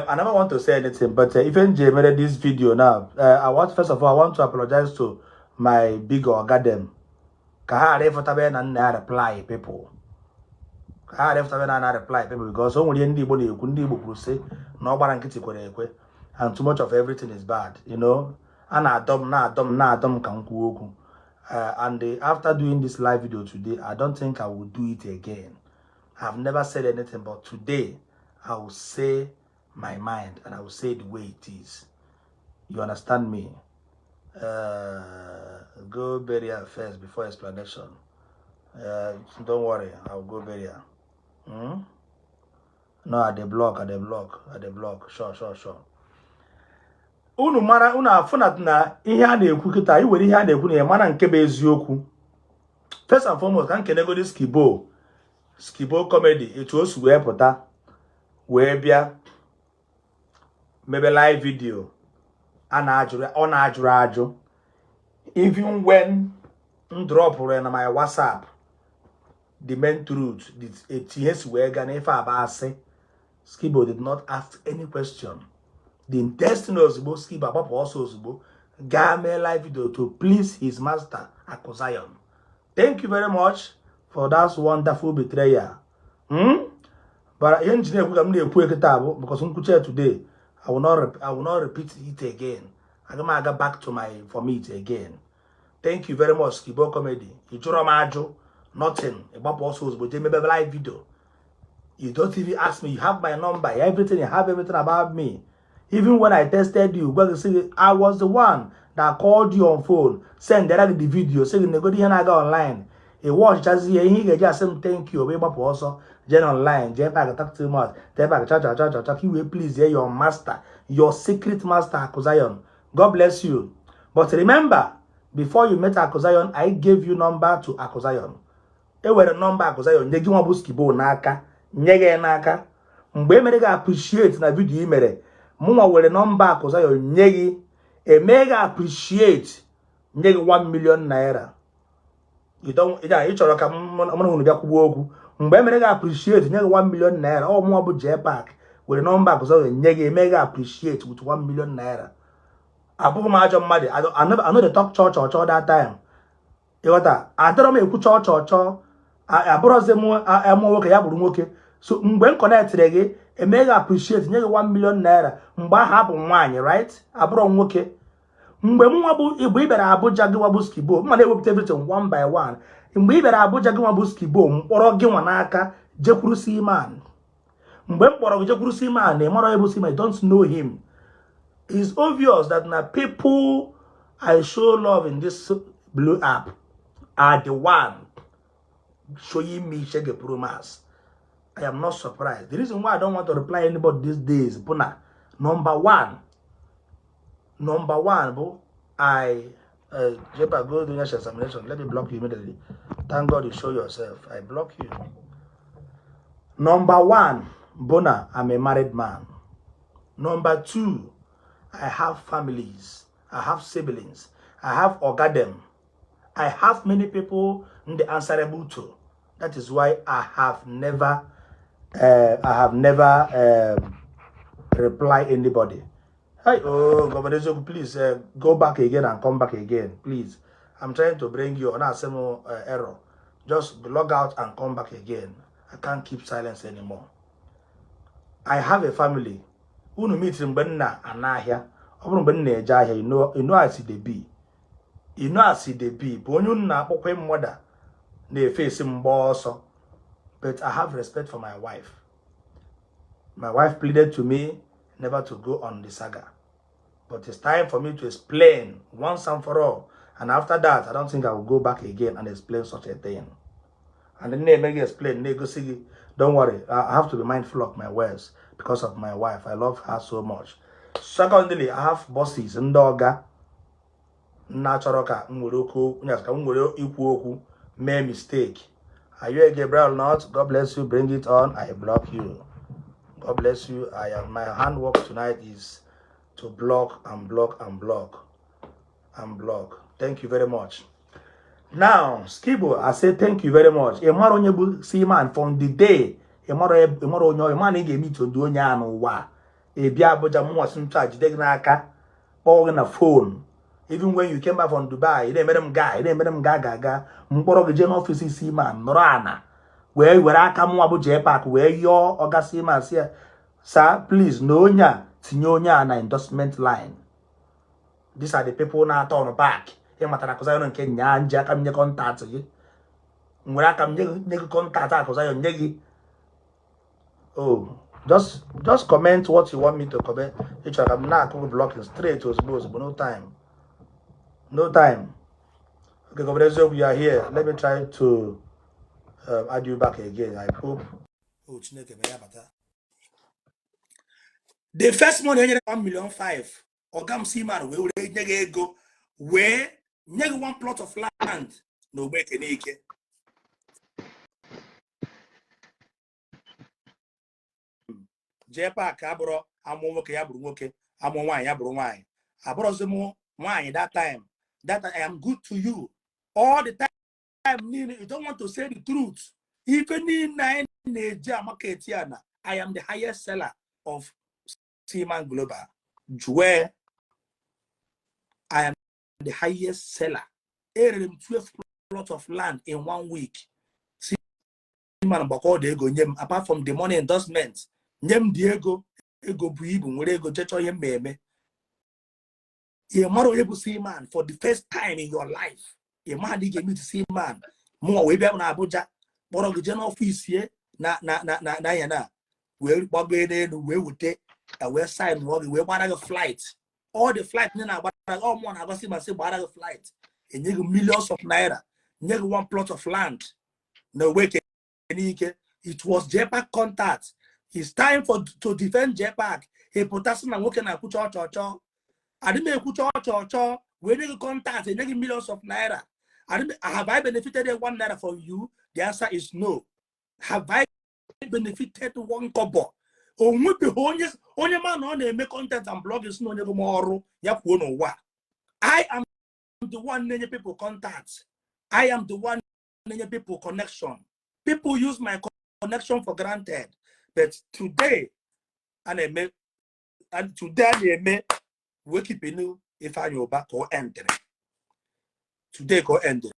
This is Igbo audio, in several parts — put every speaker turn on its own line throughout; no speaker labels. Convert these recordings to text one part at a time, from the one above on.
I never want to say anything, but if NJ made this video now, I want first of all, I want to apologize to my big oga them. Ka ha ghara ịfụtabe na nna ya reply people. Ka ha ghara ịfụtabe na na reply people because o nwere ihe ndị Igbo na-ekwu. Ndị Igbo kwuru sị na ọ gbara nkịtị kwere ekwe, and too much of everything is bad. A na-adọ m, na-adọ m, na-adọ m ka m kwuo okwu. And after doing this live video today, I don't think I will do it again. I've never said anything, but today I will say my mind and I will say the way it is. You understand me? Go burial first before explanation. Don't worry, I'll go burial. No, at the block, at the block, at the block. Sure. Unu mara, unu afụ na ihe a na-ekwu kịta, iwere ihe a na-ekwu na ya mara nke bụ eziokwu. First and foremost, ka m kenegodi Skibo, Skibo Comedy, etu o si wee pụta wee bịa mebe live video a na-ajụrụ, ọ na-ajụrụ ajụ. Even when m dropụrụ ya na my WhatsApp, the main truth, the etu ihe si wee gaa n'ife aba asị, Skibo did not ask any question. The intestine ozugbo, Skibo agbapụ ọsọ ozugbo gaa mee live video to please his master, Aku Zion. Thank you very much for that wonderful betrayal. But ihe nji na-ekwu ka m na-ekwu ekita bụ because nkwuche today, I will not repeat it again. Aga m aga back to my vomit again. Thank you very much, Skibo Comedy. Ị jụrụ m ajụ nothing, ịgbapụ ọsọ ozugbo jee mebe live video. You don't even ask me. You have my number, everything. You have everything about me. Even when I tested you, gwa gị sị gị, I was the one that called you on phone, send gị the video, sị gị negodi ihe na-aga online. Ị watchazi ya, ihe ị ga-eji asị m thank you bụ ịgbapụ ọsọ jee online, jee back, talk too much, jee back, cha cha cha cha cha, ka i wee please your master, your secret master, Aku Zion. God bless you. But remember, before you met Aku Zion, I gave you number to Aku Zion. E were nọmba Aku Zion nye gị nwa bụ Skibo n'aka, nye gị n'aka mgbe e mere gị appreciate na video i mere. Mụnwa were nọmba Aku Zion nye gị, eme gị appreciate, nye gị 1 million naira. You don't, ị chọrọ ka mụ na unu bịa kwuo okwu. Mgbe e mere gị appreciate, nye gị 1 million naira, ọ mụnwa bụ Jpac were nọmba Aku Zion nye gị, eme gị appreciate with 1 million naira. Abụghị m ajọ mmadụ. I no dey talk chọọ chọọ chọọ that time. Ịghọta? Adọrọ m ekwu chọọ chọọ chọọ. Abụrọzi m amụọ nwoke ya bụrụ nwoke. So mgbe m connectịrị gị, eme gị appreciate, nye gị 1 million naira, mgbe ahụ abụ m nwaanyị, right? Abụrọ m nwoke. Mgbe m nwa bụ igbe ị bịara Abuja, gị nwa bụ Skibo, mma na-ewepụta everything one by one. Mgbe ị bịara Abuja, gị nwa bụ Skibo, m kpọrọ gị nwa n'aka jekwuru Seaman. Mgbe m kpọrọ gị jekwuru Seaman, ị mara ebe Seaman, you don't know him. It's obvious that na people I show love in this blue app are the one showing me Shege Promas. I am not surprised. The reason why I don't want to reply anybody these days bụ na number one bụ I Jepa, go do your examination. Let me block you immediately. Thank God you show yourself. I block you. Number one bụ na I'm a married man. Number two, I have families. I have siblings. I have ogadem. I have many people in the answerable to. That is why I have never reply anybody. Hi, oh, Governor Ezeoku, please go back again and come back again, please. I'm trying to bring you on a same error. Just log out and come back again. I can't keep silence anymore. I have a family. Unu meet mgbe m na-ana ahịa. Ọ bụrụ mgbe m na-eje ahịa, you know as e dey be. You know as e dey be. Bụ onye unu na-akpọkwa mmadụ na-efe esi mgba ọsọ. But I have respect for my wife. My wife pleaded to me never to go on the saga. But it's time for me to explain once and for all. And after that, I don't think I will go back again and explain such a thing. And then they make explain, don't worry, I have to be mindful of my words because of my wife. I love her so much. Secondly, I have bosses, ndị ọga na-achọrọ ka m were okwu, ka m were ikwu okwu mee mistake. Are you a Gabriel not? God bless you. Bring it on. I block you. God bless you. I am my handwork tonight is to block and block and block and block. Thank you very much. Now, Skibo, I say thank you very much. Ị mara onye bụ Seaman from the day. Ị mara onye, ị mara na ị ga-eme ito onye a n'ụwa. Ị bịa Abuja, mụnwa si ntụ a jide gị n'aka, kpọọ gị na phone. Even when you came back from Dubai, ị na-emere m gaa, ị na-emere m gaa ga aga. M kpọrọ gị jee n'office Seaman, nọrọ ana wee were aka mụnwa bụ JPAC wee yọọ ọga Seaman, si ya, "Sir, please," na onye a, tinye onye a na endorsement line. These are the people na-atọ ọnụ back. Ị matara Akụ nke nyaa nji aka m nye contact gị, m were aka m nye gị contact Akụ Zion nye gị. Oh, just comment what you want me to comment. Ị chọrọ ka m na-akụ gị blocking straight, ozugbo ozugbo. No time, no time. Okay, Governor Eziokwu, you are here. Let me try to add you back again. I hope. Oh, Chineke mee ya bata. The first money enyere, 1 million 5, ọga m Seaman wee were nye gị ego, wee nye gị one plot of land na Ogbeke n'ike. JPAC abụrụ amụ nwoke ya bụrụ nwoke, amụ nwaanyị ya bụrụ nwaanyị. Abụrụzi m nwaanyị that time. That I am good to you all the time niile. You don't want to say the truth. Ife niile anyị na-eji amarket ya na I am the highest seller of Seaman Global. Jue, I am the highest seller. Erere m 12 plot of land in one week. Seaman gbakọ dị ego nye m, apart from the money endorsement, nye m dị ego, ego bụ ibu nwere ego jechọ ihe mmemme. Ị mara onye bụ Seaman for the first time in your life. Ị ma na ị ga-emeet Seaman. Mụnwa wee bịa na Abuja, kpọrọ gị jee n'office ye na ya na wee gbago n'elu, wee wute wee sign gị, wee gbara gị flight. All the flight ndị na-agbara ọ mụọ na-agosi ma sị gbara gị flight, enye gị millions of naira, nye gị one plot of land na Ogbeke n'ike. It was JPAC contact. It's time for to defend JPAC. Ị pụtasị na nwoke na-akwụcha ọchọ ọchọ. Adị m ekwucha ọchọ ọchọ wee nye gị contact, enye gị millions of naira. Have I benefited ₦1 from you? The answer is no. Have I benefited one kobo? O nwebeghị onye onye ma na ọ na-eme content and blogging si na onye gị m ọrụ ya kwuo n'ụwa. I am the one na-enye people contact. I am the one na-enye people connection. People use my connection for granted. But today a na-eme, and today a na-eme wekipinu Ifeanyi Uba ka o endere today, ka o endere.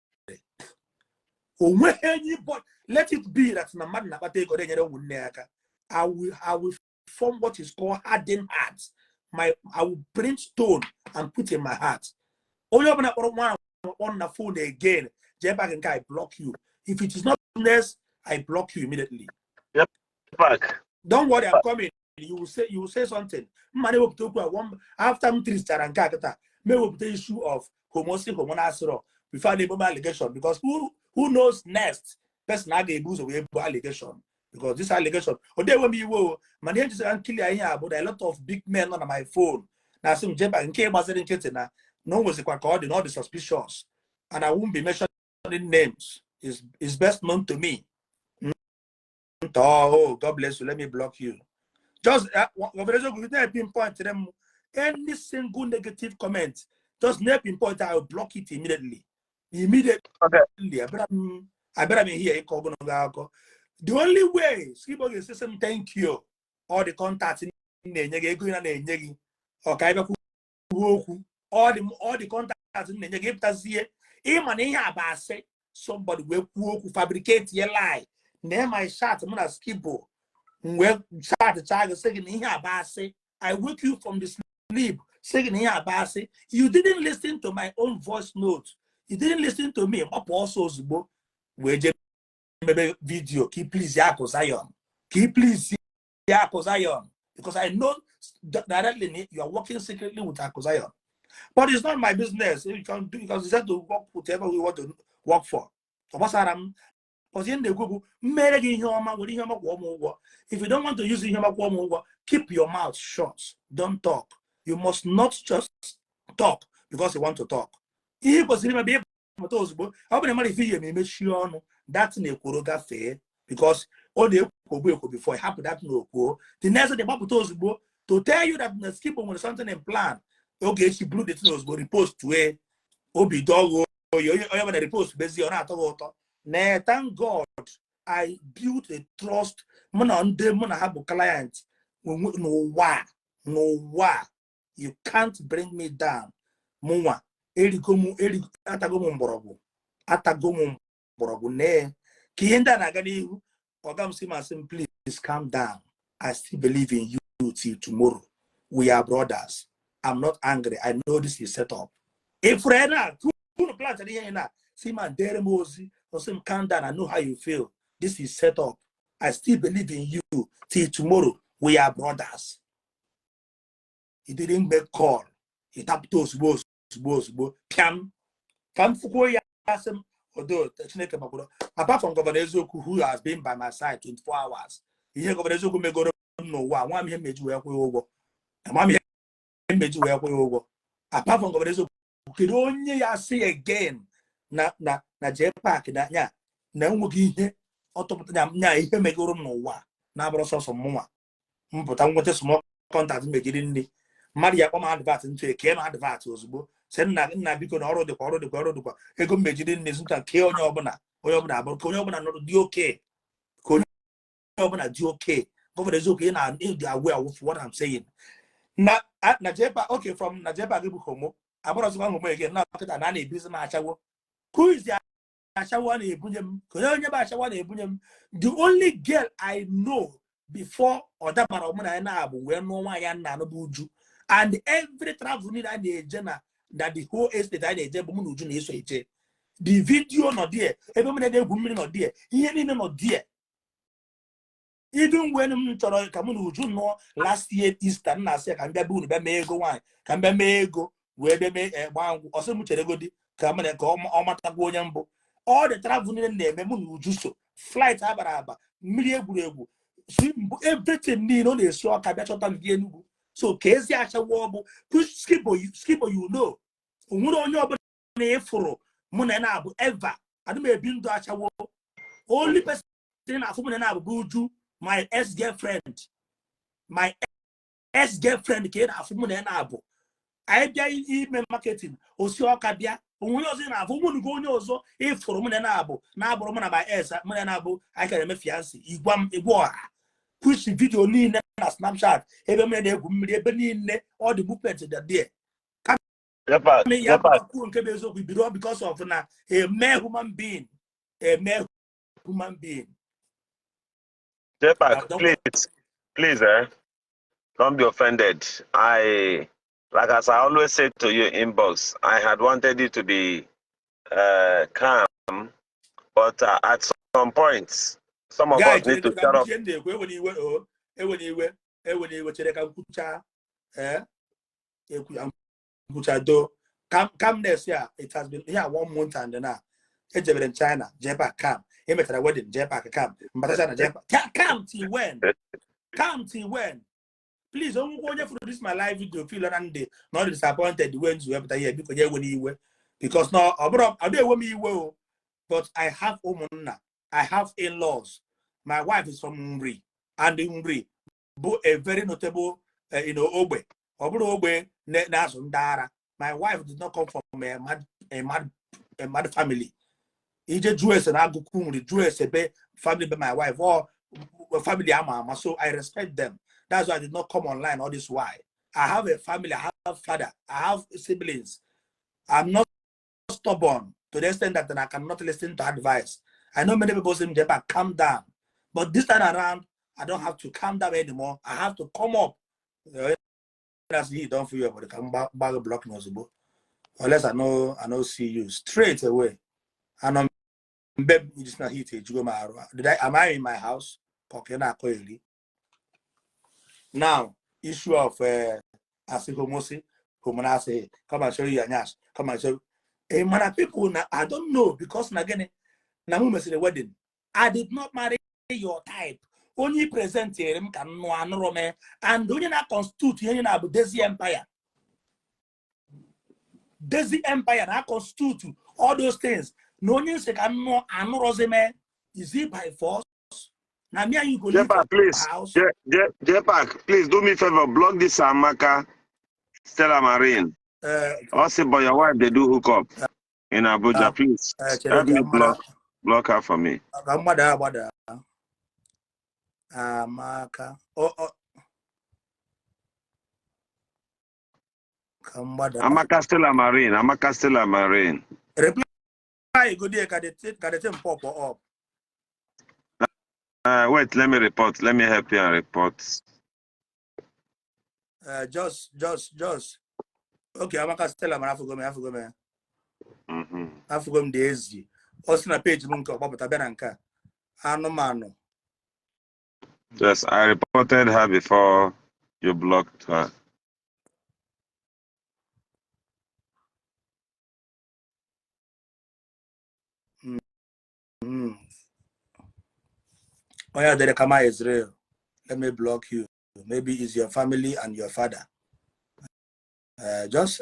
O nweghị enyi, but let it be that na mmadụ na-akpata ego na-enyere ụmụnne ya aka. I will form what is called hardened heart. My I will bring stone and put in my heart. Onye ọbụla kpọrọ nwa kpọrọ na phone again, jee back nke, I block you. If it is not business, I block you immediately.
Yep. Back.
Don't worry, I'm coming. You will say something. Mma na-ewepụta okwu a one after m tirichara nke a kịta, ma ewepụta issue of homosi homo na-asịrọ before na-ebo m allegation, because who knows next person a ga-ebu ụzọ wee bụ allegation, because this allegation ọ dị enwe m iwe o. Mana ihe njisara nkili ihe a bụ na a lot of big men nọ na my phone na-asị m jeba nke gbaziri nkịtị na o nwezikwa ka ọ dị na ọ dị suspicious, and I won't be mentioning names. Is best known to me. Oh, God bless you. Let me block you. Just pinpoint them. Any single negative comment, just near pinpoint, I will block it immediately. Immediately.
Okay.
I better be here. The only way Skibo ga say thank you, all the contacts na-enye gị ego na-enye gị, ọ ka ịbịa kwuo okwu, all the contacts na-enye gị, ịpụtazie ịma na ihe a bụ asị. Somebody wee kwuo okwu, fabricate ye lie na my chat mụ na Skibo, m wee chat chaa gị, sị gị na ihe a bụ asị. I wake you from the sleep, sị gị na ihe a bụ asị. You didn't listen to my own voice note. You didn't listen to me. Gbapụ ọsọ ozugbo wee jee mebe video ka ị please Akụ Zion, ka ị please Akụ Zion, because I know directly you are working secretly with Akụ Zion. But it's not my business. You can do, you can decide to work whatever we want to work for. Ọ gbasara m. But ihe na-ekwu bụ mmere gị ihe ọma, were ihe ọma kwụọ m ụgwọ. If you don't want to use ihe ọma kwụọ m ụgwọ, keep your mouth shut. Don't talk. You must not just talk because you want to talk. Ihe ị kwesịrị ime bụ ịpụta ozugbo, ọ bụrụ na mmadụ ife ihe ma emechie ọnụ, that na-ekworo gafee, because ọ na-ekwogbu ekwo before hapụ that na okwuo. The next day, gbapụta ozugbo to tell you that na Skibo nwere something in plan. Oge echi buru the thing ozugbo, repost wee obi dọọ oyi. Onye onye ọbụla repost bezie, ọ na-atọ gị ụtọ na thank God I built a trust. Mụ na ndị mụ na ha bụ client n'ụwa a, N'ụwa a, you can't bring me down. Mụnwa erigo m eri, atago m mgbọrọgwụ, atago m mgbọrọgwụ. Nee ka ihe ndị a na-aga n'ihu. Ọga m si m, asị m, "Please calm down. I still believe in you till tomorrow. We are brothers. I'm not angry. I know this is set up." Ifuru ya na unu plantara ihe na si ma dere m ozi, ọsị m, "Calm down. I know how you feel. This is set up. I still believe in you till tomorrow. We are brothers." He didn't make call. He tapụta ozugbo ozugbo ozugbo, pịam ka m fukwuo ya. Asị m odo Chineke makwuru. Apart from Governor Eziokwu, who has been by my side 24 hours, ihe Governor Eziokwu megoro m n'ụwa, nwa m, ihe mmeji wee kwụ ya ụgwọ, ama m ihe mmeji wee kwụ ya ụgwọ. Apart from Governor Eziokwu, kedu onye ya sị again na JPAC na nya na enweghị ihe ọ tụpụta nya nya ihe megoro m n'ụwa na-abụrụ sọsọ mụnwa mpụta nweta small contact mejiri nri mmadụ ya kpọ m advert ntụ eke m advert ozugbo, sị nna nna, biko, na ọrụ dịkwa, ọrụ dịkwa, ọrụ dịkwa, ego m mejiri nri zụta kee onye ọbụla, onye ọbụla abụrụ ka onye ọbụla nọrọ dị oke, ka onye ọbụla dị oke. Governor Eziokwu, ị na ịdị aware of what I'm saying na JPAC. Okay, from na JPAC bụ homo, abụrụzikwa homo again na kịta na a na-ebizi m achawo. Who is the achawo a na-ebunye m? Ka onye bụ achawo a na-ebunye m? The only girl I know before ọ dabara mụ na ya na-abụ wee nụọ nwaanyị a na-anụ bụ Uju, and every travel niile a na-eje na the whole estate a na-eje bụ mụ na Uju na-eso eje. The video nọ there, ebe m na-egwu mmiri nọ there, ihe niile nọ there. Even when m chọrọ ka mụ na Uju nụọ last year Easter, m na-asị ya ka m bịa be unu, bịa mee ego nwaanyị, ka m bịa mee ego wee bịa mee gbaa nkwụ. Ọsị m chere godi ka m ka ọ matakwa onye mbụ. All the travel niile m na-eme, mụ na Uju so, flight abara aba, mmiri egwuregwu, swim, everything niile. Ọ na-esi ọka bịa chọta m gị Enugwu. So ka ezi achawa ọ bụ skibo skibo, you know, o nwere onye ọbụla na ịfụrụ mụ na ya na-abụ ever adị m ebi ndụ achawo. Only person na-afụ mụ na ya na-abụ bụ Uju, my ex girlfriend, my ex girlfriend, ka ị na-afụ mụ na ya na-abụ. Anyị bịa ime marketing, osi ọka bịa onwe onye ọzọ ị na-afụ nwụnugo onye ọzọ ịfụrụ mụ na ya na-abụ na-abụrụ mụ na my ex, mụ na ya na-abụ anyị ka na-eme fiancé. Igwa m igwe ọha push video niile na Snapchat ebe m na-egwu mmiri, ebe niile, all the movement dị there.
JPAC,
Ya
JPAC,
kwuo nke bụ eziokwu, bido because of na a mere human being, a mere human being.
JPAC,
Don't
please, please, eh, don't be offended. I, like as I always say to you inbox, I had wanted you to be calm, but at some point, some of
Guy,
us need to
chere ka
shut up.
m kwuchie. M na-ekwu, ewena iwe o, ewena iwe, ewena iwe. Chere ka m kwuchaa. Ee, ekwu ka m kwuchaa do. Calmness ya, it has been here one month and now ejebere m China, JPAC calm, emechara wedding, JPAC calm, mbata China, JPAC calm. Till when? Calm till when? Please, onwekwa onye fụrụ this my live video feel na ndị not disappointed when nzu wepụta ihe, biko nye ewena iwe, because na ọ bụrụ ọ dị ewe m iwe o, but I have ụmụnna, I have in-laws. My wife is from Nri, and Nri bụ a very notable ogbe. Ọ bụrụ ogbe na-azụ ndị ara. My wife did not come from a mad family. Ije jụọ ese na agụkwu Nri, jụọ ese be family be my wife or family ama ama, so I respect them. That's why I did not come online all this while. I have a family, I have father, I have siblings. I'm not stubborn to the extent that I cannot listen to advice. I know many people say, "JPAC, calm down." But this time around, I don't have to calm down anymore. I have to come up. That's he don't feel but come back block me ozugbo. Unless I know see you straight away. And I'm babe, you just not hit it. You go my did I am I in my house? Okay, na akọ. Now, issue of asị homosi homo na asị, come and show you your nyash. Come and show. Eh, mana people na I don't know because na gịnị na mụ mesịrị wedding. I did not marry your type. Onye present m ka nnụ anụrụ m and onye na-constitute ihe na-abụ Dezi Empire. Dezi Empire na constitute all those things. Na onye nsị ka nnụ anụrụzi m, is it by force? Na me and you go live for
JPAC, please.
house.
JPAC, please do me a favor. Block this Amaka Stella Marine. Also, but your wife, they do hook up in Abuja. Please
chere
help
ka
me
mmadụ
block her for me.
Ka mmadụ agbada Amaka. Ka m gbada.
Amaka Stella Marine. Amaka Stella Marine.
Reply go there ka the thing pop up.
Wait, let me report. Let me help you and report.
Just okay. Amaka Stella mara, afụgo m ya, afụgo m ya. Afụgo m dị ezi. Ọ sị na peji m nke ọgbapụta bịa na nke a anụmanụ.
Yes, I reported her before you blocked her.
Onye dere kama Israel, let me block you. Maybe it's your family and your father. Just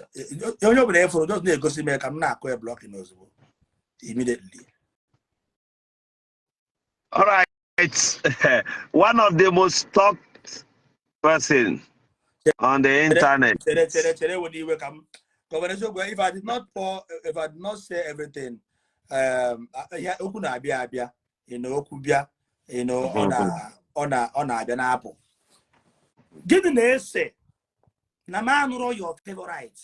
onye ọbụla efuru just na-egosi m ya ka m na-akụ ya blocking ozugbo, immediately.
All right. One of the most talked person on the internet.
Chere, chere, chere, were iwe ka m Governor eziokwu, if I did not say everything, ihe okwu na-abịa abịa, okwu bịa, ọ na ọ na ọ na-abịa na-apụ. Gịnị na-ese na m anụrụ your favorite?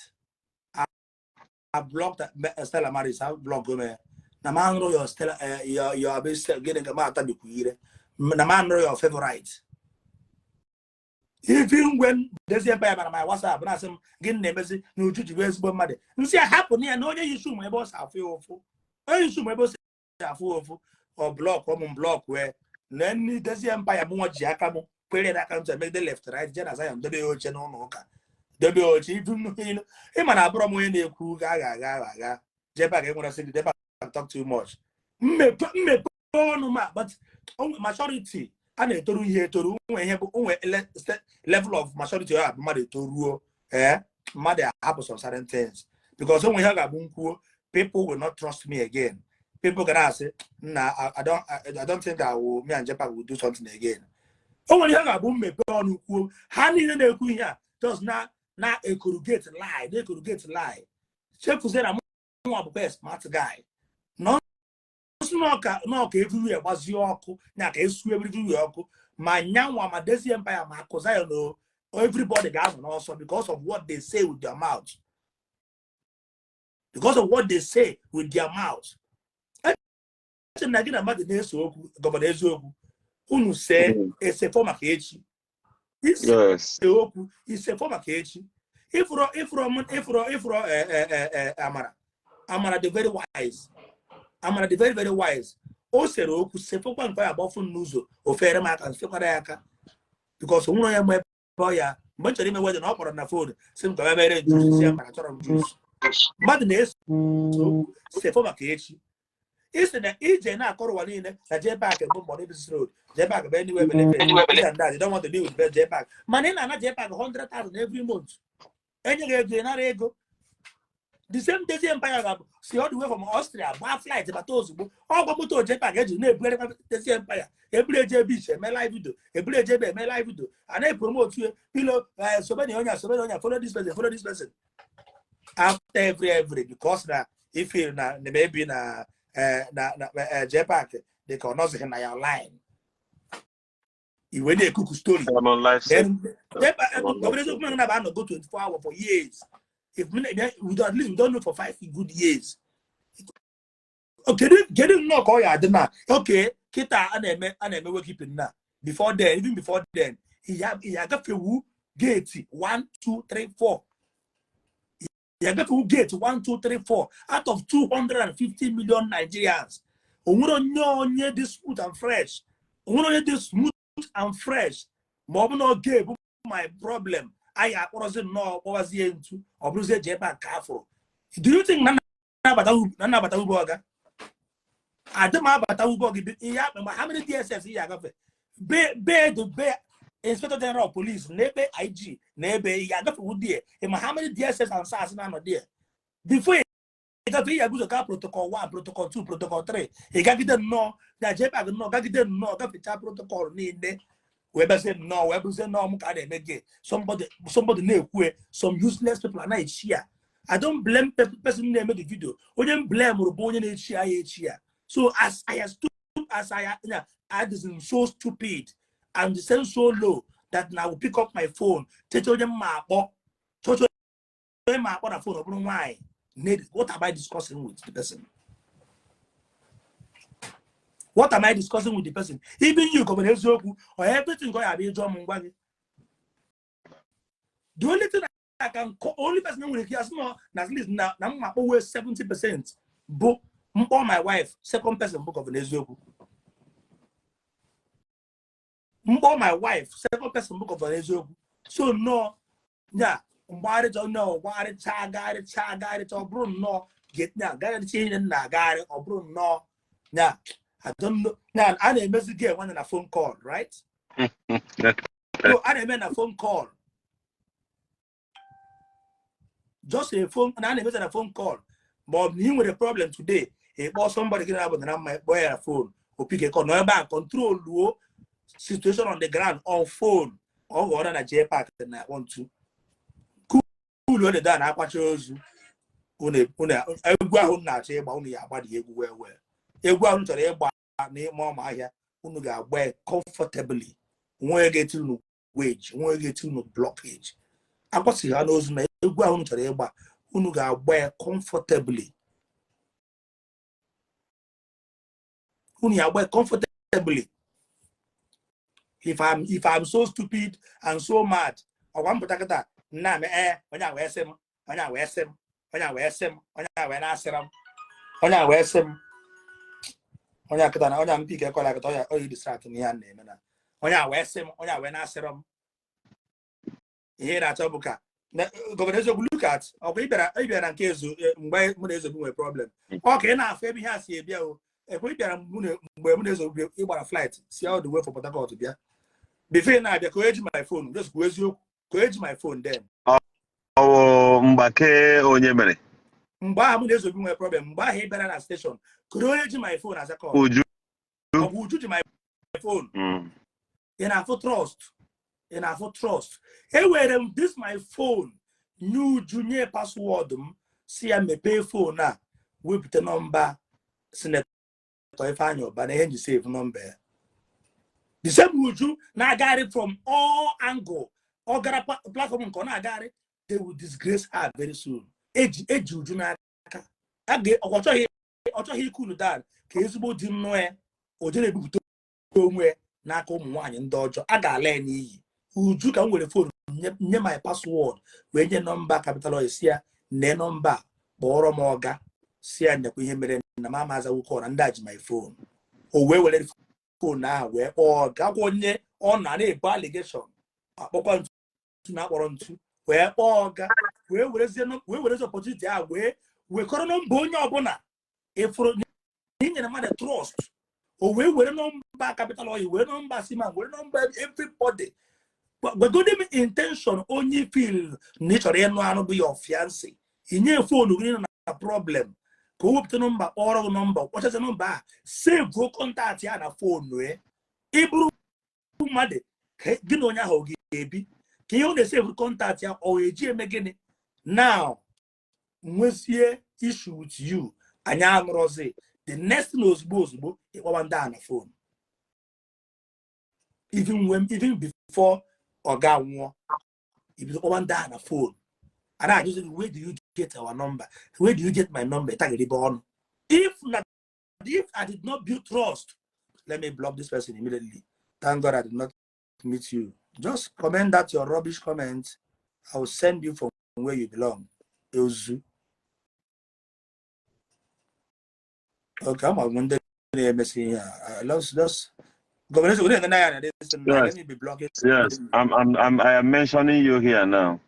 I blocked Stella Maris. I block gome na m anụrụ your Stella, your gịnị ka m atabikwu ire na m anụrụ your favorite, even when Dezi Empire bara my WhatsApp na-asị m gịnị na-emezi na Uju ji bụ ezigbo mmadụ. Nsị a hapụ na ya na onye yi shoe ma ebe ọ si afụ ya ụfụ, onye yi shoe ma ebe ọ si afụ ya ụfụ. Ọ block ụmụ block wee na ndị Dezi Empire. Mụ nwa ji aka m kwere n'aka ntị emegide left, right, je na Zion dobe ya oche n'ụlọ ụka, dobe ya oche. Ibu ịma na abụrọ m onye na-ekwu ga agha agha agha agha jebe ga enwere sị gị jebe talk too much. Mmepe mmepe ọnụ ma, but maturity a na-etoru ihe etoru nwe ihe bụ nwe level of maturity ọ ga-abụ mmadụ etoruo, ee, mmadụ ahapụ some certain things, because onwe ihe ọ ga-abụ nkwuo, people will not trust me again. People ga na-asị nna, I don't think I will, me and Jepak will do something again. O nwere ihe ọ ga-abụ mmepe ọnụ kwuo, ha niile na-ekwu ihe a just na ekorugate lie, na ekorugate lie, chefuzie na mụnwa bụkwa a smart guy nọ n'ọka everywhere gbazie ọkụ ya ka esu everywhere ọkụ ma nyanwa ma Dezi Empire ma akụ Zion o, everybody ga-anọ n'ọsọ because of what they say with their mouth, because of what they say with their mouth. Eche m na gị na mmadụ na-ese okwu, Governor eziokwu, unu see esefọ maka echi. Ise okwu isefọ maka echi. Ifụrọ ifụrọ m ifụrọ ifụrọ amara amara dị very wise. Amara dị very, very wise. O sere okwu sefọkwa nke ya agbafu n'ụzọ o fere m aka, mfekwara ya aka, because onwere onye ma ebe ọ ya mgbe m chọrọ ime wedding. Ọ kpọrọ na phone si m ka m mere juice, si ya mara chọrọ m juice. Mmadụ na-ese okwu sefọ maka echi. Isi na ije na-akọrọ ụwa niile na JPAC bụ Money Business Road, JPAC bụ anywhere believe this and that, you don't want to deal with JPAC, mana ị na-ana JPAC 100,000 every month. Enye gị ego, ị nara ego. The same Dezi Empire ga-abụ si all the way from Austria gbaa flight bata ozugbo. Ọgwa moto JPAC eji na-ebugharị Dezi Empire, eburu eje beach eme live video, eburu eje ebe eme live video, a na-epromote ya pilo sobe na onye a, sobe na onye a, follow this person, follow this person, after every because na ife na maybe na JPAC dị ka ọ nọzighị na ya line, iwe na-ekuku story.
I'm on live.
Then JPAC, Governor eziokwu na anọgo 24 hours for years. If we don't, at least we don't know for 5 good years. Kedu nnọọ ka ọ ya adị na okay kịta a na-eme wakekeeping na before then, even before then, ya agafewu gate 1 2 3 4, ya agafewu gate 1 2 3 4 out of 250 million Nigerians. Onwere onye dị smooth and fresh, onwere onye dị smooth and fresh. Ma ọ bụ na oge bụ my problem, anyị akpọrọzi nnọọ kpọwazie ntu, ọ bụrụzie eji ebe a nke afụrụ. Do you think na nnabata ugbo ọga adị m abata ugbo gị ihe akpa ma how many DSS ihe agafe be be the be Inspector General of Police na ebe IG na ebe ihe agafewu die ma how many DSS and SARS na-anọ die before ị gafe ihe guzo ka protocol 1, protocol 2, protocol 3, ị gagide nnọọ na JPAC nnọọ, gagide nnọọ, gafechaa protocol niile, wee bịazie nnọọ, wee bụzie nnọọ m ka a na-eme gị. Somebody na-ekwu, some useless people a na-echi ya. I don't blame person na-eme the video. Onye m blame bụ onye na-echi ya echi ya. So as I as I yeah, I is so stupid and the sense so low that now I will pick up my phone, cheche onye mma akpọ, cheche. onye ma akpọ na phone ọ bụrụ nwaanyị. What am I discussing with the person? What am I discussing with the person? Even you, Governor Eziokwu, or everything go ya be ịjụọ m ngwa gị. The only thing I can call, only person nwere ike asị nọ na at least na mma akpọwe 70% bụ mkpọ my wife, second person bụ Governor Eziokwu. Mkpọ my wife, second person bụ Governor Eziokwu. So nnọọ nya mgbagharịcha nnọọ gbagharịcha gagharịcha gagharịcha ọ bụrụ nnọọ get nya gagharịcha ihe m na-agagharị ọ bụrụ nnọọ nya I don't know. Nya a na-emezi gị nwanne na phone call, right? No, a na-eme na phone call. Just a phone na a na-emezi na phone call. Ma ọ bụ na ị nwere problem today, ị kpọọ somebody gị na-abụ na mma, kpọọ ya na phone, o pick call nọ ebe a control luo situation on the ground on phone. Ọ ghọrọ na JPAC na-akpọ ntu cool ọ na na-akwacha ozu egwu ahụ na-achọ ịgba unu ya agbadi egwu wee wee egwu ahụ chọrọ ịgba n'ime ọma ahịa unu ga-agba ya comfortably. Nwe ga-eti unu wage, nwe ga-eti unu blockage akwasịghị ha n'ozu na egwu ahụ unu chọrọ ịgba unu ga-agba ya comfortably, unu ya agba ya comfortably. If I'm so stupid and so mad, ọgwa mpụta kịta nna m ee onye a wee sị m onye a wee sị m onye a wee sị m onye a wee na-asịra m onye a wee sị m onye a kịta na onye a mpi ka ekwela akịta onye oyi distract na ihe a na-eme na onye a wee sị m onye a wee na-asịrọ m ihe na-achọ bụ ka Governor Eziokwu, look at ọkwa ị bịara nke ezu mgbe mụ na Ezeobi nwere problem ọ ka ị na-afụ ebe ihe a si ebịa o ekwe ị bịara mgbe mụ na Ezeobi ịgbara flight si all the way from Port Harcourt bịa before ị na-abịa ka o eji my phone, just kwuo eziokwu, ka o eji my phone then.
Ọwụ mgbake onye mere?
Mgbe ahụ mụ na Ezeobi nwere problem, mgbe ahụ ị bịara na station, kuru onye ji my phone aza call.
Uju.
Ọ bụ Uju ji my phone. Ị na-afụ trust, ị na-afụ trust. Ewere m this my phone nye Uju, nye password m, si ya mepee phone a wepụta nọmba Senator Ifeanyi Uba na ihe nji save nọmba ya. The same Uju na-agagharị from all angle, ọ gara platform nke ọ na-agagharị. They will disgrace her very soon. Eji Uju n'aka, ọ chọghị ikulu down ka ezigbo di nnọọ ya o jere ebupụta onwe n'aka ụmụ nwaanyị ndị ọjọọ a ga-ala ya n'iyi. Uju ka m were phone nye my password wee nye nọmba Capital Oil, si ya nee nọmba kpọrọ m ọga, si ya nekwa ihe mere na m ama azawo call na ndị a ji my phone. O wee were phone ahụ wee kpọọ ọga gwa onye ọ na na-ebu allegation akpọkwa ntu na akpọrọ ntu wee kpọọ ọga wee werezie opportunity ahụ wee wekọrọ nọmba onye ọbụla ịfụrụ na inyere mmadụ trust. O wee were nọmba Capital Oil, were nọmba Seaman, were nọmba everybody. Gwagodi m intention onye feel na ị chọrọ ịnụ anụ bụ your fiancé, inye phone gị nọ na problem ka o wepụta nọmba kpọrọ gị nọmba kpọchacha nọmba a save contact ya na phone ya. Ịbụrụ mmadụ gị na onye ahụ ga-ebi ka ihe ọ na-esave contact ya ọ ga-eji eme gịnị? Now nwezie issue with you, anyị anụrọzi the next thing ozugbo ozugbo ịkpọwa ndị a na phone. Even before ọ ga nwụọ, ibido kpọwa ndị a na phone a na-ajụzi gị, "Where do you get our number? Where do you get my number?" Tagịrịbe ọnụ. If I did not build trust, let me block this person immediately. Thank God I did not meet you. Just comment that your rubbish comment, I will send you from where you belong. Ozu. Okay, I'm a na-emesi ihe a. Let's Governor,
Yes.
let me be blocking.
Yes, I am mentioning you here now.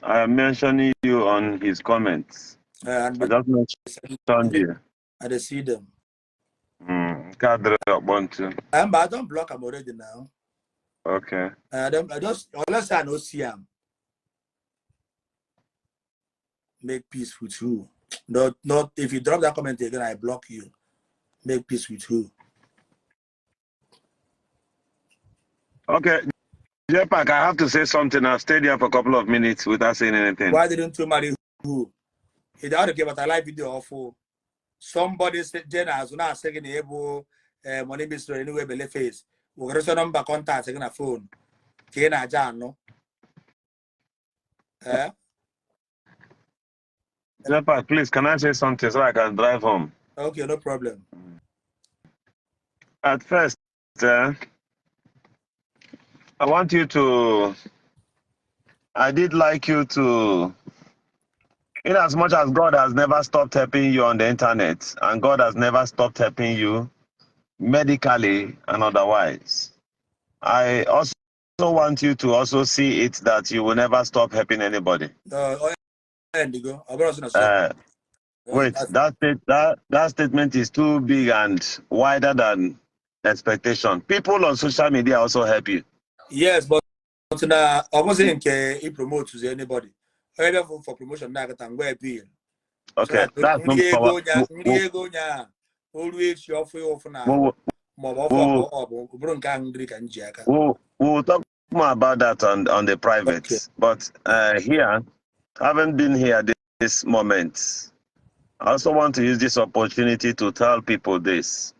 I am mentioning you on his comments.
And
I just mentioned you.
I see them.
Nke a dịrị ọkpọ ntu.
But I don't block them already now.
Okay.
I don't, I just, unless I no see them. Make peace with who? Not if you drop that comment again, I block you. Make peace with who?
Okay. JPAC, I have to say something. I've stayed here for a couple of minutes without saying anything.
Why didn't you marry who? He ought to give us a live video of who. Somebody said, Jenna, as soon as second able money bistro anyway, belle face. We got a number contact second phone. Kena Jano. Eh?
Jepa, please, can I say something so I can drive home?
Okay, no problem.
At first, I want you to, I did like you to, in as much as God has never stopped helping you on the internet, and God has never stopped helping you medically and otherwise, I also want you to also see it that you will never stop helping anybody.
Onye ndigo ọ bụrụ sị na so
Wait, that statement is too big and wider than expectation. People on social media also help you.
Yes, but na ọ bụghị nke I promote to anybody. Onye bịa for promotion na-agata ngwa bill.
Okay, that's
nri ego
no
onye nri ego onye ahụ o ruo echi ọfụ ya ụfụ na maọbụ ọfụ ọ bụ ọ bụrụ nke ahụ nri ka m ji aka.
We'll talk more about that on the private.
Okay.
But here, haven't been here this moment. I also want to use this opportunity to tell people this.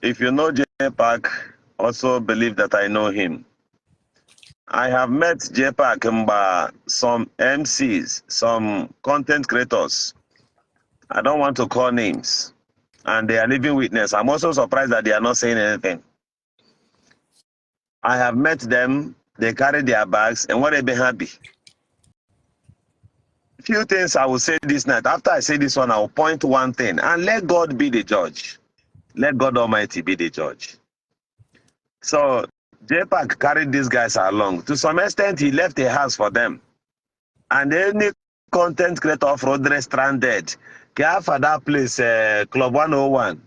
If you know J Park, also believe that I know him. I have met J Park mgbe some MCs, some content creators. I don't want to call names, and they are living witness. I'm also surprised that they are not saying anything. I have met them, they carry their bags, and what they be happy. Few things I will say this night. After I say this one, I will point one thing and let God be the judge. Let God Almighty be the judge. So JPAC carried these guys along. To some extent, he left a house for them. And any content creator of Rodre stranded. Care for that place, Club 101.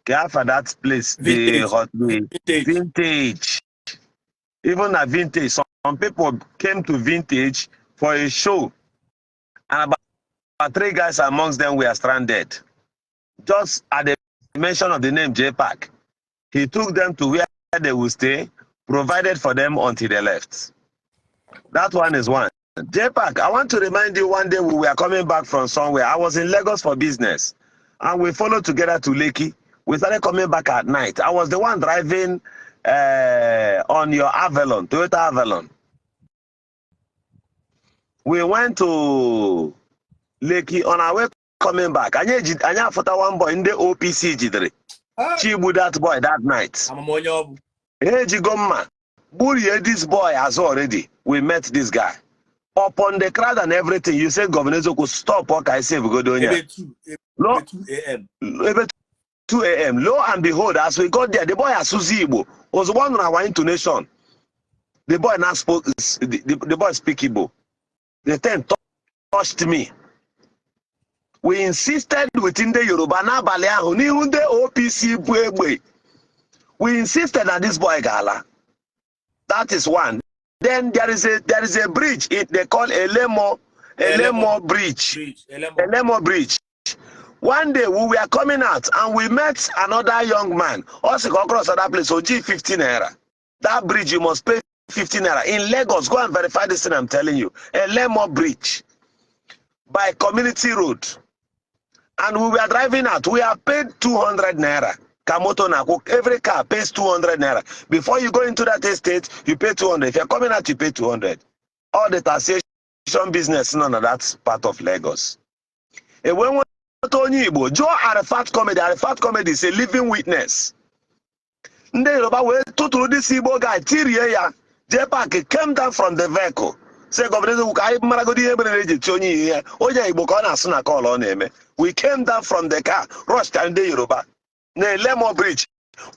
Care for that place, the
Vintage.
hot the
Vintage.
Vintage. Even at Vintage, some people came to Vintage for a show. And about three guys amongst them were stranded. Just at the mention of the name J Park, he took them to where they will stay, provided for them until they left. That one is one. J Park, I want to remind you, one day we were coming back from somewhere. I was in Lagos for business, and we followed together to Lekki. We started coming back at night. I was the one driving on your Avalon, Toyota Avalon. We went to Lekki. On our way coming back, anyị afụta one boy ndị OPC jidere.
Ah,
Chigbu that boy that night.
Amam onye ọ bụ.
Ha ejigo mma gburie this boy azụ already. We met this guy. Upon the crowd and everything, you say, "Governor Eziokwu, stop ọ ka anyị save godo onye a."
Ebe 2 ebe 2 a.m.
Ebe 2 a.m. Lo and behold, as we got there, the boy asụzi Igbo. Ozugbo ọ nụrụ our intonation, the boy now spoke, the boy speak Igbo. The thing touched me. We insisted with ndị Yoruba n'abalị ahụ n'ihu ndị OPC bụ egbe. We insisted that this boy ga-ala. That is one. Then there is a bridge they call Elemo Bridge.
Bridge Elemo.
Elemo Bridge. One day we were coming out and we met another young man. Also across that place, so G 15 naira. That bridge, you must pay 15 naira. In Lagos, go and verify this thing I'm telling you. Elemo Bridge by Community Road. And we were driving out. We have paid 200 naira. Ka moto na every car pays 200 naira. Before you go into that estate, you pay 200. If you're coming out, you pay 200. All the taxation business none of that part of Lagos. Enwe nweta onye Igbo jụọ Arafat Comedy. Arafat Comedy is a living witness. Ndị Yoruba wee tụtụrụ this Igbo guy tirie ya. J Park came down from the vehicle, say, "Governor Eziokwu, ka anyị maragodi ihe mere na eji ti onye ihe onye Igbo ka ọ na-asụ na call ọ na-eme." We came down from the car, rushed ndị Yoruba na Elemo Bridge.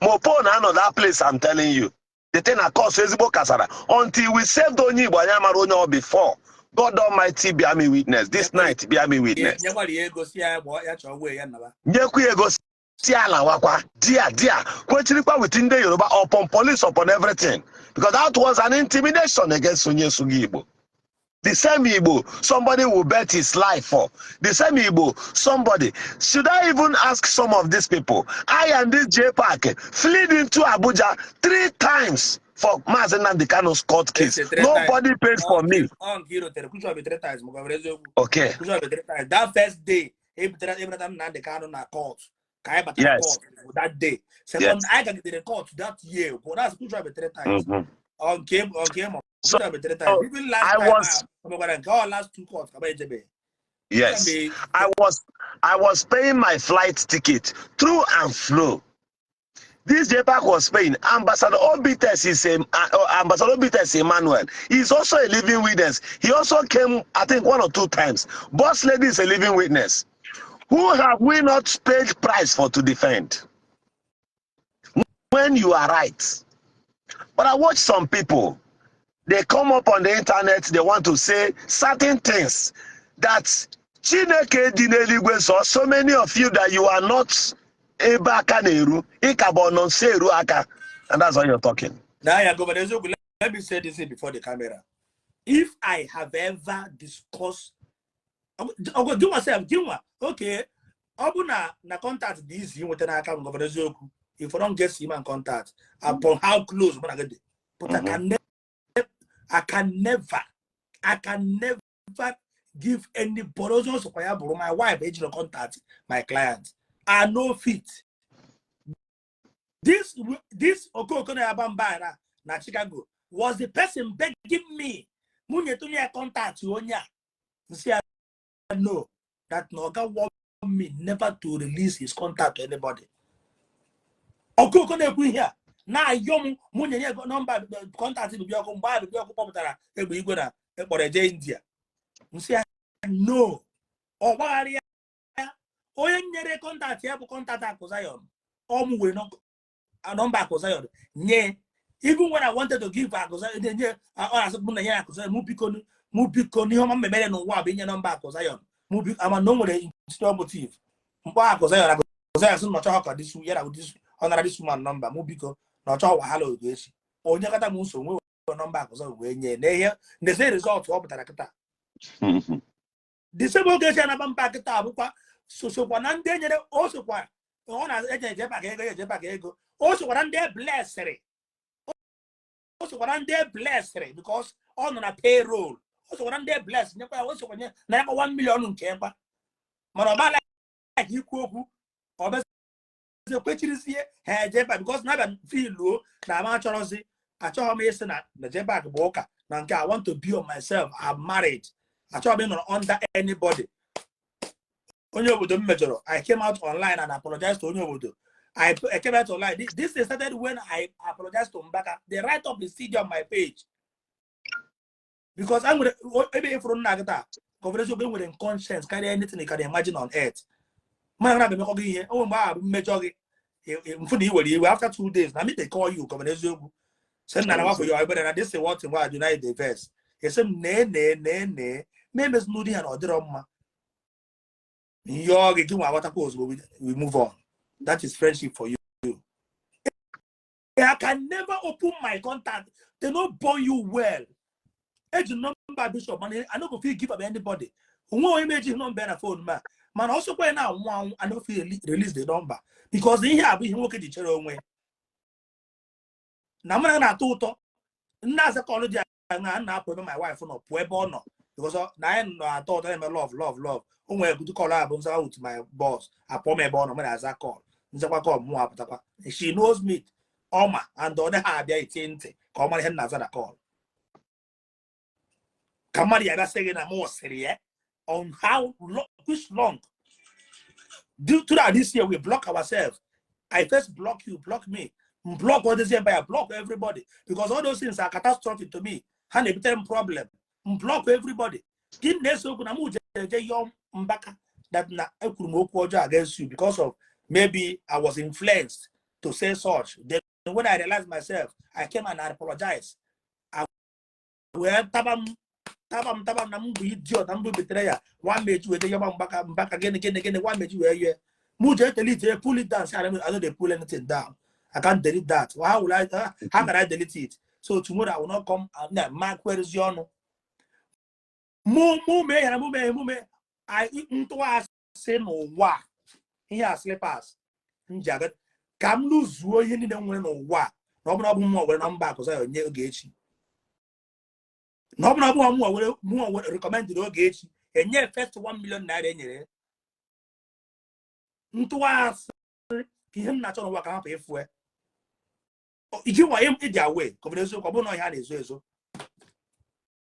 Mopo na-anọ that place. I'm telling you, the thing na cause ezigbo kasara until we saved onye Igbo. Anyị amara onye ọ before. God Almighty bear me witness this night, bear me witness.
Nyekwara ya ego si ya gbaa ya chọọ wee ya naba.
Nyekwu ya ego si ala wakwa dia dia kwechirikwa with ndị Yoruba upon police, upon everything, because that was an intimidation against onye sụga Igbo. The same Igbo somebody will bet his life for. The same Igbo somebody. Should I even ask some of these people? I and this J Park fled into Abuja three times for Mazi Nnamdi Kanu's court case.
Ese three
Nobody paid for me.
Ọ nke irotere kwuchọ bụ three times maka were eziokwu.
Okay.
Kwuchọ bụ three times. That first day ebutere ebunata Nnamdi Kanu na court ka anyị batara court that day. Second, anyị gagidere court that year bụ that's kwuchọ bụ three times. Ọ nke ma
So,
kwuchọ bụ three times. Even last
I
time
was
ahụ, ọ mekwara nke ọ last two court ka ba ejebe.
Yes.
Ebe
I was paying my flight ticket through and through. This JPAC was paying. Ambassador Obites Emmanuel is also a living witness. He also came, I think, one or two times. Boss Lady is a living witness. Who have we not paid price for to defend? When you are right. But I watch some people, they come up on the internet, they want to say certain things that Chineke dị n'eluigwe saw so many of you that you are not ebe aka na-eru, ịka bụ ọnọ nso eru aka, and that's why you're talking.
Now, yeah, Governor Ezeoku, let me say this thing before the camera. If I have ever discussed, Ogo, do myself, do okay. Ọ bụ na contact dị easy inweta n'aka m, Governor Eziokwu, if I don't get him and contact upon how close mụ na gị dị, but I can never, I can never, I can never give anybody, onye ọsọkwa ya bụrụ my wife, ejiri contact my client. I no fit. This Okoko na-aba mba na Chicago was the person begging me mụ nyetụ ya contact onye a. Nsị ya no, that na oga want me never to release his contact to anybody. Okoko na-ekwu ihe a na-ayọ m mụ nye ya nọmba contact Bibi Ọkụ mgbe a Bibi Ọkụ kpọpụtara egbe igwe na ekpọrọ eje India. Nsị ya no. Ọ gbagharị ya, onye nyere contact ya bụ contact Akụ Zion. Ọ mụ were nọmba Akụ Zion nye. Even when I wanted to give Akụ Zion, nye, ọ na-asị m na nye Akụ Zion, mụ biko, mụ biko, n'ihe ọma mmemere n'ụwa bụ inye nọmba Akụ Zion. Mụ biko, ama na o nwere interior motive. Mkpọ Akụ Zion, Akụ Zion sị na ọ chọghọ ka this ya na this ọ nara this woman nọmba. Mụ biko, na ọ chọghọ wahala oge echi. Onye kata m nso nwe nọmba Akụ Zion wee nye na ihe na result ọ pụtara kịta. The same Ogechi anaba mba kịta bụkwa sokwa na ndị enyere o, sokwa ọ na-eje eje maka ego, eje maka ego. O sokwa na ndị blessịrị, o sokwa na ndị blessịrị because ọ nọ na payroll. O sokwa na ndị bless nyekwa ya, o sokwa nye na yakwa 1 million nke ekwa, mana ọ bala ikwu okwu ọ bịazie kwechirizie ha eje ba because na-abịa filuo na ama achọrọzi. Achọghị m ịsị na JPAC bụ ụka na nke. I want to be on myself. I'm married. Achọghị m ịnọrọ under anybody. Onye obodo m mejọrọ, I came out online and apologized to onye obodo. I came out online. This started when I apologized to Mbaka. The write-up is still on my page because I'm nwere ebe ịfụrụ nna gị taa. Conference oge nwere conscience karịa anything you can imagine on earth. Mana na emekọ gị ihe o nwere mgbe ahụ mmejọ gị, mfụ na i were iwe, after 2 days na me dey call you, Governor Eziokwu, sị nna na wafọ ya ebere na this is what nwa United the verse esi m nee nee nee nee ma emezi n'ụdị ha na ọ dịrọ mma ihe ọ gị gị nwa aghọtakwa ozugbo. We move on. That is friendship for you. I can never open my contact. They no born you well. Eji nọmba bishop, mana I no go fit give up anybody. Onwe onye meji nọmba ya na phone ma, mana ọ sọkwa ya na-anwụ anwụ, I no fit release the number because ihe a bụ ihe nwoke ji chere onwe na mụ na na-atọ ụtọ. Nna aza call dị aṅa na-apụ ebe my wife nọ, pụọ ebe ọ nọ because na anyị nọ atọ ụtọ, na-eme love, love, love. O nwere good call a bụ nzawa with my boss, apụọ m ebe ọ nọ, m na-aza call, nzakwa call mụ apụtakwa. She knows me ọma and ọ dịghị abịa etie ntị ka ọ mara ihe m na-aza na call, ka mmadụ ya bịa sị gị na mụ sịrị ya on how long, which long. Due to that, this year we block ourselves. I first block you, block me, block all this empire, block everybody, because all those things are catastrophic to me. Ha na-ebutere m problem. M block everybody. Gị na-ese okwu na mụ jeje yọọ Mbaka that na ekwuru m okwu ọjọọ against you because of maybe I was influenced to say such. Then when I realized myself, I came and I apologized. I wee taba m, taba m, taba m na m bụ idiot, na m bụ betere ya nwa meji wee yọba Mbaka. Mbaka, gịnị, gịnị, gịnị, nwa meji wee yọọ mụ jee delete, pull it down. Say I no dey pull anything down. I can't delete that. Well, how will I how can I delete it? So tomorrow I will not come and na ma kwerezi ọnụ mụ mụ mee ya na mụ mee mụ mee ntụasị n'ụwa a. Ihe a slippers m ji aga ka m lụzuo ihe niile m nwere n'ụwa a, na ọ bụrụ ọ bụ mụnwa were nọmba Akụ Zion nye Ogechi, na ọ bụrụ ọ bụ mụnwa were mụnwa were recommend Ogechi enye first 1 million naira enyere ntụasị ka ihe m na-achọ n'ụwa ka hapụ ịfụ ya. Iji nwa ịdị awe ka ọ bụ eziokwu, ọ bụrụ na ihe a na-ezo ezo.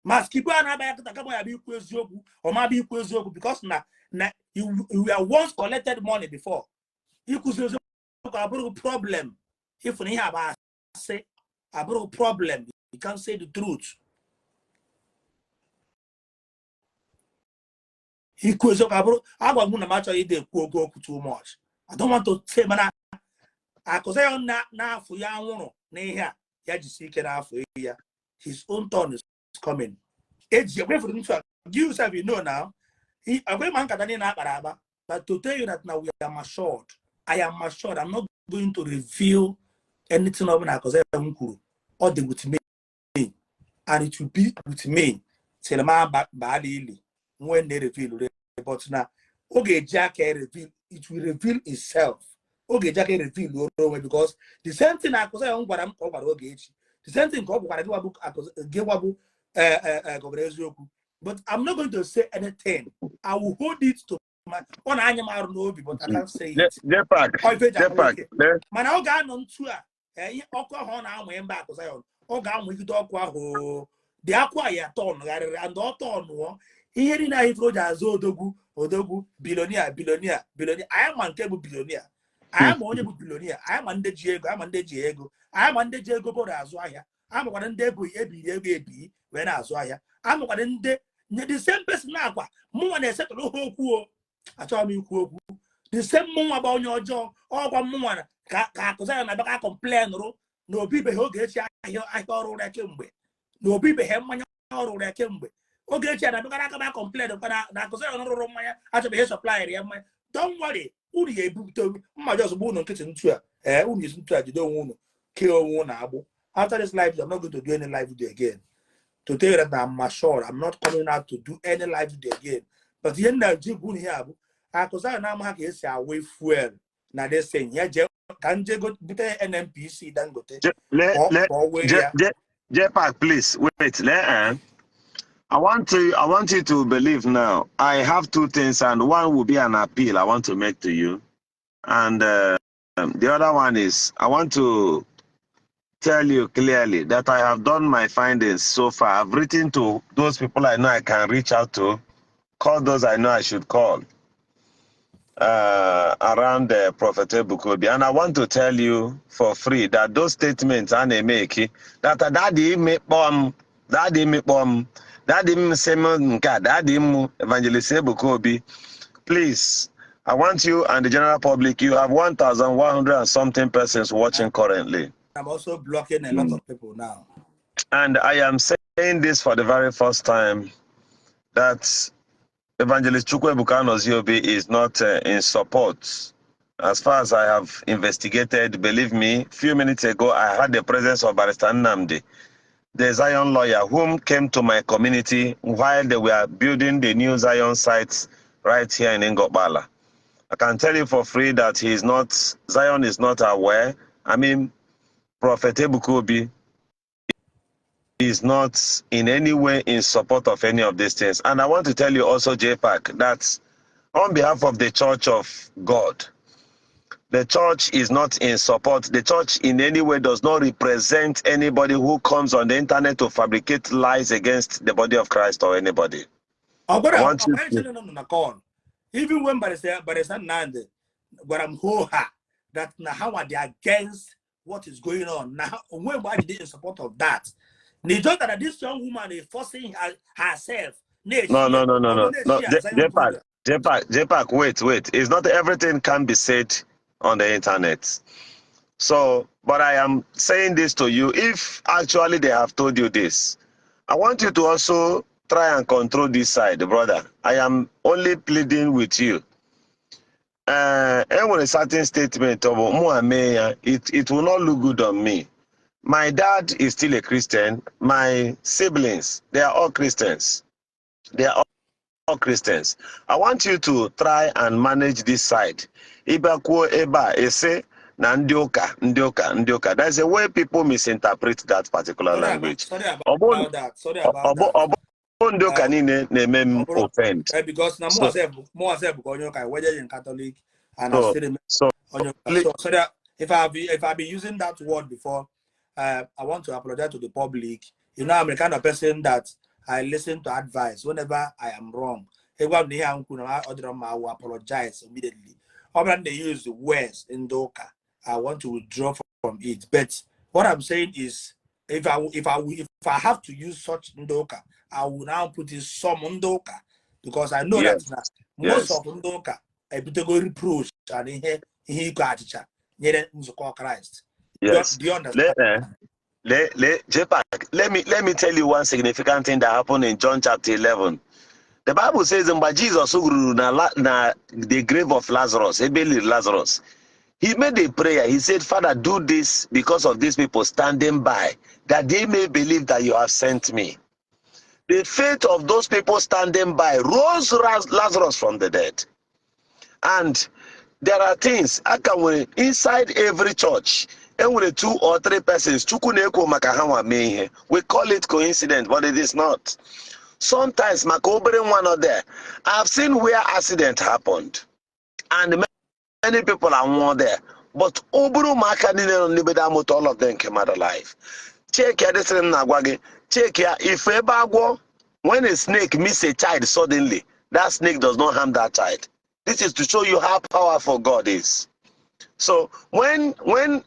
Ma skibo a na-abịa kịta, kama ya bụ ikwu eziokwu, ọ ma bụ ikwu eziokwu, because na you were once collected money before. Ikwuzi eziokwu abụrụ problem. Ịfụ na ihe a bụ asị abụrụ problem. You can't say the truth. Ikwu eziokwu abụrụ agwa m na m achọghị ịdị ekwu ogo okwu too much. I don't want to say, mana akụza ya na-afụ ya anwụrụ n'ihe a, ya jisi ike n'afọ ya. His own turn is coming. Eji ekwefuru ntu a, you yourself, you know now. Agwa ma nkata niile akpara akpa, but to tell you that now we are matured. I am matured. I'm not going to reveal anything ọbụla akụza ya m kwuru. Ọ dị with me and it will be with me till ma baa ili nwee na-reveal. But na ọ ga-eji aka reveal, it will reveal itself. Ọ ga-eji aka reveal onwe, because the same thing akụza ya m gwara m ka ọ gwara Ogechi, the same thing ka ọ gwakwara gị gwabụ Governor Eziokwu. But I'm not going to say anything. I will hold it to my ọ na-anya m arụ n'obi, but I can't say it. Mana ọ ga-anọ ntu a, ọkụ ahụ ọ na-amụ mba akụza ya, ọ ga-amụgide ọkụ ahụ dị akwa ya tọnụgharịrị and ọ tọnụọ ihe niile ahụ ifuru o ji azụ odogwu odogwu billionaire billionaire billionaire. Anyị ma nke bụ billionaire, anyị ma onye bụ billionaire, anyị ma ndị ji ego, anyị ma ndị ji ego, anyị ma ndị ji ego bụrụ azụ ahịa, anyị makwara ndị ebiri ego ebi wee na-azụ ahịa, anyị makwara ndị the same person na-akwa mụnwa na-esetụrụ ha okwu. O achọghị m ikwu okwu. The same mụnwa bụ onye ọjọọ ọgwa mụnwa ka akụza ya na-abịa ka complain rụ na obibeghị Ogechi ahịa ahịa ọrụ ya kemgbe, na obibeghị mmanya ọrụ ya kemgbe. Ogechi na-abịakara aka ba complain kwa na akụza ya rụrụ mmanya achọbeghị supply ya mmanya. Don't worry, unu ya ebupụta mma jos bụ unu nkịtị ntu a. Ee, unu esi ntu a jide onwe unu kee onwe unu agbụ. After this live, I'm not going to do any live video again. To tell you that I'm sure I'm not coming out to do any live video again. But ihe nna ji bụ unu ihe a bụ akụza ya na-ama ha ka esi awe fuel na this thing ya jee ka nje bute NNPC Dangote ka ọ wee ya.
J-Pack, please wait. I want you to believe now. I have two things, and one will be an appeal I want to make to you, and the other one is I want to tell you clearly that I have done my findings so far. I've written to those people I know I can reach out to, call those I know I should call around the Prophet Ebuka Obi. And I want to tell you for free that those statements I make, that daddy me bomb, daddy me bomb, daddy m sị m nke a, daddy m Evangelist Ebuka Obi, please, I want you and the general public, you have 1,100 and something persons watching currently.
I'm also blocking a lot of people now.
And I am saying this for the very first time that Evangelist Chukwuebuka Anozie Obi is not in support. As far as I have investigated, believe me, few minutes ago, I had the presence of Barrister Nnamdi, the Zion lawyer, whom came to my community while they were building the new Zion sites right here in Ngor Okpala. I can tell you for free that he is not, Zion is not aware. I mean, Prophet Ebuka Obi is not in any way in support of any of these things. And I want to tell you also, JPAC, that on behalf of the Church of God, the church is not in support. The church in any way does not represent anybody who comes on the internet to fabricate lies against the body of Christ or anybody.
Ọ gwara
I want you
ọ gwara na call. Even when Barrister Nnamdi gwara m hoo ha that na how are they against what is going on na onwe mgbe anyị dị in support of that. Na just that this young woman is forcing herself.
No. JPAC, JPAC, JPAC, wait, wait. It's not everything can be said on the internet. So, but I am saying this to you. If actually they have told you this, I want you to also try and control this side, brother. I am only pleading with you. Enwere certain statement of mụ it will not look good on me. My dad is still a Christian. My siblings, they are all Christians. They are all Christians. I want you to try and manage this side. Ịbịakwuo ebe a ese na ndị ụka ndị ụka ndị ụka. There's a way people misinterpret that particular language.
Sorry about that. Sorry about that.
Ọ bụ ndị ụka niile na-eme m offend.
Because na mụ myself bụ onye ụka, whether in Catholic and I still remain onye ụka. So sorry if I've been using that word before, I want to apologize to the public. I'm the kind of person that I listen to advice whenever I am wrong. Ịgwa m na ihe a m kwuru na ọ dịrọ mma, I will apologize immediately. Ọ bụrụ na use the words in the ụka, I want to withdraw from it. But what I'm saying is, if I have to use such ndị ụka, I will now put in some ndị ụka, because I know that na most of ndị ụka ebutego reproach and ihe iko achịcha nyere nzukọ Christ. Do you understand?
Let, JPAC, let me tell you one significant thing that happened in John chapter 11. The Bible says mgbe Jesus ruru na the grave of Lazarus, ebe e liri Lazarus, he made a prayer. He said, "Father, do this because of these people standing by, that they may believe that you have sent me." The faith of those people standing by rose Lazarus from the dead. And there are things aka nwere inside every church. Enwere two or three persons Chukwu na-ekwo maka ha nwa mee ihe. We call it coincidence, but it is not. Sometimes maka obere nwa nọ there. I've seen where accident happened and many people are there. But obere ụmụaka niile nọ n'ebe that motor, all of them came out alive. Check ya, this thing m na-agwa gị. Check ya, if ebe agwọ, when a snake meets a child suddenly, that snake does not harm that child. This is to show you how powerful God is. So when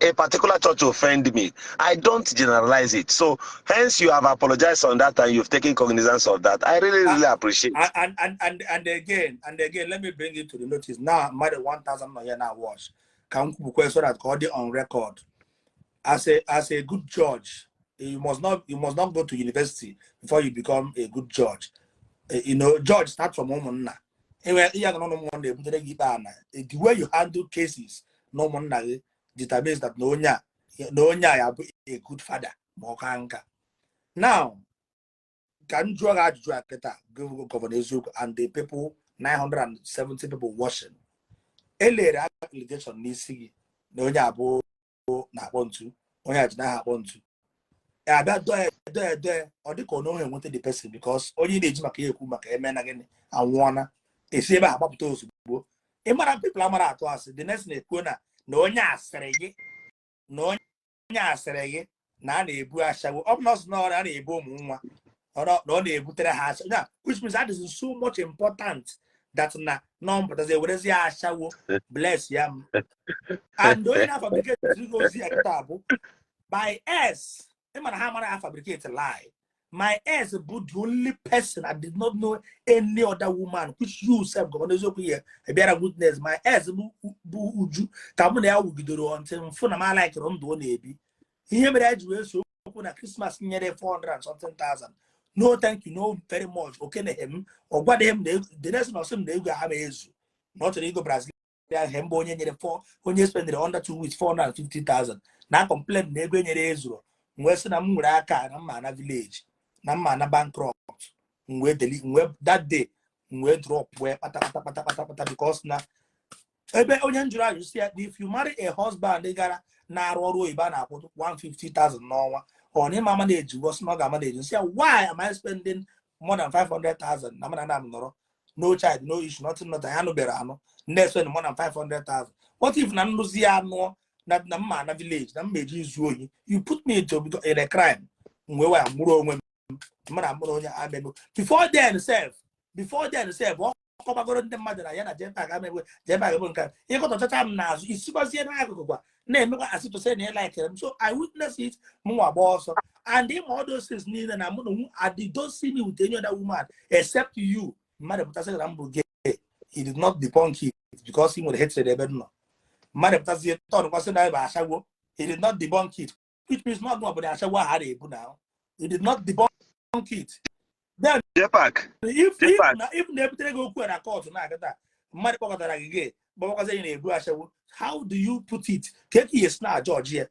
a particular church offend me, I don't generalize it. So hence you have apologized on that and you've taken cognizance of that. I really, really appreciate.
And again, let me bring it to the notice. Now, more than 1,000 nọ here now watch. Ka m kwupụkwa so that ka ọ dị on record. As a good judge, you must not go to university before you become a good judge. Judge start from ụmụnna. Enwe ihe ga n'ụmụ ụmụnna ebutere gị ikpe ana. The way you handle cases na ụmụnna gị determines that na onye a ya bụ a good father ma ọ ka nka. Now, ka m jụọ gị ajụjụ a kịta, Governor Eziokwu, and the people, 970 people watching. Elere allegation n'isi gị na onye abụ na-akpọ ntu, onye a ji n'aha akpọ ntu, abịa dọọ ya dọọ ya dọọ ya, ọ dịka ọ na enweta the person, because onye ị na-eji maka ya ekwu maka eme na gịnị anwụọna, esi ebe a gbapụta ozugbo. Ịmara people amara atụ asị. The next na-ekwu na onye asịrị gị, na onye asịrị gị na a na-ebu ashawo. Ọ bụ na ọ sị na ọ na-ebu ụmụ nwa, na ọ na-ebutere ha ashawo ya, which means that is so much important that na nọmpụtazi ewerezi ya ashawo bless ya m. And onye na-fabricate ozi ya kịta bụ by s ịma na ha mara ya fabricate lie. My ex bụ the only person. I did not know any other woman, which you sef, Governor Eziokwu, here bịara witness. My ex bụ Uju ka mụ na ya wugidoro until mfụ na m alaikiri ndụ ọ na-ebi. Ihe mere ya ji wee so okwu na Christmas nyere 400 and something thousand, no thank you, no very much. Okeneghị m, ọ gwadịghị m na the next na ọsị m na ego ha ma ezu na ọ chọrọ igo Brazil ahụ mgbe onye nyere four, onye spendere under 2 weeks 450,000 na complain na ego enyere ezuru. M wee sị na m nwere aka na mma na village na mma na bankrupt. M wee delete, m wee that day m wee drop wee kpata kpata kpata kpata kpata, because na ebe onye njụrụ ajụ si ya, if you marry a husband gara na-arụ ọrụ oyibo a na-akwụ 150,000 n'ọnwa, ọ na ịma ama na-eji gwọ sị na ọ ga-ama na-eji nsị ya, why am I spending more than 500,000 na mana na m nọrọ, no child, no issue, nothing, nothing, ya nụbere anụ na-spend more than 500,000? What if na nrụzi ya anụọ na mma na village na mma eji izu ohi? You put me into in a crime. M wee wee mụrụ onwe m mụ na mụrụ onye amego. Before then sef, ọ kọbagoro ndị mmadụ na ya na JPAC amegbe JPAC bụ nke a. Ịkọtọchacha m n'azụ, isikwazie n'akụkụ kwa na-emekwa asị to say na ị likere m. So I witness it, m nwa gba ọsọ. And ịma all those things niile na mụ na I did don't see me with any other woman except you. Mmadụ pụtasị na m bụ gay, he did not debunk it because he nwere hatred ebe m nọ. Mmadụ pụtazie tọn kwasị na ebe ashawo, he did not debunk it, which means not ọ bụ na ashawo ahụ a na-ebu na he did not debunk it then.
JPAC.
If
JPAC.
Na if na-ebutere gị okwu a na court na-agata, mmadụ kpọkọtara gị gay, kpọkọtazi gị na-ebu ashawo, how do you put it? Ka ị ga-esi na judge ya?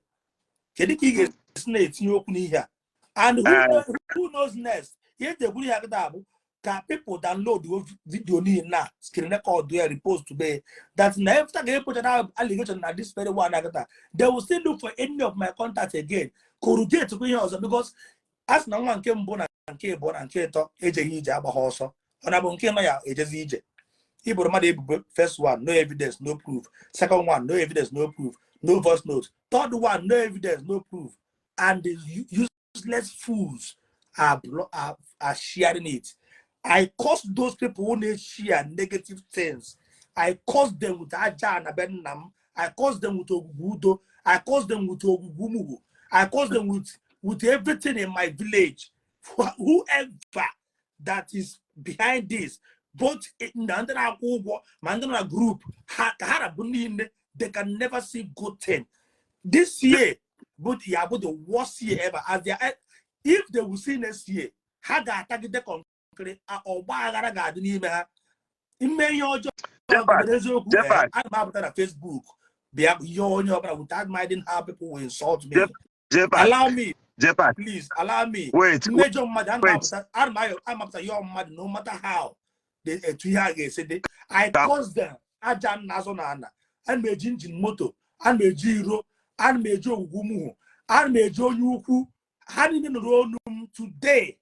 Kedu ka ị ga-esi na-etinye okwu n'ihe a? And who, who knows next? Ihe eji ekwuru ihe akịta bụ ka people download video niile na screen record ya, repost today, that na after ga epocha allegation na this very one akịta, they will still look for any of my contacts again, corrugate kwa ihe ọzọ, because a sị na nwa nke mbụ na nke abụọ na nke ịtọ ejeghị ije agbagha ọsọ, ọ na bụ nke nọ ya ejezi ije. Iboro mmadụ ebubo, first one, no evidence, no proof. Second one, no evidence, no proof, no voice note. Third one, no evidence, no proof, and the useless fools. are sharing it. I curse those people who na-share negative things. I curse them with aja na be nna m. I curse them with ogwugwu udo. I curse them with ogwugwu umugo. I curse them with everything in my village. Whoever that is behind this, both na ndị na-akwụ ụgwọ ma ndị nọ na group ha, ka ha rabụ niile, they can never see good thing this year. But ya bụ the worst year ever. As they are, if they will see next year, ha ga-atagide kọnkịrị, ọgba aghara ga-adị n'ime ha ime ihe ọjọọ.
Jepak,
eziokwu,
Jepak.
Ana m apụta na Facebook bịa yọọ onye ọbụla without minding how people will insult me.
Jepak,
Allow me.
Jepak,
Please allow me.
Wait,
Mmejọ mmadụ, ana m
wait.
apụta, ana m amapụta yọọ mmadụ, no matter how etu ihe a ga-esi dị. I curse them. Aja m na-azụ na ana, ana m eji engine moto, ana m eji iro, ana m eji ogwugwu muhu, ana m eji onye ukwu ha niile nụrụ onu m today,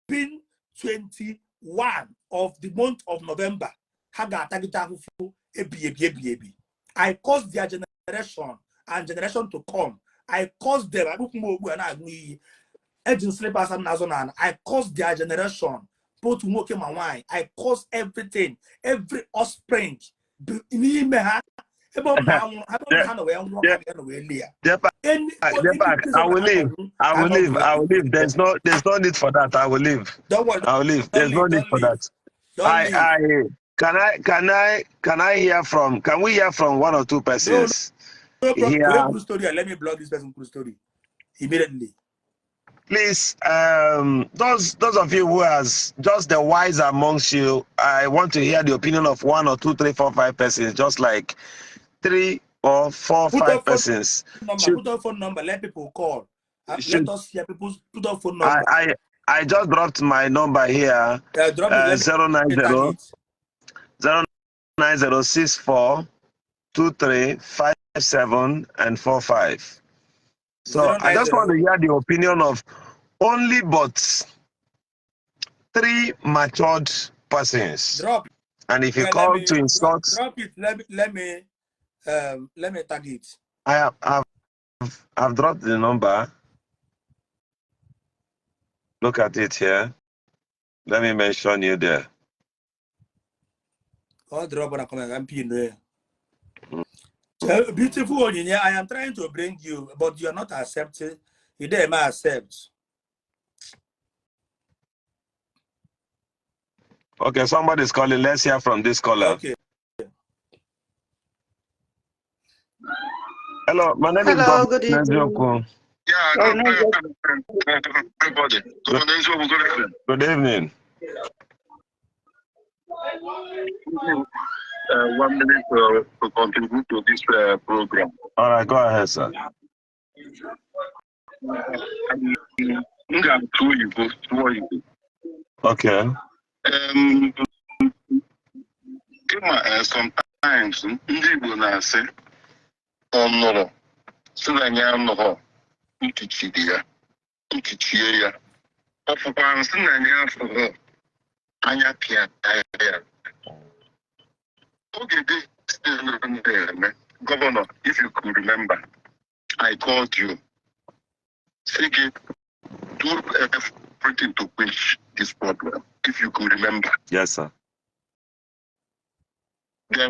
being 21 of the month of November, ha ga-atagide ahụhụ ebi ebi ebi ebi. I curse their generation and generation to come. I curse them. Akpụkpụ m okpu a na-aṅụ iyi, eji m slippers m na-azụ n'ala. I curse their generation, both nwoke ma nwaanyị. I curse everything, every offspring n'ime ha, ebe ọ bụla ha nwụrụ, ebe ọ bụla ha nọ wee nwụọ, ka nọ wee lie ya.
Jepak, Jepak, I will leave. I will leave. I will leave. There's no need for that. I will leave.
Don't worry.
I will leave. There's no
Leave,
need
don't
for
leave.
that.
Don't
I
leave.
I can I can I can I hear from can we hear from one or two persons
No problem.
here?
Wait, story. Let me block this person story immediately.
Please, those of you who has just the wise amongst you, I want to hear the opinion of one or two, three, four, five persons, just like three or four,
Put
five
up phone
persons.
number.
Should
Put up phone number. Let people call.
Should
Let us hear people's put up phone
I
number.
I just dropped my number here.
Drop it. Let
0
me tag
90
it.
09064 23 57 and 45. So I just want to
090.
hear the opinion of only but three matured persons.
Drop.
And if you
Let
call
me
to
drop,
insult,
drop it. Let me tag it.
I have I've dropped the number. Look at it here. Let me mention you there.
All drop on a comment and pin there. Beautiful Onyinye, I am trying to bring you, but you are not accepting. You didn't accept.
Okay, somebody's calling. Let's hear from this caller.
Okay.
Hello, my name is
Hello, good
Governor
evening.
Eziokwu.
Yeah,
Oh,
good
no,
evening, everybody.
Good,
Governor Eziokwu, good evening.
good evening.
1 minute to contribute to this program.
All right, go ahead, sir.
M ga-atụ oyibo, tụọ oyibo.
Okay.
Ịma, sometimes ndị Igbo na-asị ọ nụrụ sị na ya anụghọ, nchichiri ya nchichie ya, ọ fụkwara sị na ya afụghọ, anya pịa ya. Oge this na-eme, Governor, if you could remember, I called you, say gị do everything to quench this problem, if you could remember.
Yes, sir.
Then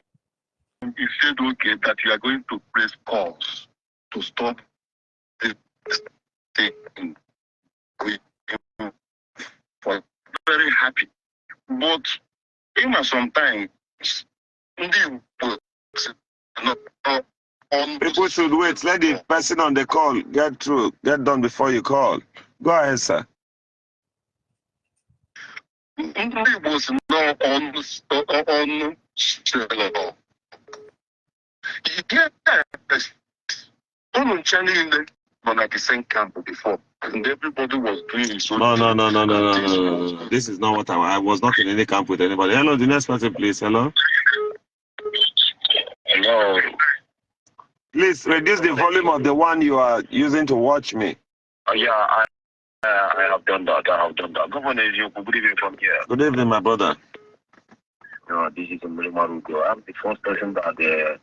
you said okay, that you are going to place calls to stop this thing going for. Very happy, but ịma, sometimes ndị Igbo sị na ọnụ
People should wait. Let the person on the call get through, get done before you call. Go ahead, sir.
Ndị Igbo si na ọnụ ọnụ sịrị. Yes, unu ncha niile nọ na the same camp before, and everybody was doing his own
No, no,
thing
no, no, no,
and
no,
things
no, no,
was
no. This is not what I was not in any camp with anybody. Hello, the next person, please. Hello.
Hello.
Please reduce the volume of the one you are using to watch me.
Yeah, I have done that. I have done that. Governor Eziokwu, good evening from here.
Good evening, my brother.
No, this is Marugo. I'm the first person that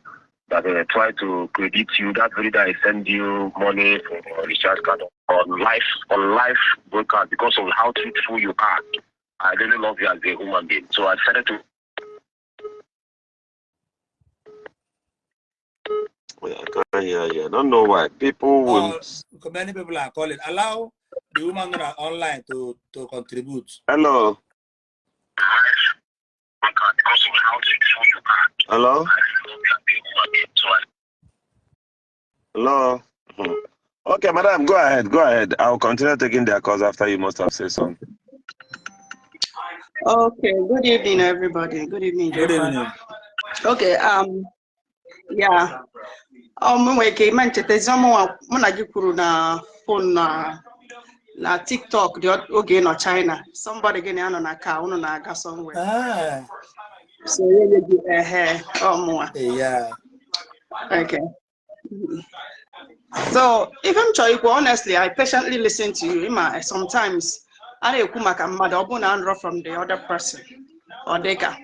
That they try to credit you that very day I send you money for recharge card on live broadcast because of how truthful you are. I really love you as a human being. So I decided to
I can't hear you. I don't know why. People will.
Many people are calling. Allow the woman online to contribute.
Hello.
Because of how truthful you are.
Hello.
I really love you as a human being. So I
Hello. Okay, madam, go ahead. Go ahead. I'll continue taking their calls after you must have said something.
Okay, good evening, everybody. Good evening,
Good
Jeff.
evening.
Okay, yeah. Nwere ike ime nchetezi ọmụnwa mụ na gị kwuru na phone na TikTok dị oge ị nọ China. Somebody gị na ya nọ na car, unu na-aga somewhere.
Ah,
So ya nye gị ehe ọmụnwa.
Yeah.
Okay. So, ife m chọrọ ikwu, honestly, I patiently listen to you. Ịma, sometimes a na-ekwu maka mmadụ, ọ bụrụ na nrọ from the other person, ọ dịka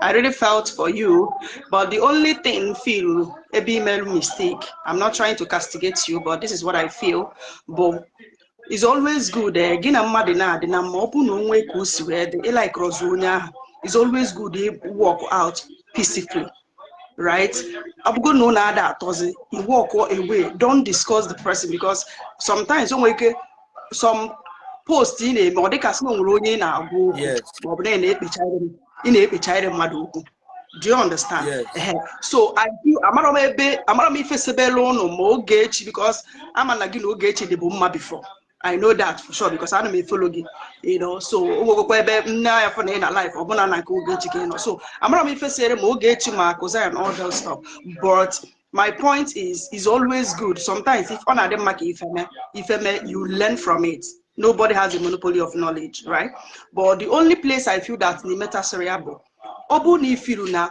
I really felt for you, but the only thing feel a email mistake. I'm not trying to castigate you, but this is what I feel. But it's always good. Gị na mmadụ na-adị na mma, ọ bụ na onwe ka o si wee dị, ị like onye ahụ. It's always good to work out peacefully, right? Ọ bụgo na unu ada atọzi, you walk away. Don't discuss the person because sometimes o nwere ike some post ị na-eme, ọ dịka sị na o nwere onye ị na-agwa okwu maọbụ na ị na-ekpechara mmadụ okwu. Do you understand?
Yes.
Ehe. So I feel amara m ebe amara m ife sebela ụnụ ma Ogechi, because ama na gị na Ogechi dị bụ mma before. I know that for sure because ana m e-follow gị. So o nwegokwa ebe nne anya fọ na ị na life ọbụna na nke Ogechi ka ị nọ. So amara m ife sere ma Ogechi ma Akụza and all that stuff. But my point is always good. Sometimes if ọ na-adị mma ka ifeme ifeme, you learn from it. Nobody has a monopoly of knowledge, right? But the only place I feel that n'imetasịrị ya bụ ọ bụrụ na ifiru na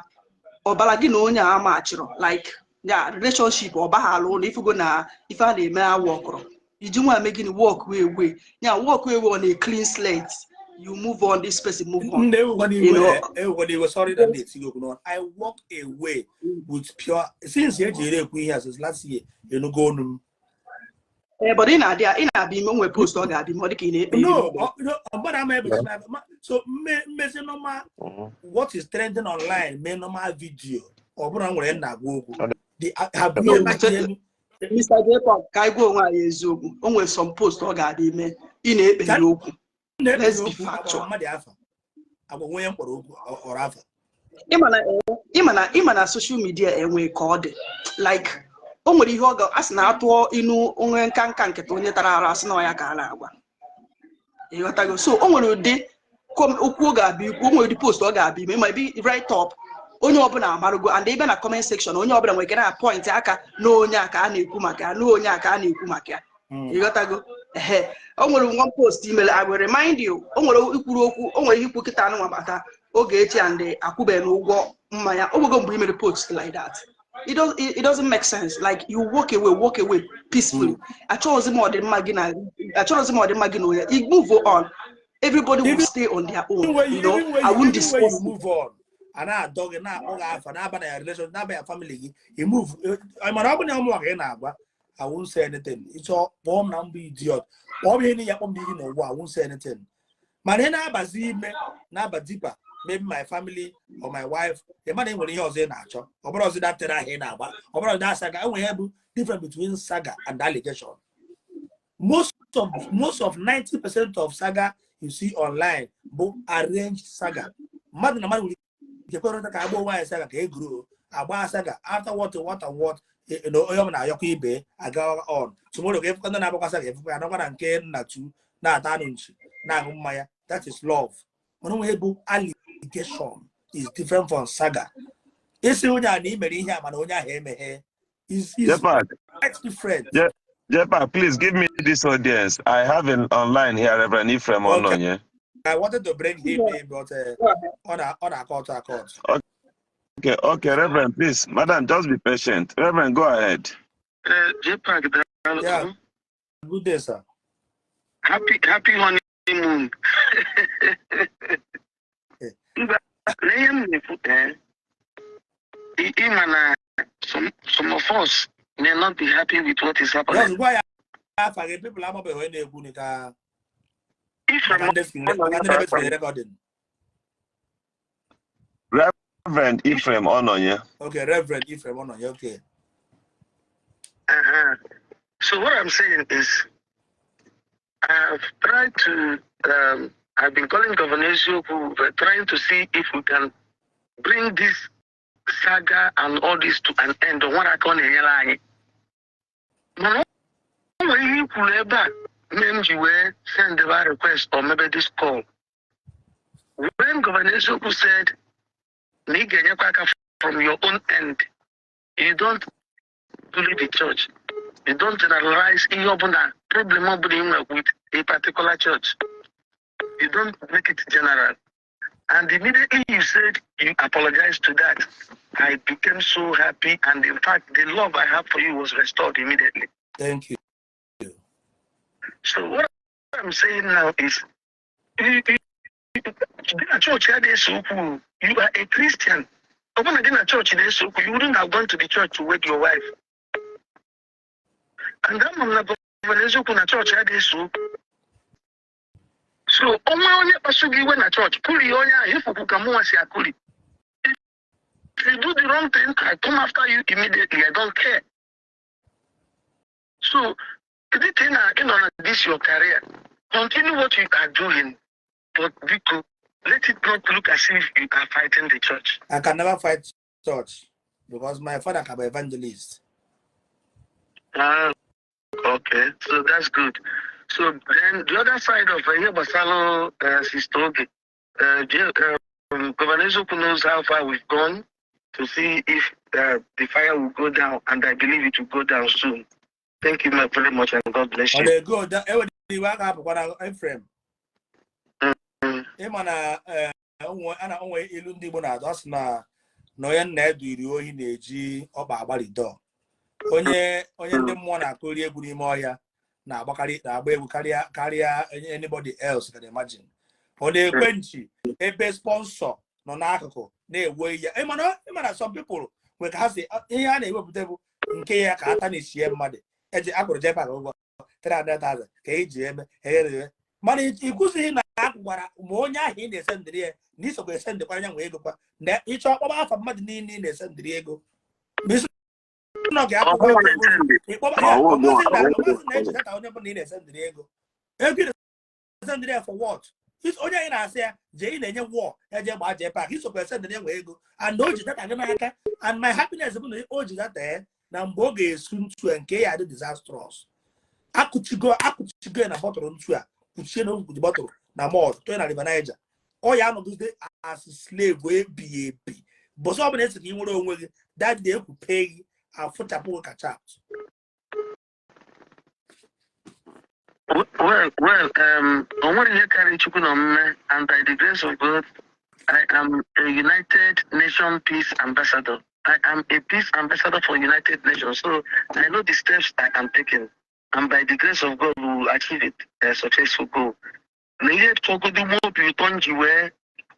ọbara gị na onye a ama achịrọ, like ya relationship ọ baghala ụlọ, ifugo na ife a na-eme awụ ọkụrọ iji nwa eme gịnị, walk away, ya walk away on a clean slate. You move on, this person move on.
Nne, ewekwana
You
iwe.
know.
Ewekwana iwe, sorry na na-eti okwu n'ọnụ. I walk away with pure since eji ere ekwu ihe a since last year, enugo onu m.
Ee, but ị na-abịa ime onwe post, ọ ga-abịa ime ọ dịka ị na-ekpe
No,
iri.
no, mmadụ ama ebe so mmezi normal what is trending online, mee normal video, ọ bụrụ na nwere nna agwa okwu the have you ever hear me?
Mr. Jacob, ka anyị gwa onwe anyị eziokwu, o nwere some post ọ ga-adị ime ị na-ekpe ya okwu.
Na-ekpe
Let's be
okwu agbara
factual.
Mmadụ afa agwa onye mkpọrọ okwu ọrụ afa.
Ịma na social media enwe ka ọ dị, like o nwere ihe ọ ga asị na atụọ inu onwe nka nka nkịta onye tara arụ asị na ọ ya ka a na-agwa, ịghọtago? So o nwere ụdị okwu ọ ga-abịa ikwu, o nwere ụdị post ọ ga-abịa ime ma ebe write up onye ọbụla amarugo, and ebe na comment section onye ọbụla nwere ike na point aka na onye a ka a na-ekwu maka ya, na onye a ka a na-ekwu maka ya, ịghọtago? Ehe, o nwere one post imere, I will remind you, o nwere ikwuru okwu, o nwere ihe ikwu kịta anụnwa maka Ogechi and akwụbeghị n'ụgwọ mmanya. O nwego mgbe i mere post like that. It doesn't make sense. Like, you walk away, walk away peacefully. Achọghịzi m ọdịmma gị na onye. You move on, everybody will
Even
stay on their own.
when
you
you,
know
even when
I
you,
won't
even when you
discuss it.
Move on, a na-adọ gị, na-akpọ gị afa, na-aba na ya relation, na-aba ya family gị, you move. Mana ọ bụ na ụmụ ka ị na-agwa, I won't say anything. Ịchọ kpọọ m na mbụ idiot, kpọọ m ihe niile, akpọ m n'ihi n'ụwa, I won't say anything. Mana ị na-abazi ime na-aba deeper, maybe my family or my wife, ị mana ị nwere ihe ọzọ ị na-achọ. Ọ bụrụ ọzọ that ahụ ị na-agba, ọ bụrụ that saga, enwere ihe bụ difference between saga and allegation. Most of 90% of saga you see online bụ arranged saga. Mmadụ na mmadụ nwere ike kwerịta ka agba onwe anyị saga ka e grow, agba saga. After what, what and what, onye ọbụla ayọkwa ibe aga on. Tomorrow ka efukwa ndị na-agbakwa saga, efukwa anọkwa na nke nna tu na-ata anụ nchi na-aṅụ mmanya. That is love. Mana onwe bụ allegation is different from saga. Isi onye a na i mere ihe a, mana onye ahụ emeghe is
Jepak,
quite different.
Jepak, please give me this audience. I have an online here, Reverend Ephraim
Okay.
Ononye.
I wanted to bring him in, but on a court, a court.
Okay, Reverend, please. Madam, just be patient. Reverend, go ahead.
JPAC, daalụ.
Yeah. Good day, sir.
Happy honeymoon. Mba, na ihe m na-ekwu, ịma na Some of us may not be happy with what is happening.
Just gwa ya afa gị, people amabeghị onye na-ekwu ka
Ephraim
maka ndị screen, maka ndị na-eme screen recording.
Reverend Ephraim Ononye.
Okay, Reverend Ephraim Ononye, okay.
So what I'm saying is, I've tried to, I've been calling Governor Ezioku, we're trying to see if we can bring this saga and all this to an end. Ọ nwere aka ọ na-enyere anyị. Mana o nwere ihe i kwuru ebe a mee m ji wee send the request or maybe this call. When Governor Ezioku said na ị ga-enyekwa aka from your own end, you don't bully the church. You don't generalize ihe ọbụla, problem ọbụla ị nwere with a particular church. You don't make it general. And immediately you said you apologize to that, I became so happy. And in fact, the love I have for you was restored immediately.
Thank you.
So what I'm saying now is, gị na chọọchị adịghị ese okwu. You are a Christian. Ọ bụrụ na gị na chọọchị na-ese okwu, you wouldn't have gone to the church to wed your wife. And ama m na Governor Eziokwu na chọọchị adịghị ese okwu. So onwe onye kpasu gị iwe na chọọchị, kụrie onye ahụ ifukwu ka mụnwa si akụri. If you do the wrong thing, I come after you immediately. I don't care. So the thing na ị nọ na this your career, continue what you are doing, but biko, let it not look as if you are fighting the church.
I can never fight church because my father can be evangelist.
Ah, okay, so that's good. So then the other side of ihe gbasara Sister Oge, Governor Eziokwu knows how far we've gone to see if the fire will go down, and I believe it will go down soon. Thank you very much, and God bless
Ọ
you.
na-ego enwere iwe a ga-apụkwa na Ephraim. Ịma na a na onwe ilu ndị Igbo na-atụ, ọ sị na onye nna eduri ohi na-eji ọkpa agbalido onye ndị mmụọ na-akụri egwu n'ime ọhịa, na-agbakarị, na-agba egwu karịa anybody else can imagine. Ọ na-ekwe nchi ebe sponsor nọ n'akụkụ na-ewe ya. Ịma na some people nwere ka ha si ihe a na-ewepụta bụ nke ya ka ata na-echie mmadụ eji akwụrụ JPAC ụgwọ 300,000 ka eji eme eghere, mana ị kwụsịghị na akwụkwara ma onye ahụ ị na-esendịrị ya na isokwa esendịkwara ya nwe ego kwa na ịchọ ọkpọba afa mmadụ niile ị na-esendịrị ego ma isi na ọ ga-akwụkwọ
Ọ bụrụ na esendị.
ịkpọba ya. Ọmasị na echeta ka onye bụla ị na-esendịrị ego ị na-esendịrị ya for what? Onye anyị na-asị ya jee, ị na-enye wọ ya jee gbaa JPAC, isokwa esendịrị ya nwe ego and o ji data gị n'aka. And my happiness bụ na o ji data ya na mgbe ọ ga-esu ntu a nke ya dị disastrous. Akụchigo ya na bọtụlụ ntu a kpuchie na okwukwu bọtụlụ na mọd tụọ na River Niger. Ọ ya anọgide as slave ebighị ebi. Bọsọ ọbụla esi ka ị nwere onwe gị, that day ekwupe gị, afụchapụ gị ka chat.
Well, o nwere ihe karịrị Chukwu na omume, and by the grace of God, I am a United Nations Peace Ambassador. I am a peace ambassador for United Nations, so I know the steps I am taking, and by the grace of God, we will achieve it, a successful goal. Na ihe chọgodo m obi ụtọ m ji wee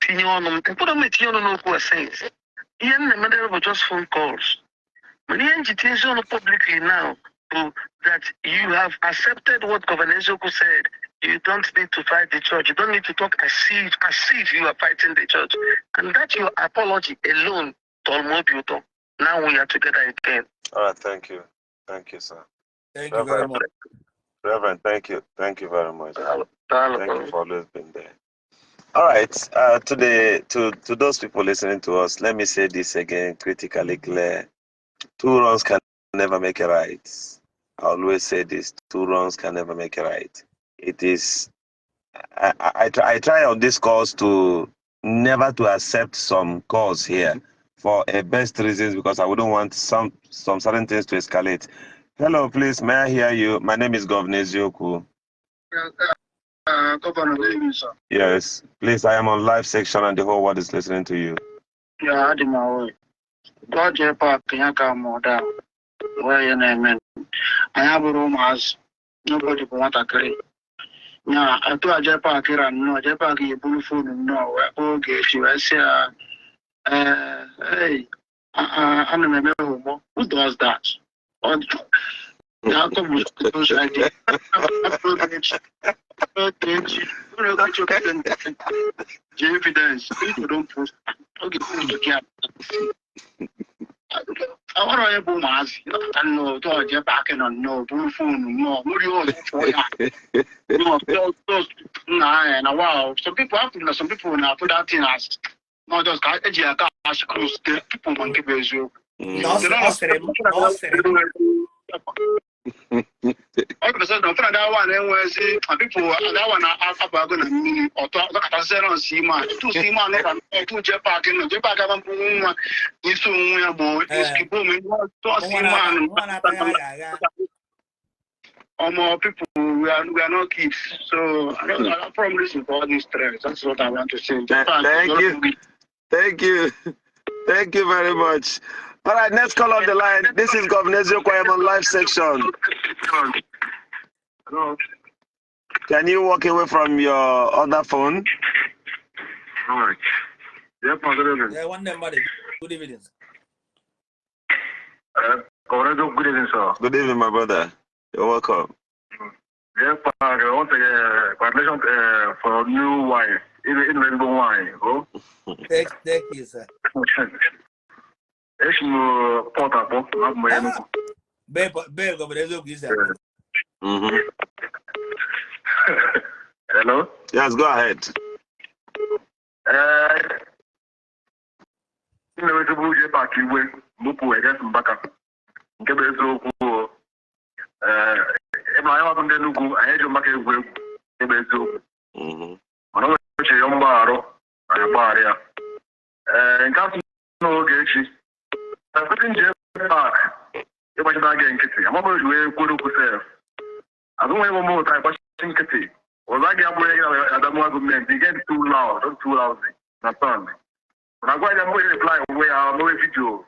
tinye ọnụ m, ekwere m etinye ọnụ n'okwu a since. Ihe m na-emedebe bụ just phone calls. Mana ihe m ji tinye ọnụ publicly now bụ that you have accepted what Governor Eziokwu said. You don't need to fight the church. You don't need to talk as if you are fighting the church. And that your apology alone tọrọ m obi ụtọ. Now we are together again.
All right, thank you. Thank you, sir.
Thank you very much.
Reverend, thank you. Thank you very much.
Daalụ, daalụ.
Thank you for always being there. All right. To those people listening to us, let me say this again, critically clear. Two wrongs can never make a right. I always say this: two wrongs can never make a right. It is. I try on this calls to never to accept some calls here for a best reasons, because I wouldn't want some certain things to escalate. Hello, please, may I hear you? My name is Governor Ezioku.
Governor, good evening, sir.
Yes, please, I am on live section and the whole world is listening to you.
Yeah, adị m aware. Gwa JPAC ya ka mụ da wee ya na-eme. Anyị abụrụ ụmụazị. Nobody bụ nwatakịrị. Ya etu a JPAC ra nnọọ, JPAC ya eburu phone nnọọ wee kpọọ Ogechi wee sị ya ee, hey, Ana m eme homo. Who does that? Ọ how come with those idea? Ogechi, Ogechi, evidence. People don't post. Okay, okay. Ọ onye bụ ụmụazị nọpụta nnọọ otu ọjọọ ebe akị nọ nnọọ buru phone nnọọ nwere ihe ọzọ chọọ ya just nna anya na wow, some people have na some people na-afụ that thing as not just ka eji aka as close the people, ma nke bụ eziokwu.
Na ọ sịrị m na ọ sịrị m.
Ọ bụ na ọfụna that one enwezi na people that one abago na mmiri ọtọ ọkachasị nọ nsi ime a tutu si ime anụ ka ọtụ je paakị nọ je paakị aba mkpụrụ nwa n'isi onwe ya bụ iskibo ome tụọ si
nwa
ime anụ.
Nwa na-ata ya agha agha.
Omo, people, we are not kids, so I don't I don't from listen for all these trends. That's what I want to say.
Thank you. Thank you. Thank you very much. All right, next call on the line. This is Governor Eziokwu on live section.
Hello.
Can you walk away from your other phone?
All right. Yep, good evening.
Yeah, nwanne mmadụ, good evening.
Governor, good evening, sir.
Good evening, my brother. You're welcome.
Yes, I want to congratulations for new wife, even in wife. Oh,
Thank you, sir.
Esi m Port akpọ, abụ m Enugu.
Bee Governor Eziokwu isi akpọ.
Hello.
Yes, go ahead.
M na-enwetụbụ je paakị iwe mụpụ against Mbaka, nke bụ eziokwu o. Ebe anyị nwabụ ndị Enugu, anyị eji Mbaka egwu egwu, nke bụ eziokwu. Mana o nwere ya mgbagharụ, anyị gbaghara ya. Ee, nke asụ n'oge echi ekpete nje paak ịgbachita gị nkịtị amaghị eji wee kwuru okwu sef azụ nwere ime ụta ịgbachi nkịtị ọzọ a ga-abụrụ ya adamwa gọọmenti. You get too loud, not too lousy na sun mana gwa ya mgbe reply onwe ya mewe video.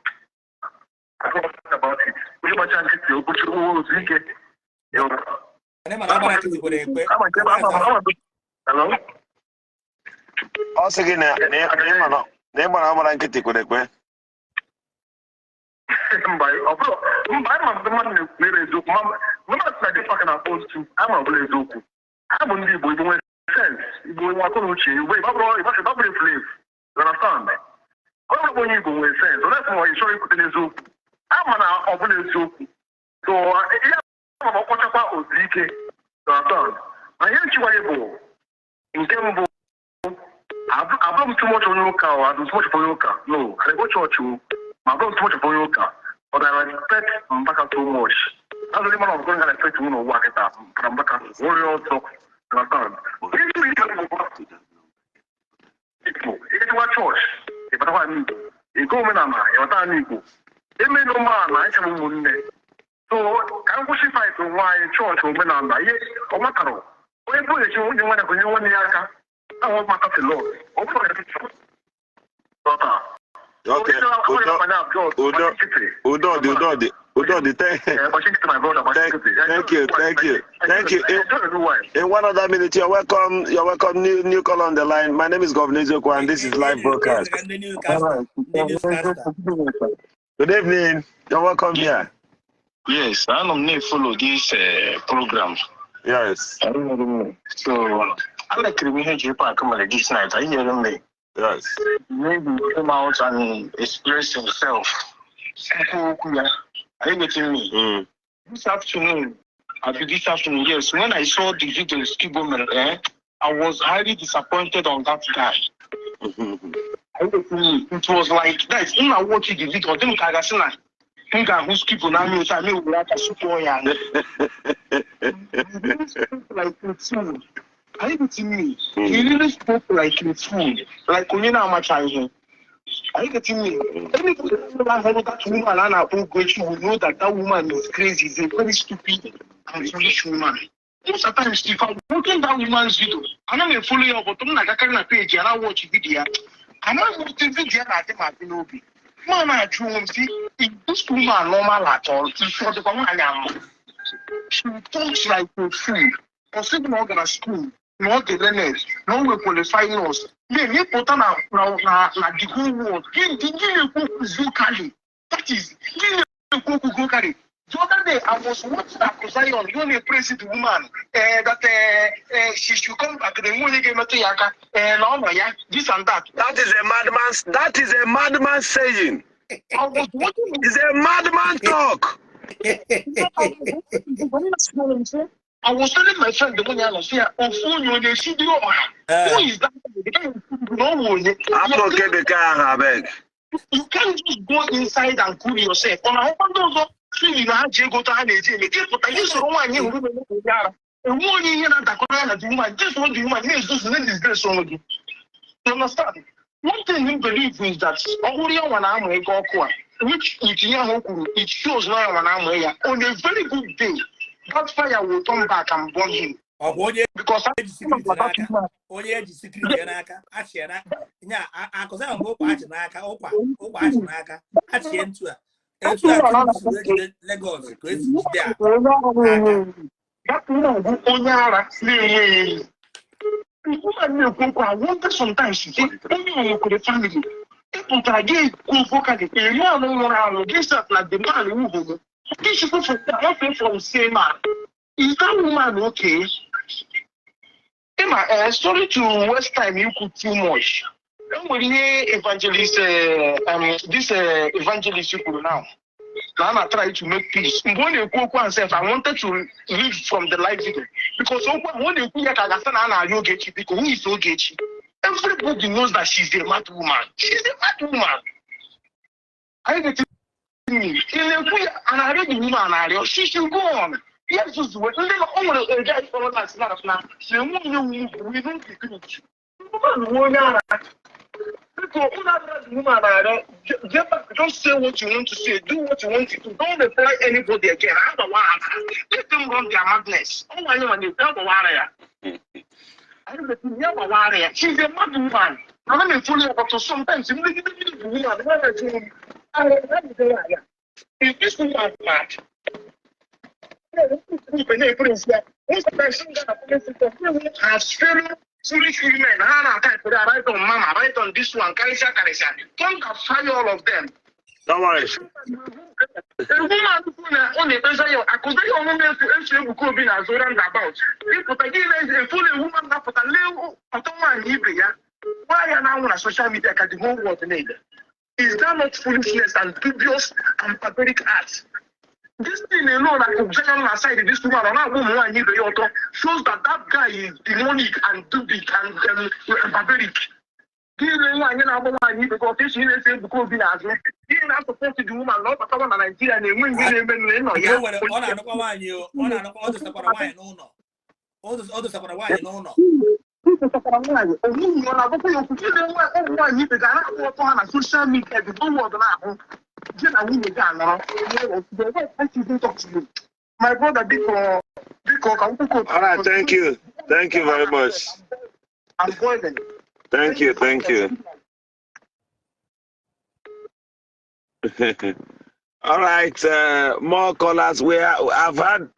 I don't know about it. Onye gbacha nkịtị okwuchi ozu ike.
Anyị mana agbara nkịtị kwere ekwe.
Hello?
Ọ sị gị na ị gbara agbara nkịtị kwere ekwe.
Mba, ọ bụrụ mba, anyị ma ndị mmadụ na-ekwu eziokwu, ma mmadụ sị na gị paka na-akpọ otu ama ọ bụla eziokwu. Ha bụ ndị Igbo, Igbo nwere sense, Igbo nwere akọ na uche, Igbo ịgbabụrụ slave, you understand? Ọ bụrụ onye Igbo nwere sense, ọ na-esi ma ị chọrọ ikwute n'eziokwu, ama na ọ bụla eziokwu. So ihe ama ma ọkpọchakwa ozu ike, you understand? Ma ihe nchịkwa gị bụ nke mbụ, abụrụ m too much onye ụka o, adụ too much onye ụka, no, I dey go church o, ma abụrụ m too much onye ụka, but I respect Mbaka so much. That's the only man of God I respect m n'ụwa kịta, para Mbaka nwere ọzọ, you understand? Ịgachakwa chọọchị, ịbatakwa ala Igbo, ịga omenala, ịbata ala Igbo, eme na ụmụala anyị chọrọ ụmụnne. So ka m kwụsị fight onwe anyị, chọọchị, omenala, ihe ọ matara onye bụ echi onye nwanne ka onye nwanne ya aka ahụ mata lọ ọ bụrụ na chọọchị.
Okay. Udo, udo, udo dị, udo dị, udo dị. Thank you, thank you, thank you. In one other minute, you're welcome. You're welcome. New call on the line. My name is Governor Eziokwu, and this is live broadcast.
Ndị newscaster, ndị newscaster.
Good evening. You're welcome here.
Yes, anọ m na-follow this program. So, alekiri m ihe JPAC mere this night. I hear me. Maybe he came out and expressed himself. Okwu okwu ya. Are you getting me?
Mm.
This afternoon, I think this afternoon, yes, when I saw the video Skibo mere, I was highly disappointed on that guy. Are you getting me? It was like that. In I watch the video, then ka ga-asị na m ga-ahụ Skibo n'anya otu a na-ewere aka sụpụọ ya anya. He really spoke like a fool. Are you getting me? He really spoke like a fool. Like onye na-amacha ihe. Are you getting me? Anybody who heard that woman a na-akpọ Ugochi will know that that woman is crazy. Is a very stupid and foolish woman. Most of the times, if I'm watching that woman's video, ana m follow ya, but m na-agakarị na page ya na watch video ya. Amaghị m otu video ya na-adị m adị n'obi. Ma na-ajụ onwe m sị, is this woman normal at all? Isi ọ dịkwa nwaanyị ama? She talks like a fool. Ọ sịghị na ọ gara school. Na ọ dị learned, na o nwekwara finals na-emepụta na the whole world. Gị na-ekwu okwu vocally, that is, gị na-ekwu okwu vocally. The other day I was watching Aku Zion, you na-praise the woman that she should come back, na enwe onye ga-emetụ ya aka, na ọ nọ ya, this and that.
That is a madman. That is a madman saying.
I was watching.
It's a madman talk.
I was telling my friend, the one ya nọ, sị ya ofu onye onye esi dị ọha. Who is that? The guy na ọ wụ onye.
Afọ nke bekee ahụ, abeg.
You can't just go inside and cool yourself. Ọ na-ahụkwa ndị ọzọ fili na ha ji ego ha na-eji eme gị pụta gị soro nwaanyị hụrụ na onye ara enwe onye ihe na-adakọrọ ya na the woman, just soro the woman na-ezuzu na disgrace onwe gị. You understand? One thing I believe is that ọ bụrụ ya nwa na-amụ ego ọkụ a, which with ihe ahụ o kwuru, it shows na ya nwa na-amụ ya. On a very good day, that fire will turn back and burn him.
Ọkwa onye
Because
eji security n'aka, onye eji security n'aka, achị na nya akụzi ahụ bụ ụkwa achị n'aka, ụkwa achị n'aka, achịe ntu a etu a Tinubu si wee jide Lagos ka esi jide a n'aka.
That woman bụ onye ara na-enweghị enyi. Woman na-ekwu okwu, I wonder sometimes, sị onye o nwekwara family ịpụtara gị ekwu vocally, a man nwụrụ anwụ, gị sat na the man wu homo. Gị chukwu from from same man. Is that woman okay? Ịma, sorry to waste time ikwu too much. E nwere ihe evangelist, this evangelist kwuru now na a na-try to make peace. Mgbe ọ na-ekwu okwu ahụ sef, I wanted to read from the live video because okwu ahụ ọ na-ekwu ya ka a ga-asị na a na-arịọ Ogechi biko. Who is Ogechi? Everybody knows that she's a mad woman. She's a mad woman. Are you getting me? Ị na-ekwu ya a na-arịọ the woman arịọ. She should go on. Yes, ndị o nwere a guy kpọrọ na asị na na enwe onye wu, we don't agree. Woman wụ onye ara. Biko, unu abịara the woman arịọ. Get back, just say what you want to say, do what you want to do. Don't reply anybody again. Agbawa ara. Let them run their madness. Ọ nwanyị nwa na-ekwu agbawa ara ya. Anyị na-ekwu ya gbawa ara ya. She's a mad woman. Ana m efolu ya, but sometimes mmegide mmiri bụ woman ha na-eju m ara ya na ya. Is this woman mad? Has fellow foolish women ha na-aka ekpere, right on mama, right on this one, karịsịa karịsịa, thunder fire all of them.
Don't worry.
A woman kwụ na ọ na-ekpeza ya akụzi ya ọmụmụ efu eso Ebuka Obi na-azụ roundabout. Ịpụta gị na-efulu a woman na-apụta lee ọtọ nwaanyị ibe ya gwa ya na-anwụ na social media ka the whole world na-ele. Is that not foolishness and dubious and barbaric act? This thing alone, like Zion aside, this woman, ọ na-agba ụmụ nwaanyị ibe ya ọtọ, shows that that guy is demonic and dubious and barbaric. Gị ile nwaanyị na-agba nwaanyị ibe gị ọtọ esi na-ese Ebuka Obi n'azụ, gị na-asupport the woman na ọ batawa na Naijiria na-enwe ihe na-eme na ịnọ ya.
O nwere ọ na-anụkwa nwaanyị o, ọ na-anụkwa, ọ dosakwara nwaanyị n'ụlọ. O dosakwara nwaanyị n'ụlọ.
Ịchọtakwara nwaanyị onwunye ọ na-agwakwa ya okwu gị na ụmụ nwaanyị ibe ga na-agba ọtọ ha na social media, the whole world na-ahụ gị na nwunye gị anọrọ. My brother, biko, biko, ka nkwukọ.
All right, thank you. Thank you very much.
I'm boiling.
Thank you, thank you. All right, more callers. I've had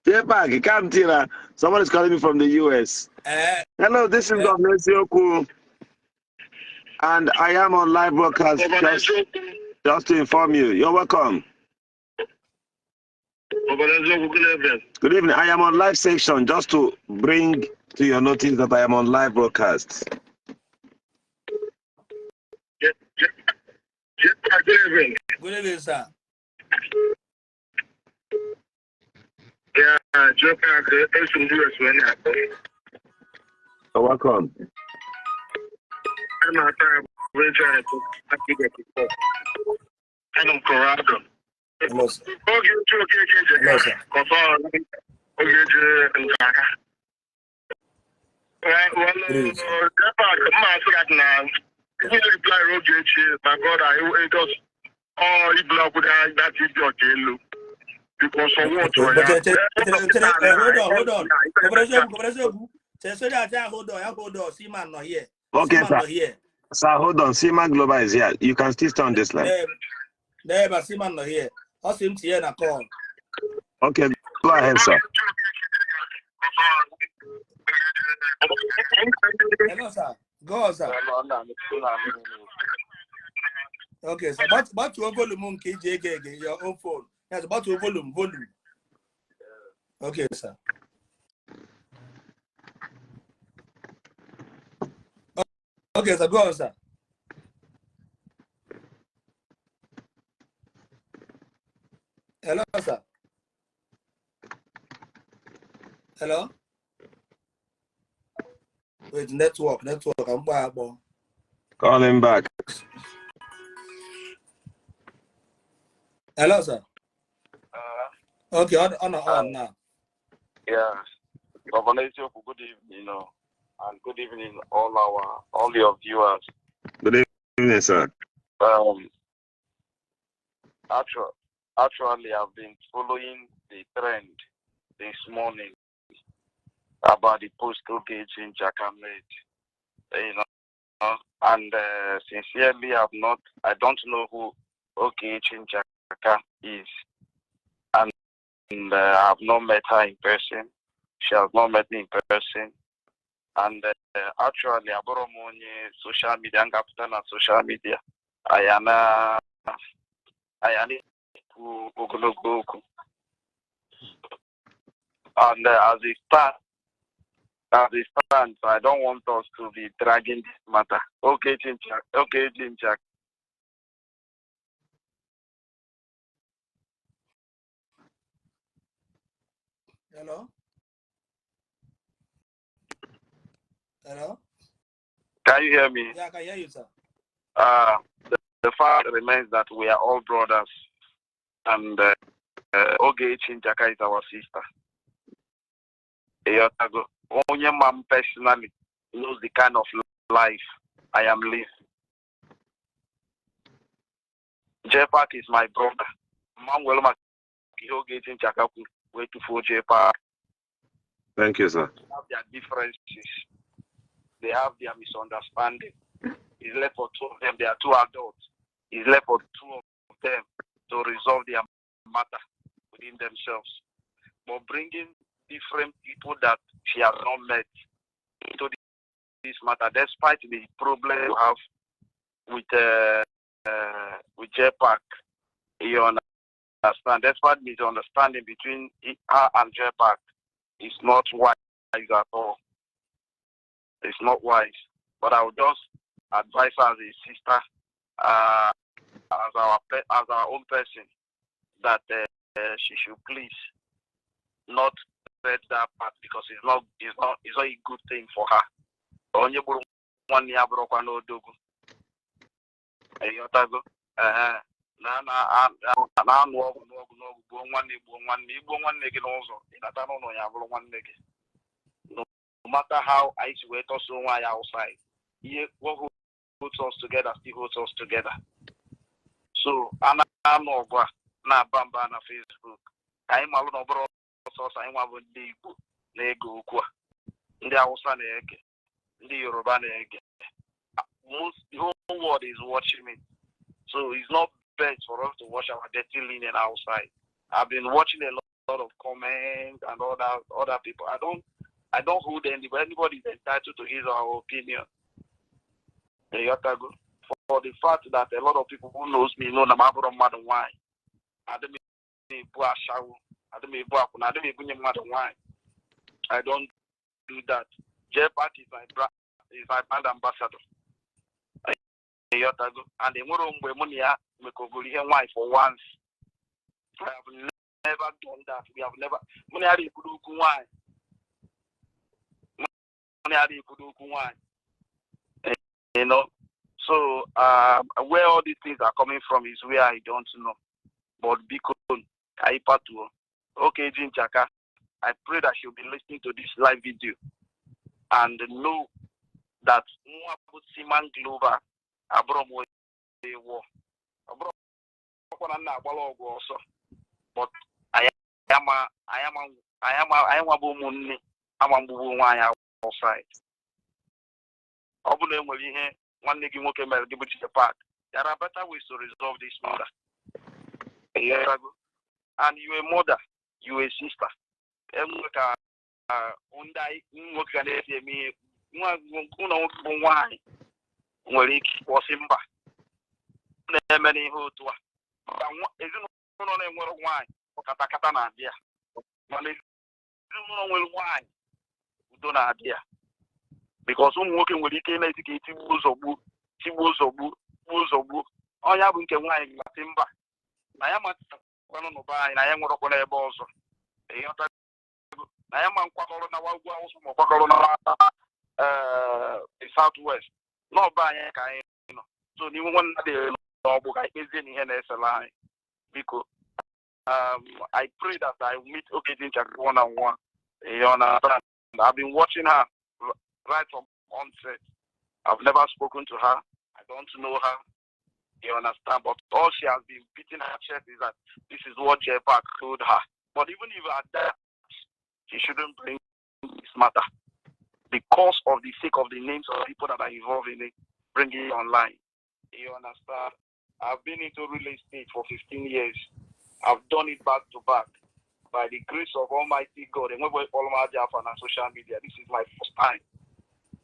J-Park, come Tina. Somebody's calling me from the US. Hello, this is Governor Sioku, and I am on live broadcast just to inform you. You're welcome. Good evening. I am on live section just to bring to your notice that I am on live broadcast.
Good evening.
Good evening, sir.
Yeah, J-Park, esi m US wee na-akpọ.
You're welcome.
A na-ata bụ eji anyị before. Anọ m Colorado.
Hello, sir.
Ogechi Okeke
Hello,
Jega,
sir.
kọsọ Ogechi Njaka. Well,
Good evening, sir.
J-Park, mma asị gị na ihe reply Ogechi, my brother, it just ọ ibulu akwụkwọ that idiot elu. Because of what
But hold on, hold on. Governor Eziokwu, Governor Eziokwu. Chere sị ya hold on, ya hold on. Seaman nọ here.
Okay,
Seaman
sir.
nọ here.
Sir, hold on. Seaman Global is here. You can still stay on this line.
N'ebe a, Seaman nọ here. Ọ sị m tinye na call.
Okay, go ahead, sir.
Hello, sir. Go on, sir. Okay, sir. Gbatuo volume nke iji ege ege your own phone. Yes, gbatuo volume. Okay, sir. Okay, sir. Go on, sir. Hello, sir. Hello? Wait, network. I'm back.
Call him back.
Hello, sir. Okay, on now.
Yeah. Governor Eziokwu, good evening, and good evening all your viewers.
Good evening, sir.
Actually, I've been following the trend this morning about the post Ogechi Njaka made, and sincerely, I don't know who Ogechi Njaka is, and I've not met her in person. She has not met me in person. And actually, abụrụ m onye social media, ngapụta na social media, anyị na-ekwu ogologo okwu. And as it stands, I don't want us to be dragging this matter. Okay, Chinchak. Okay, Chinchak.
Hello? Hello?
Can you hear me?
Yeah, I can hear you, sir.
The fact remains that we are all brothers, and Ogechi Njaka is our sister. Eyotago. Onye man personally knows the kind of life I am living. J-Park is my brother. Man well ma ihe Ogechi Njaka kwuru wee tufuo J-Park.
Thank you, sir.
They have their differences. They have their misunderstanding. It's left for two of them. They are two adults. It's left for two of them to resolve their matter within themselves. But bringing different people that she has not met into this matter, despite the problem you have with J-Park, you understand, despite misunderstanding between her and J-Park, it's not wise at all. It's not wise. But I would just advise her as a sister, as our own person, that she should please not tread that path, because it's not a good thing for her. Onye gburu nwanne ya bụrụkwa n'odogwu. Ịghọtago? Na-anụ ọgụ n'ọgụ n'ọgụ, gbuo nwanne, gbuo nwanne, igbuo nwanne gị n'ụzọ, ịnata n'ụlọ ya bụrụ nwanne gị. No matter how anyị si wee tọsọ onwe anyị outside, ihe what holds us together still holds us together. So a na-anụ ọgụ a na-aba mba na Facebook, ka anyị malụ na ọ bụrụ ọsọsọ anyị nwa bụ ndị Igbo na-ege okwu a, ndị Hausa na-ege, ndị Yoruba na-ege. Most the whole world is watching it. So it's not best for us to watch our dirty linen outside. I've been watching a lot of comments and other people. I don't hold anybody. Anybody is entitled to his or her opinion. For the fact that a lot of people who knows me know that I'm a mmadụ nwanyị. I don't ebu ashawo. I don't ebu akwụna. I don't ebunye mmadụ nwanyị. I don't do that. J-Park is my brand ambassador. And enwere mgbe mụ na ya mekọgoro ihe nwanyị for once. I have never done that. We have never. Mụ na ya ekwudo okwu nwanyị. Mụ na ya ekwudo okwu nwanyị. You know, so where all these things are coming from is where I don't know. But because I patuo, okay, Njaka, I pray that she'll be listening to this live video and know that nwa bụ Seaman Glover abụrụ m ewo ọbụrụkwa na nna agbala ọgwụ ọsọ, but anyị nwa bụ ụmụnne ama mgbugbu onwe anyị outside. Ọ bụrụ na e nwere ihe nwanne gị nwoke mere gị bụ J-Park, there are better ways to resolve this matter. And you a mother, you a sister. Enwe ka Ndị anyị nwoke ga na-esi eme ihe ụlọ nwoke bụ nwaanyị nwere ike ịkpọsị mba na-eme n'ihe otu a, maka ezinụlọ na-enwere nwaanyị, katakata na-adị ya, mana ezinụlọ nwere nwaanyị, udo na-adị ya, because ụmụ nwoke nwere ike na-eti ka etigbuo zọgbuo, tigbuo zọgbuo, gbuo zọgbuo. Ọnya bụ nke nwaanyị gasị mba na ya matakwanụ n'ụba anyị na ya nwerekwa n'ebe ọzọ, ịghọtago, na ya ma nkwakọrọ na ugwu Awụsa ma kwakọrọ na South West n'ọba anyị ka anyị nọ. So n'iwu nwanne dị n'ọgbụ ka anyị kpezie na ihe na-esela anyị, biko. I pray that I meet Ogechi Njaka one on one. You understand? I've been watching her right from onset. I've never spoken to her. I don't know her. You understand? But all she has been beating her chest is that this is what J Park told her. But even if at that, she shouldn't bring this matter because of the sake of the names of people that are involved in it, bringing it online. You understand? I've been into real estate for 15 years. I've done it back to back. By the grace of Almighty God, and when we follow my on social media, this is my first time.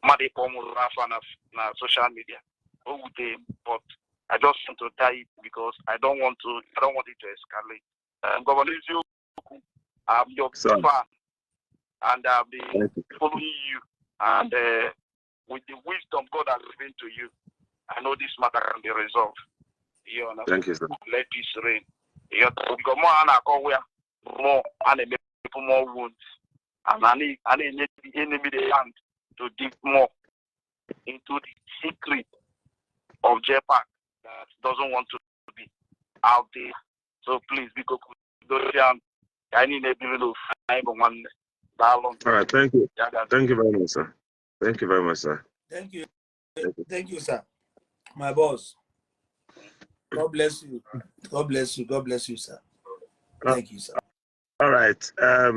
Mmadụ ịkpọ m afa na social media. O wute m, but I just want to die it because I don't want it to escalate. Governor Eziokwu, I'm your
Sir.
Fan and I've been
Thank you.
Following you, and with the wisdom God has given to you, I know this matter can be resolved. You understand?
Thank you, sir.
Let peace reign. You know, because more a na-akọwa ya, more a na-emepe more wounds, and a na-enye the enemy the hand to dig more into the secret of JPAC that doesn't want to be out there. So please, biko, dozie ka anyị niile biri n'ofu, anyị bụ nwanne. Daalụ.
All right. Thank you.
Ya gazie.
Thank you very much, sir. Thank you very much, sir.
Thank you.
Thank you.
Thank you, sir. My boss. God bless you. God bless you. God bless you, sir. Thank you, sir.
All right. All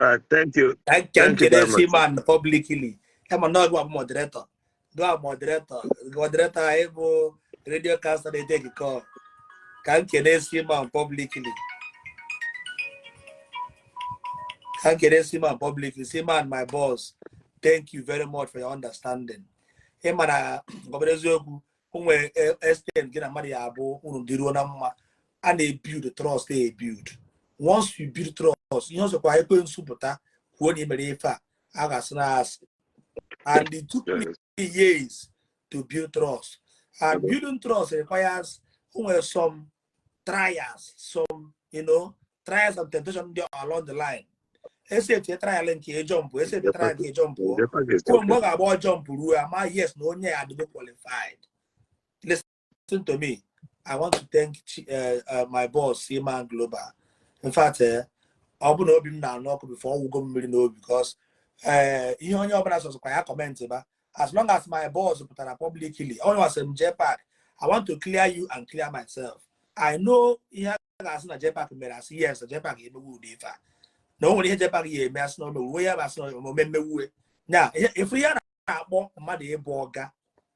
right. Thank you.
I can
Thank you very
see
much.
Man publicly. Come on, now go moderator. Go moderator. Moderator, I bụ radio caster, they take a call. Can kene see man publicly. Can kene see man publicly. See man, my boss. Thank you very much for your understanding. Ị ma na gọbara eziokwu, o nwere extent gị na mmadụ ya abụ unu dịruo na mma, a na-ebuild trust, e-build. Once you build trust, ihe ọzọkwa ekwensu pụta kwuo na i mere ife a, a ga-asị na asị. And it took me years to build trust, and building trust requires, o nwere some trials, some trials and temptation dị along the line. Esi etinye trial nke jump, esi etinye trial nke jump
JPAC is
kwuo mgbe ọ
talking.
Ga-agba jump ruo ama yes na onye ya adịgo qualified. Listen to me. I want to thank my boss, Seaman Global. In fact, ọ bụ na obi m na-anụ ọkụ before ọgwụgo m mmiri n'obi, because ihe onye ọbụla sọsọkwa ya comment ba, as long as my boss pụtara publicly, onye wasịrị m, JPAC, I want to clear you and clear myself. I know ihe a ga-asị na JPAC mere, asị yes na JPAC emegbu ụdị ife a, na o nwere ihe JPAC ya eme, asị na o mewuwe ya bụ asị na ome mmewuwe ya ifu ihe a na-akpọ mmadụ ịbụ ọga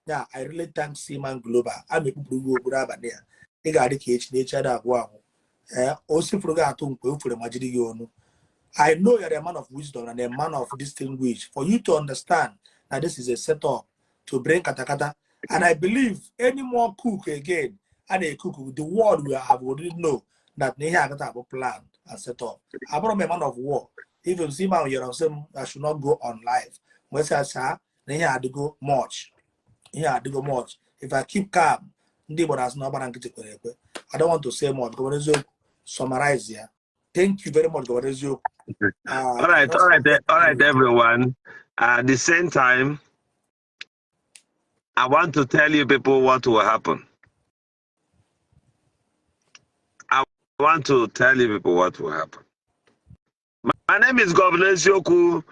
ya. I really thank Seaman Global. A ma ekpupụrụ gị okpuru abalị a, ị ga-adị ka echi na echi ada agwụ agwụ. Ee, o sifuru gị atụ mkpe o fere ma jiri gị ọnụ. I know you're a man of wisdom and a man of distinguished for you to understand that this is a setup to bring katakata. And I believe any more cook again and a cook, the world will have already know that ihe agata bụ planned and set up. Abụrụ m a man of war. Even see man yọrọ sị m I should not go on live. Mgbe sị asa na ihe adịgo much. Ihe adịgo much. If I keep calm, ndị Igbo na-asị na ọgbara nkịtị kwere ekwe. I don't want to say more. Governor Eziokwu, summarize ya. Thank you very much, Governor Eziokwu.
All right, all right, all right, everyone. At the same time, I want to tell you people what will happen. I want to tell you people what will happen. My name is Governor Eziokwu,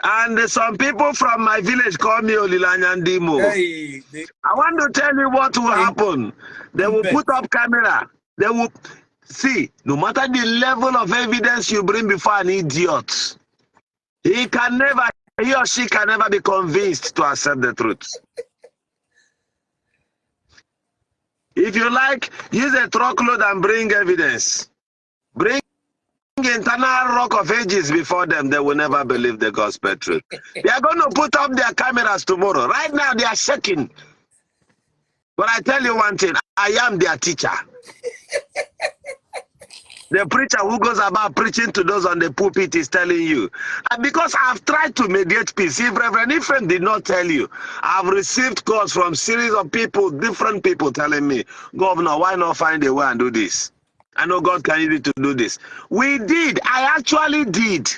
and some people from my village call me Olilanya Ndimo.
Hey, the
I want to tell you what will happen. They will put up camera. They will see, no matter the level of evidence you bring before an idiot, he can never, he or she can never be convinced to accept the truth. If you like, use a truckload and bring evidence. Bring internal Rock of Ages before them, they will never believe the gospel truth. They are going to put up their cameras tomorrow. Right now, they are shaking. But I tell you one thing, I am their teacher. The preacher who goes about preaching to those on the pulpit is telling you. And because I've tried to mediate peace, if Reverend Ephraim did not tell you, I've received calls from series of people, different people telling me, "Governor, why not find a way and do this? I know God can use you to do this." We did. I actually did.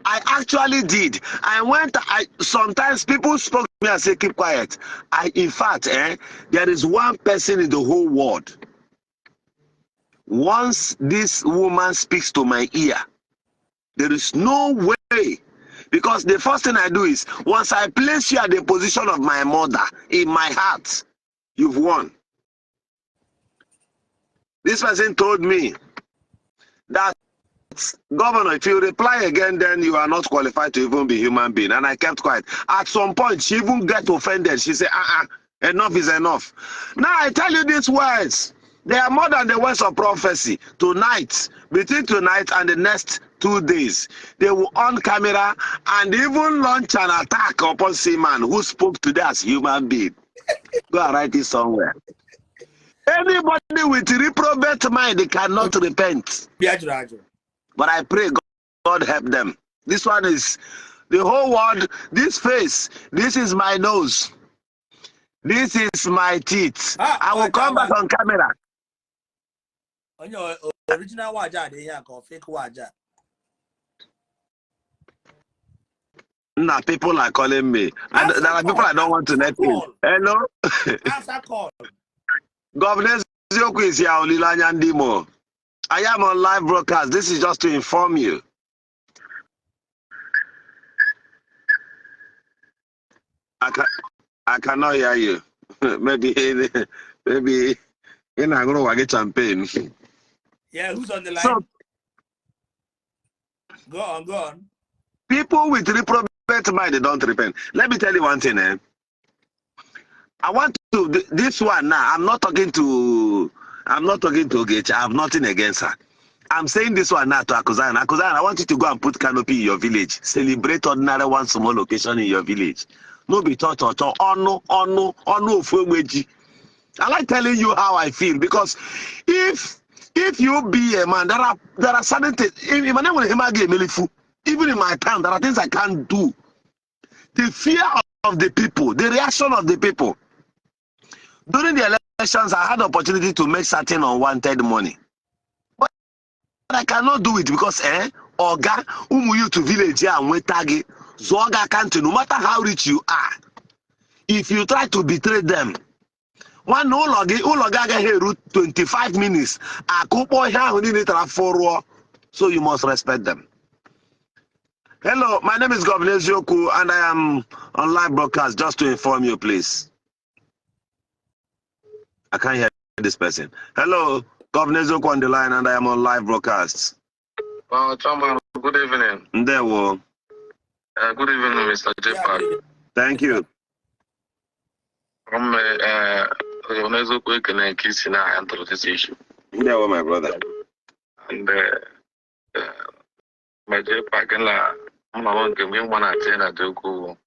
I actually did. I went, I sometimes people spoke to me and say, "Keep quiet." In fact, there is one person in the whole world. Once this woman speaks to my ear, there is no way. Because the first thing I do is, once I place you at the position of my mother in my heart, you've won. This person told me that, "Governor, if you reply again, then you are not qualified to even be human being." And I kept quiet. At some point, she even get offended. She said, "Uh-uh, enough is enough." Now I tell you these words. They are more than the words of prophecy. Tonight, between tonight and the next 2 days, they will on camera and even launch an attack upon Seaman, who spoke today as human being. Go and write it somewhere. Anybody with reprobate mind cannot repent.
Bịa jụrụ ajụ.
But I pray God, God help them. This one is the whole world. This face, this is my nose. This is my teeth.
Ah,
I will come back on camera.
Onye original waja dị ihe a ka ọ fake waja?
Now people are calling me. And
Answer
there are people
call.
I don't want to let in.
Call.
Hello?
Answer call.
Governor Eziokwu is here, Olilanya Ndimo. I am on live broadcast. This is just to inform you. I cannot hear you. Maybe in a champagne.
Yeah, who's on the line?
So
Go on, go on.
People with reprobate mind, they don't repent. Let me tell you one thing, eh? I want to this one now. I'm not talking to Ogechi. I have nothing against her. I'm saying this one now to Akuzan. Akuzan, I want you to go and put canopy in your village. Celebrate ordinary one small location in your village. No be cho cho cho. Ọnụ ọnụ ọnụ ofu egbe. I like telling you how I feel because if you be a man, there are certain things. If my name will, even in my town, there are things I can't do. The fear of the people, the reaction of the people. During the elections, I had the opportunity to make certain unwanted money. But I cannot do it because oga, ụmụ youth village a nweta gị, zụọ gị aka ntị, no matter how rich you are. If you try to betray them, nwanne, ụlọ gị agaghị eru 25 minutes akụkpọ ihe ahụ niile tara afọ rụọ. So you must respect them. Hello, my name is Governor Eziokwu and I am on live broadcast just to inform you, please. I can't hear this person. Hello, Governor Eziokwu on the line and I am on live broadcast.
Well, Chairman, good evening.
Ndewo.
Good evening, Mr. J.
Yeah,
Park.
good evening.
Thank you.
I'm n'eziokwu ekene nke isi na handle this issue.
Ndewo, my brother.
And ma J Park na mma nke m ịnwa na-atị na dị ukwuu.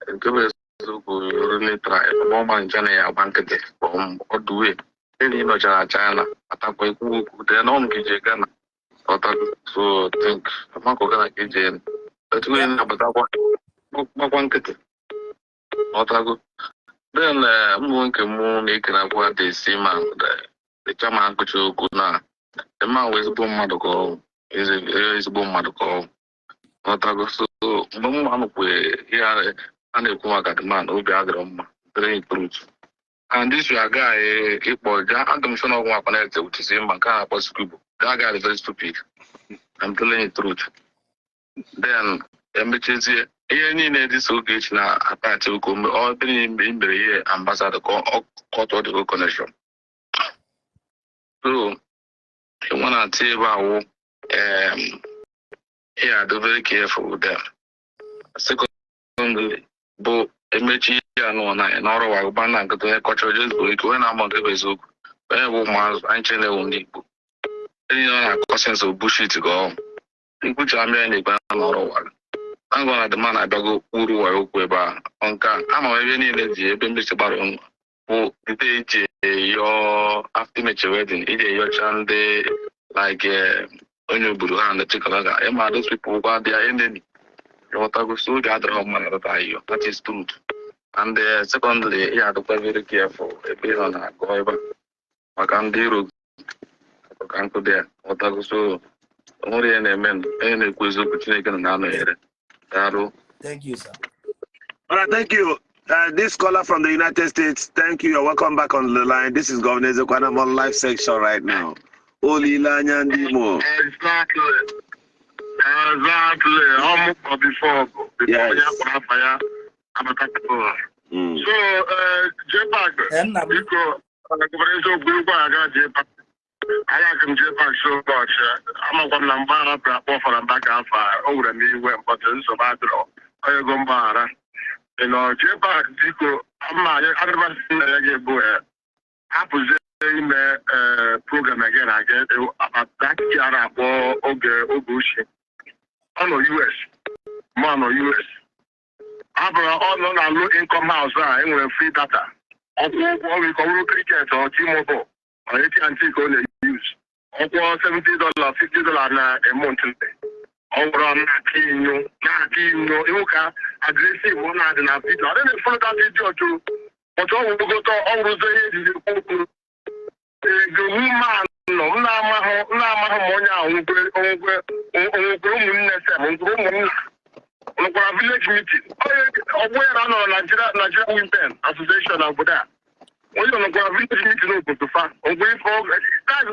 Nke bụ eziokwu, really try. Ọgbọ nche na ya agba nkịtị from all the way. Ndị ị nọchara China atakwa ekwu okwu then ọ nke ije Ghana. Ọtago, so think amakọ Ghana ka ije etu onye na-abatakwa gbakwa nkịtị. Ọtago. Then mbụ nke mụ na-ekene akwa the seaman, the chairman kụchi okwu na the man wụ ezigbo mmadụ ka ọ ezigbo mmadụ ka ọ ghọtago. So mgbe m anụkwe ihe a na-ekwu maka the man, obi adịrọ mma, telling you truth. And this your guy ịkpọ ga adị m sure na ọgwụ akwa na-ete with mma nke a na-akpọ scribble. That guy is very stupid, I'm telling you truth. Then emechezie ihe niile dị so Ogechi na attach ka ọ ebe niile i mere ihe ambassador ka ọ cut all the whole connection. So ịnwa na-ati ebe awụ yeah, do very careful with them. Secondly bụ emechi ihe anụ na n'ọrụ wa gba na nkịta onye kọcha oje zuo ike onye na-agba nke bụ eziokwu onye bụ ụmụazụ anyị chere ewu ndị Igbo. Ihe ọ na-akọ sense of bullshit ka ọ nkwucha mmiri na-ekpe na ọrụ ụwa. Thank God na the man abịago kwuru ụwa okwu ebe a. Ọ nke a ama m ebe niile ji ebe mmechi gbara ọnụ bụ ndị eji eyọ after imechi wedding, iji eyọcha ndị like onye obodo ha na chikọlaga ịma those people gwa their enemy, ịghọtago? So obi adịrọ mma na data ayọ. That is truth. And secondly, ya adịkwa very careful ebe ị nọ na-agụ ebe a maka ndị iro ka nkụ dị ya, ghọtago? So o nwere ihe na-eme, onye na-ekwu eziokwu, Chineke nọ na-anọnyere. Daalụ.
Thank you, sir.
All right, thank you. This caller from the United States, thank you. You're welcome back on the line. This is Governor Ezekwesili. I'm on live section right now. Olileanya ndị Imo.
Exactly. Ọmụ before onye akpọrọ afa ya abatakwa. So, JPAC,
Nna m.
biko, Governor eziokwu ikwu aga JPAC. Alike m JPAC so much. Amakwa m na mgbaghara pịara akpọ fara mba ka afọ a, o were m iwe mkpọtụ nsogbu adịrọ. Onye ego mgbaghara. Ị nọ JPAC, biko, ama anyị adịmasị nna ya ga-ebu ya. Hapụzie ime program again again about that a na-akpọ oge ochie. Ọ nọ US, mụ nọ US. Abụrụ ọ nọ na low income house a enwere free data. Ọkwụ ụgwọ ọrụ ike ọ bụrụ Cricket or T-Mobile or AT&T ka ọ na-use. Ọkwụọ $70, $50 na a month. Ọ gwụrụ na-aka inyo na-aka inyo ịhụ ka aggressive ọ na-adị na video. I didn't follow that video too. But ọ wụrụgote ọ wụrụzie ihe ejiji ekwu okwu. Ego woman nọ m na-amahụ ma onye ahụ onwekwe ụmụnne sem nkwere ụmụnna nwekwara village meeting, onye ọgbọ ya na-anọrọ Nigeria Women Association na obodo a, onye nọkwara village meeting obodo fa onwe ife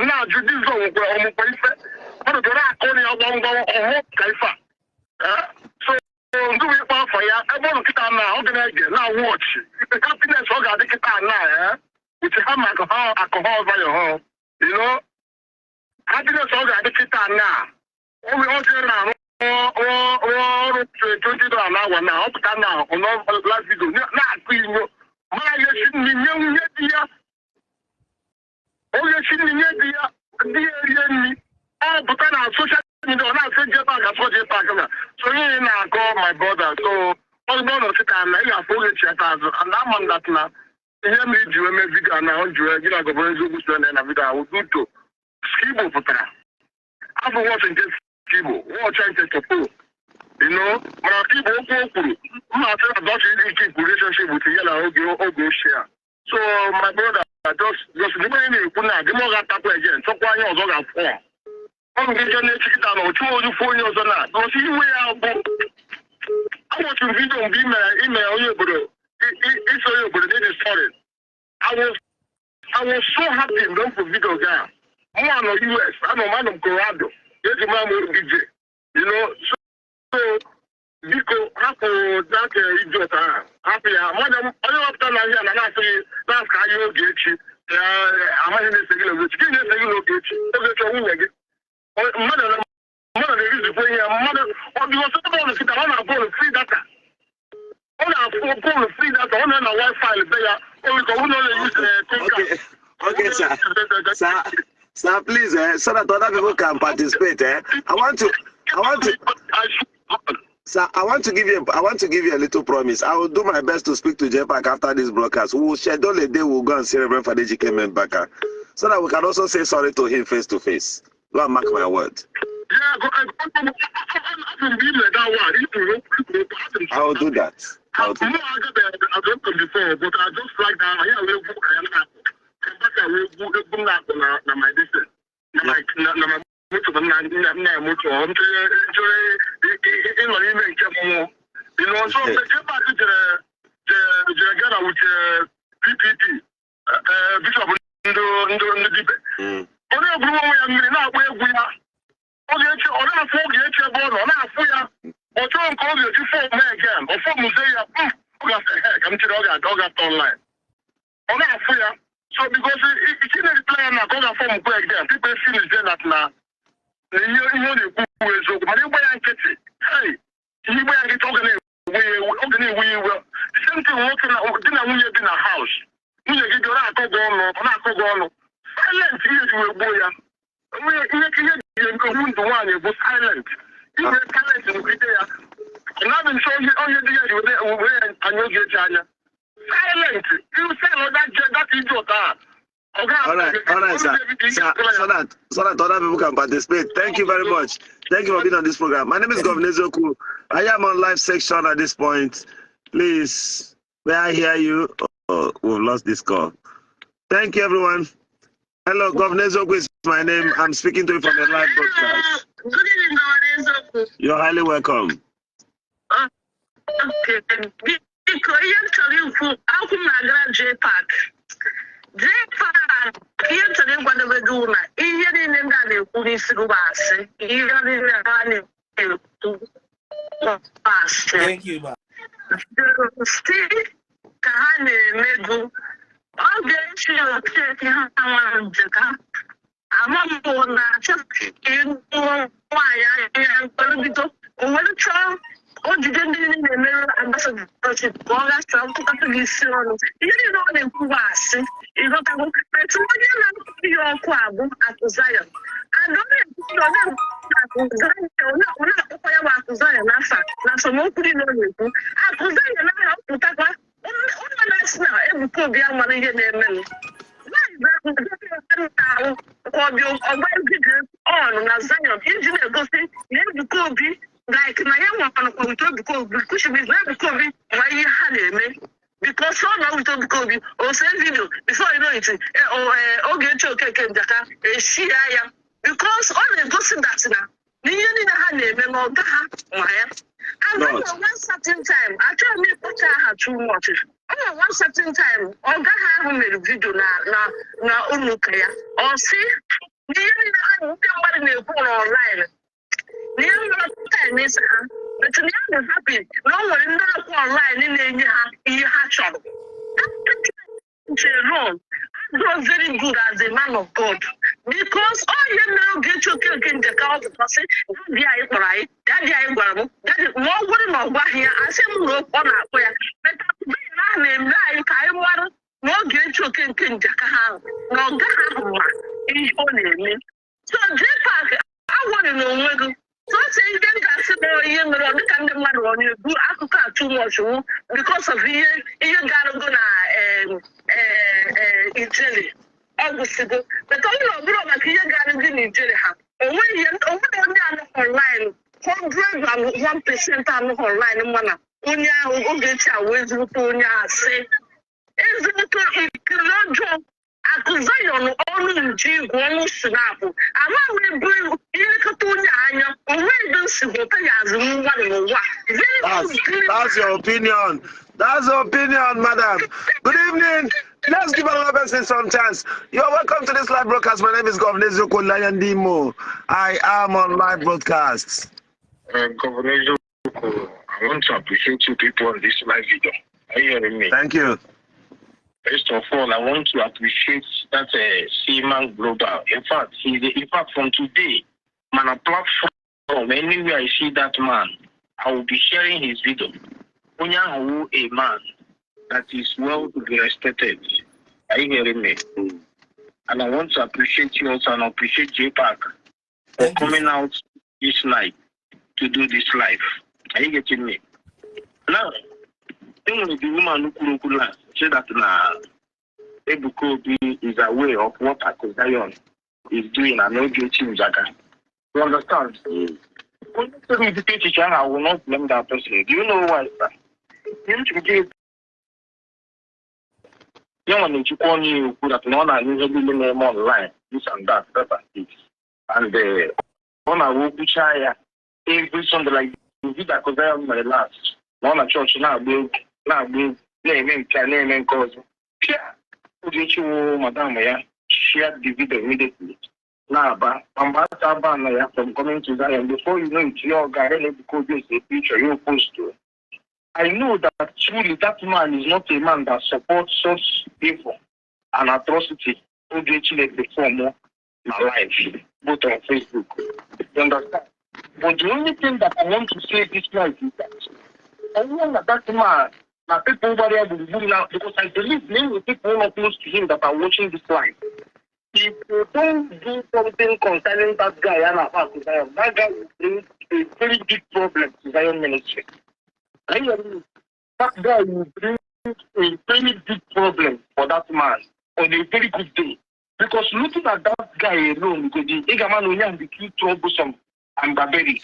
na-ajụ dizọ nwekwe ọmụkwa ife mmadụ bịara akụ na ya gbamgbam ọhụ ka ife a. So ndị wee kpọ afọ ya ebe ọ nọ kịta na ọ ga na-ege na watch happiness ọ ga-adị kịta na ya with ha ma alcohol value ha, happiness ọ ga-adị kịta na ọ jere na-arụ ọrụ $20 na awa na ọ pụta na live video na-akụ inyo mara ya esi nri nye nwunye di ya, onye si nri nye di ya, di ya erie nri, ọ pụta na social media ọ na-asị JPAC asọ JPAC na so ihe na-akọ, my brother. So ọzụgbọ nọ kịta na ị ga-afụ oge chiata azụ and ama m that na ihe m iji wee mee video na ọ ji wee gị na Governor eziokwu so na video ahụ duto Skibo pụtara afọ watch nke Skibo, watch nke Topo, mana Skibo okwu o kwuru mma asị na dọchi ike relationship with ya na oge ochie a. So my brother, just n'ime ihe na-ekwu na adị m ọ ga-atakwa again chọkwa anya ọzọ ga-afọ ọ bụ nke na-echi kịta na ochu onye fụ onye ọzọ na gosi iwe ya bụ awatchiri video mgbe ị mere onye obodo iso onye obodo dị story. I was so happy mgbe m fụ video gị a. Mụ nọ US, anọ m Colorado, eji mara m OBJ, so biko hapụ that idiot ahụ, hapụ ya. Mmadụ onye wepụta na ihe na na-asị gị na-asị ka ahịa oge echi ya amaghị na-ese gị n'oge echi, gịnị na-ese gị n'oge echi? Oge echi nwunye gị mmadụ na-erizikwa ihe mmadụ ọ dị ọsọ ebe ọ nọ kịta ọ na-afụ free data, ọ na-afụ phone free data, ọ nọ na wifi be ya, o nwere ka ọ bụrụ na ọ na-use.
Okay, sir. Sir, please, so that other people can participate. Eh? I want to, sir, I want to give you a little promise. I will do my best to speak to JPAC after this broadcast. We will schedule a day. We'll go and see Reverend Father Ejike Mbaka, so that we can also say sorry to him face to face. Go and mark my word.
Yeah, go, go, go, go, that one.
I will do that. I will do
I got I got them before, but I just like that. I will go egwu na-akpụ na my distance na my na my moto na moto m chọrọ ịnọ n'ime nke mmụọ. So JPAC jere Ghana with PPP bishop ndị dibe ọ na-egwuru onwe ya mmiri na-agba egwu ya oge echi ọ na-afụ oge echi ebe ọ nọ ọ na-afụ ya ọ chọrọ nke ọ ga-eji form again ọ formzie ya ọ ga-asị he ka m chere ọ ga-atọ online ọ na-afụ ya. So because ị na-reply ya na ka ọ ga-aform kwe again, people feel that na ihe ọ na-ekwu bụ eziokwu, mana ịgba ya nkịtị, hey, ihe ịgba ya nkịtị ọ ga na-ewe ya iwe, ọ ga na-ewe ya iwe. The same thing nwoke na di na nwunye bi na house, nwunye gị dị ọ na-akọ gị ọnụ, ọ na-akọ gị ọnụ, silent ihe ji wee gbuo ya.
Onwe ihe ji eme ndụ nwaanyị bụ silent. Inwe silent nọgide ya. Ọ nso onye onye dị ya ji were ya anya Ogechi anya. Silent. You sell that idiot ah.
All right, sir. Sir, so that other people can participate. Thank you very much. Thank you for being on this program. My name is Governor Zoku. I am on live section at this point. Please, may I hear you? Oh, we've lost this call. Thank you, everyone. Hello, Governor Zoku is my name. I'm speaking to you from the live broadcast.
Good evening, Governor Eziokwu.
You're highly welcome.
Okay. Biko, ihe m chọrọ ikwu, akwụ m na-agara J Park. J Park, ihe m chọrọ ịgwadobe gị wụ na ihe niile ndị a na-ekwu n'isi gị bụ asị. Ihe niile ha na-ekwu bụ asị.
Thank you, ma.
Si ka ha na-emegu ọ ga-echi okeke ha nwa nje ka ama m na achọ ịgụ nwaanyị anya mkparịbido o were chọọ o jide ndị niile na-emere ambassadorship ka ọ ghasaa ntụkọta gị isi ọnụ. Ihe niile ọ na-ekwu bụ asị, ịghọtago? Etu onye na-akụ ya ọkụ abụ Akụ Zion, and ọ na-ekwu na ọ na-ekwu Akụ Zion, ọ na-akpọkwa ya bụ Akụ Zion n'afa na asọmokwu niile ọ na-ekwu Akụ Zion n'aha pụtakwa. Ụlọ na-asị na Ebuka Obi amara ihe na-emenụ ọgba video on na Zion iji na-egosi na Ebuka Obi, like na ya nwakwanakwa with Ebuka Obi, which means na Ebuka Obi ma ihe ha na-eme, because ọ na with Ebuka Obi o see video. Before you know it, Ogechi Okeke Njaka eshia ya, because ọ na-egosi that na ihe niile ha na-eme na ọga ha ma ya. And then
Lord.
One certain time, achọghị m ịkpọcha aha too much. Ọ nwere one certain time ọga ha ahụ mere video na ụlọ ụka ya, ọ sị na ihe niile ha ndị mmadụ na-ekwu na online na ihe nwere time ịsa ha, but na ya dị happy na o nwere ndị akwụ online na-enye ha ihe ha chọrọ. Jerome adịrọ very good as a man of God, because ọ ihe mere Ogechi Okeke Njaka ọ pụtasị, "Daddy anyị kpọrọ anyị, daddy anyị gwara m, daddy," ma ọ bụrụ na ọ gwaghị ya, asị m na ọ na-akpọ ya. But na a na-eme anyị ka anyị mara na Ogechi Okeke Njaka ha ahụ na ọga ha ahụ ma ihe ọ na-eme. So J-Park awọrị na onwe gị sọsọ ihe m ga-asị na ihe mere ọ dịka ndị mmadụ ọ na-ebu akụkọ a too much wụ because of ihe garụgo na ijele ọ gwụsịgo. But ọ bụrụ na ọ bụrụ maka ihe garụgo na ijele ha, onweghị ihe, onweghị onye anọghị online, 101% anọghị online mana onye ahụ Ogechi a wee ezigbote onye asị, ezigbote ikiri ọjọọ. Akụ Zion ọnụ nji igwe ọnụ sinapụ amaghị ebe ilekọta onye anya onwe ebe nsi hụta ya azụ mmadụ n'ụwa. Very
That's
good.
That's your opinion. That's your opinion, madam. Good evening. Let's give another person some chance. You're welcome to this live broadcast. My name is Governor Zoko Layandimo. I am on live broadcast.
Governor Eziokwu, I want to appreciate you people on this live video. Are you hearing me?
Thank you.
First of all, I want to appreciate that Seaman Global. In fact, in fact, from today, man, a platform, anywhere I see that man, I will be sharing his video. Onye ahụ a man that is well to be respected. Are you hearing me? And I want to appreciate you also and appreciate J Park for
Thank you.
Coming out this night to do this live. Are you getting me? Now, enwere the woman kwuru okwu last say that na Ebuka Obi is aware of what Aku Zion is doing and Ogechi Njaka. You understand? Onye sịrị ụdịte echiche ahụ, I will not blame that person. Do you know why, sir? Ihe m chọrọ gị ya nwa na-echukwa onye ya okwu that na ọ na-anụ ihe niile na-eme online, this and that, that and this. And ọ na-awụ okwucha ya every Sunday, like the video Aku Zion mere last na ọ na chọọchị na-agba egwu na-agba egwu na-eme nke a na-eme nke ọzọ. Pịa Ogechi wụ madam ya share the video immediately na-aba ma mgbe asa aba na ya from coming to Zion. Before you know it, ya ọ gara na Ebuka Obi ese picture ya post. I know that truly that man is not a man that supports such evil and atrocity Ogechi na-perform na live, both on Facebook. You understand? But the only thing that I want to say this night is that ọnwụ na that man na people gbara ya gburugburu now, because I believe many people not close to him that are watching this live.
If you don't do something concerning that guy a na-akpọ Akụ Zion, that guy will bring a very big problem to Zion ministry. Are you hearing me? That guy will bring a very big problem for that man on a very good day. Because looking at that guy alone, go be ị ga-ama na onye ahụ dị too troublesome and barbaric.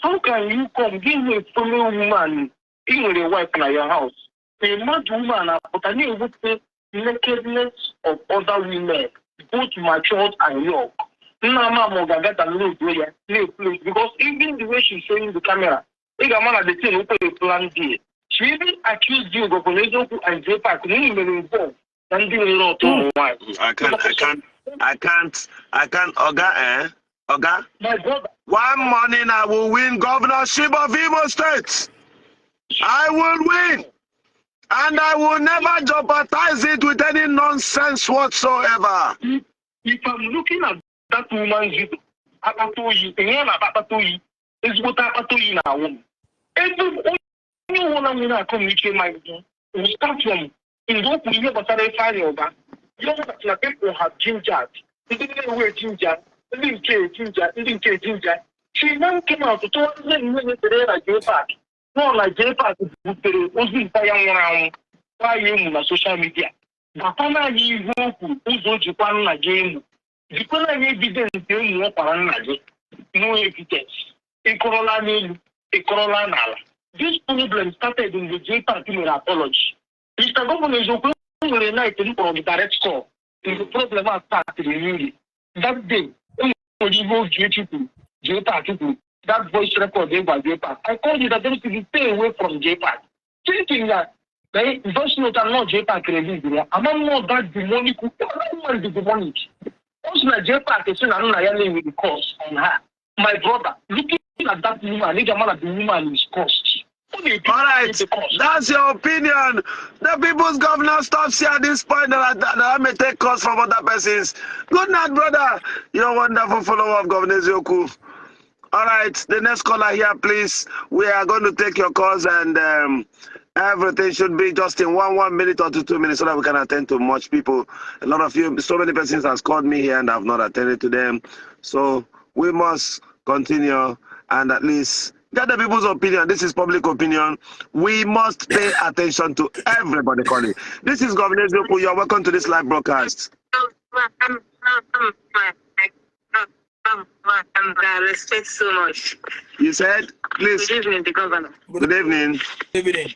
How can you come give a fellow woman, ị nwere wife na your house, a mad woman apụta na-ewepụta nakedness of other women, both matured and young? Nna ama ma ọ ga-aga download ya na-eplay, because even the way she's showing the camera, ị ga-ama na the thing okwe plan there. She even accused you, Governor Eziokwu and J-Park, na unu mere involve na ndị nwere ọtọ ụmụ nwaanyị.
I can't, I can't, I can't, I can't, Oga, eh? Oga,
My brother.
One morning I will win governorship of Imo State. I will win. And I will never jeopardize it with any nonsense whatsoever.
If I'm looking at that woman's video, akpata oyi, enye na akpata oyi, ezigbote akpata oyi na-awụ m. Ebe onye ọbụla nwere akọ na uche ma gị will start from mgbe o kwuru ihe gbasara Ifeanyị Ụba, you know that na people have gingered, ndị na-ewe ginger, ndị nke ginger, ndị nke ginger. She now came out tụwa ndị nne nyefere na J-Park nọ na J-Park butere ozu nta ya nwụrụ anwụ kwa ya emu na social media. Gwakwana anyị ihe o kwuru, ụzọ o jikwa nna gị emu. Jikwana anyị evidence emu ọ kwara nna gị. No evidence. Ịkọrọla n'elu, ịkọrọla n'ala. This problem started mgbe J-Park mere apology. Mr. Governor Eziokwu, e nwere night m kpọrọ gị direct call mgbe problem a startịrị n'iri. That day, e nwere ihe Ogechi kwuru, J-Park kwuru, that voice record ịgwa J-Park. I called you that they stay away from J-Park, thinking that the voice note and not J-Park release ya. Ama m not that demonic, that woman is demonic. Also na J-Park sị na nna ya na-enwe curse on her. My brother, looking at that woman, ị ga-ama na the woman is cursed. Ọ na-ebi
All right,
the curse.
That's your opinion. The people's governor stops here at this point that I may take calls from other persons. Good night, brother. You're a wonderful follower of Governor Eziokwu. All right, the next caller here, please. We are going to take your calls and everything should be just in one minute or 2 minutes so that we can attend to much people. A lot of you, so many persons has called me here and I've not attended to them. So we must continue and at least get the people's opinion. This is public opinion. We must pay attention to everybody calling. This is Governor Eziokwu. You're welcome to this live broadcast.
I respect so much.
You said, please.
Good evening, the governor.
Good evening.
Evening.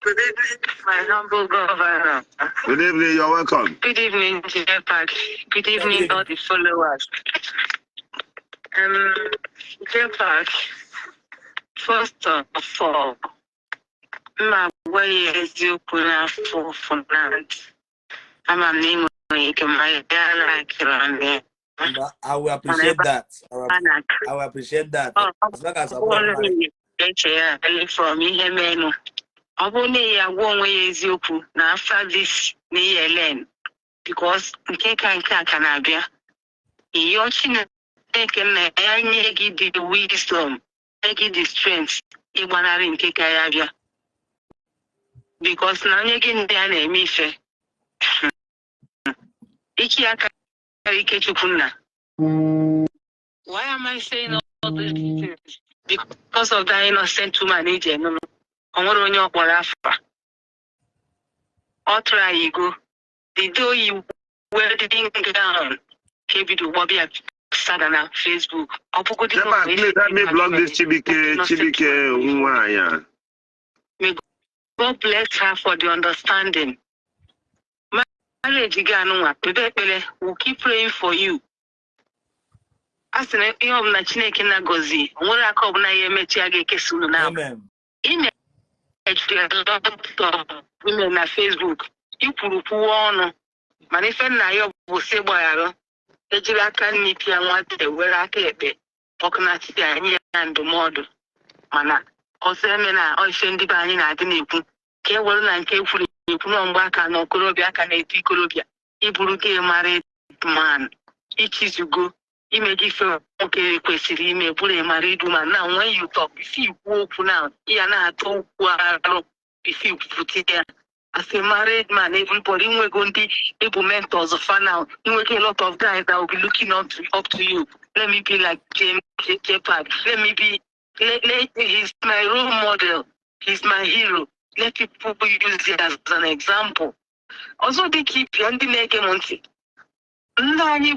Good evening, my humble governor.
Good evening. You're welcome.
Good evening, J-Park. Good evening,
evening.
All the followers. J-Park, first of all, mma gwa ya eziokwu n'afọ ụfụ na ntị. Ama m na ị nwere ike ma ya na-akịrị m ya.
But I will appreciate that. I will appreciate that. As long as I'm not married.
Echegharị from ihe menụ. Ọ bụrụ na ya agwa onwe ya eziokwu na after this na ihe learn, because nke ka nke a ka na-abịa, ịyọọ Chineke nna ya nye gị the wisdom, nye gị the strength ịgbanarị nke ka ya bịa, because na onye gị ndị a na-eme ife ike ya karịa ike Chukwu nna. Why am I saying all these things? Because of that innocent woman eji enụnụ. O nwere onye ọ kpọrọ afa. Ọ tụrụ anyị go. The day oyi wedding gown ka ebido gbọbịa saga na Facebook. Ọ bụgodị na
Jeba,
ọ bụ
please help me block this Chibike, Chibike Nwanya.
May God bless her for the understanding. Marriage gị anụnwa, kpebe ekpere, we'll keep praying for you. A sị na ihe ọbụla Chineke na-agọzi, o nwere aka ọbụla ya emechi ya ga-ekesa unu na
Amen.
Ị na-ejiri a lot of women na Facebook, ikwuru kwuwe ọnụ, mana ife nna ya bụ sị gbagharụ, ejiri aka nri pịa nwata, were aka ekpe ọkụnatị ya nye ya ndụmọdụ. Mana ọzọ eme na ife ndị be anyị na-adị na-ekwu ka e were na nke ekwuru ekwu nọ mgbe aka na okorobịa aka na-eto ikorobịa iburu gị married man, ichizugo ime gị ife nwoke kwesịrị ime, bụrụ a married woman. Now when you talk, isi ikwu okwu, now ya na-atọ okwu arụ isi kwupụta ya. As a married man, everybody nwego ndị ịbụ mentors fa now. Inwego a lot of guys that will be looking up to you. Let me be like James J Park. Let me be let, let, he's my role model, he's my hero. Let people use it as an example. Ọzọ, dị ka ibia, ndị na-ege m ntị, nna anyị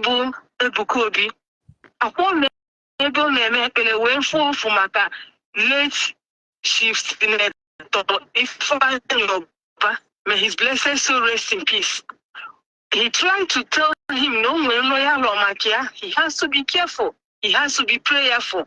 bụ Ebuka Obi akwọ ebe ọ na-eme ekpere wee fụọ ụfụ maka late Chief Senator Ifeanyi Uba. May his blessed soul rest in peace. He tried to tell him na o nwere nlọ lọ maka ya. He has to be careful, he has to be prayerful.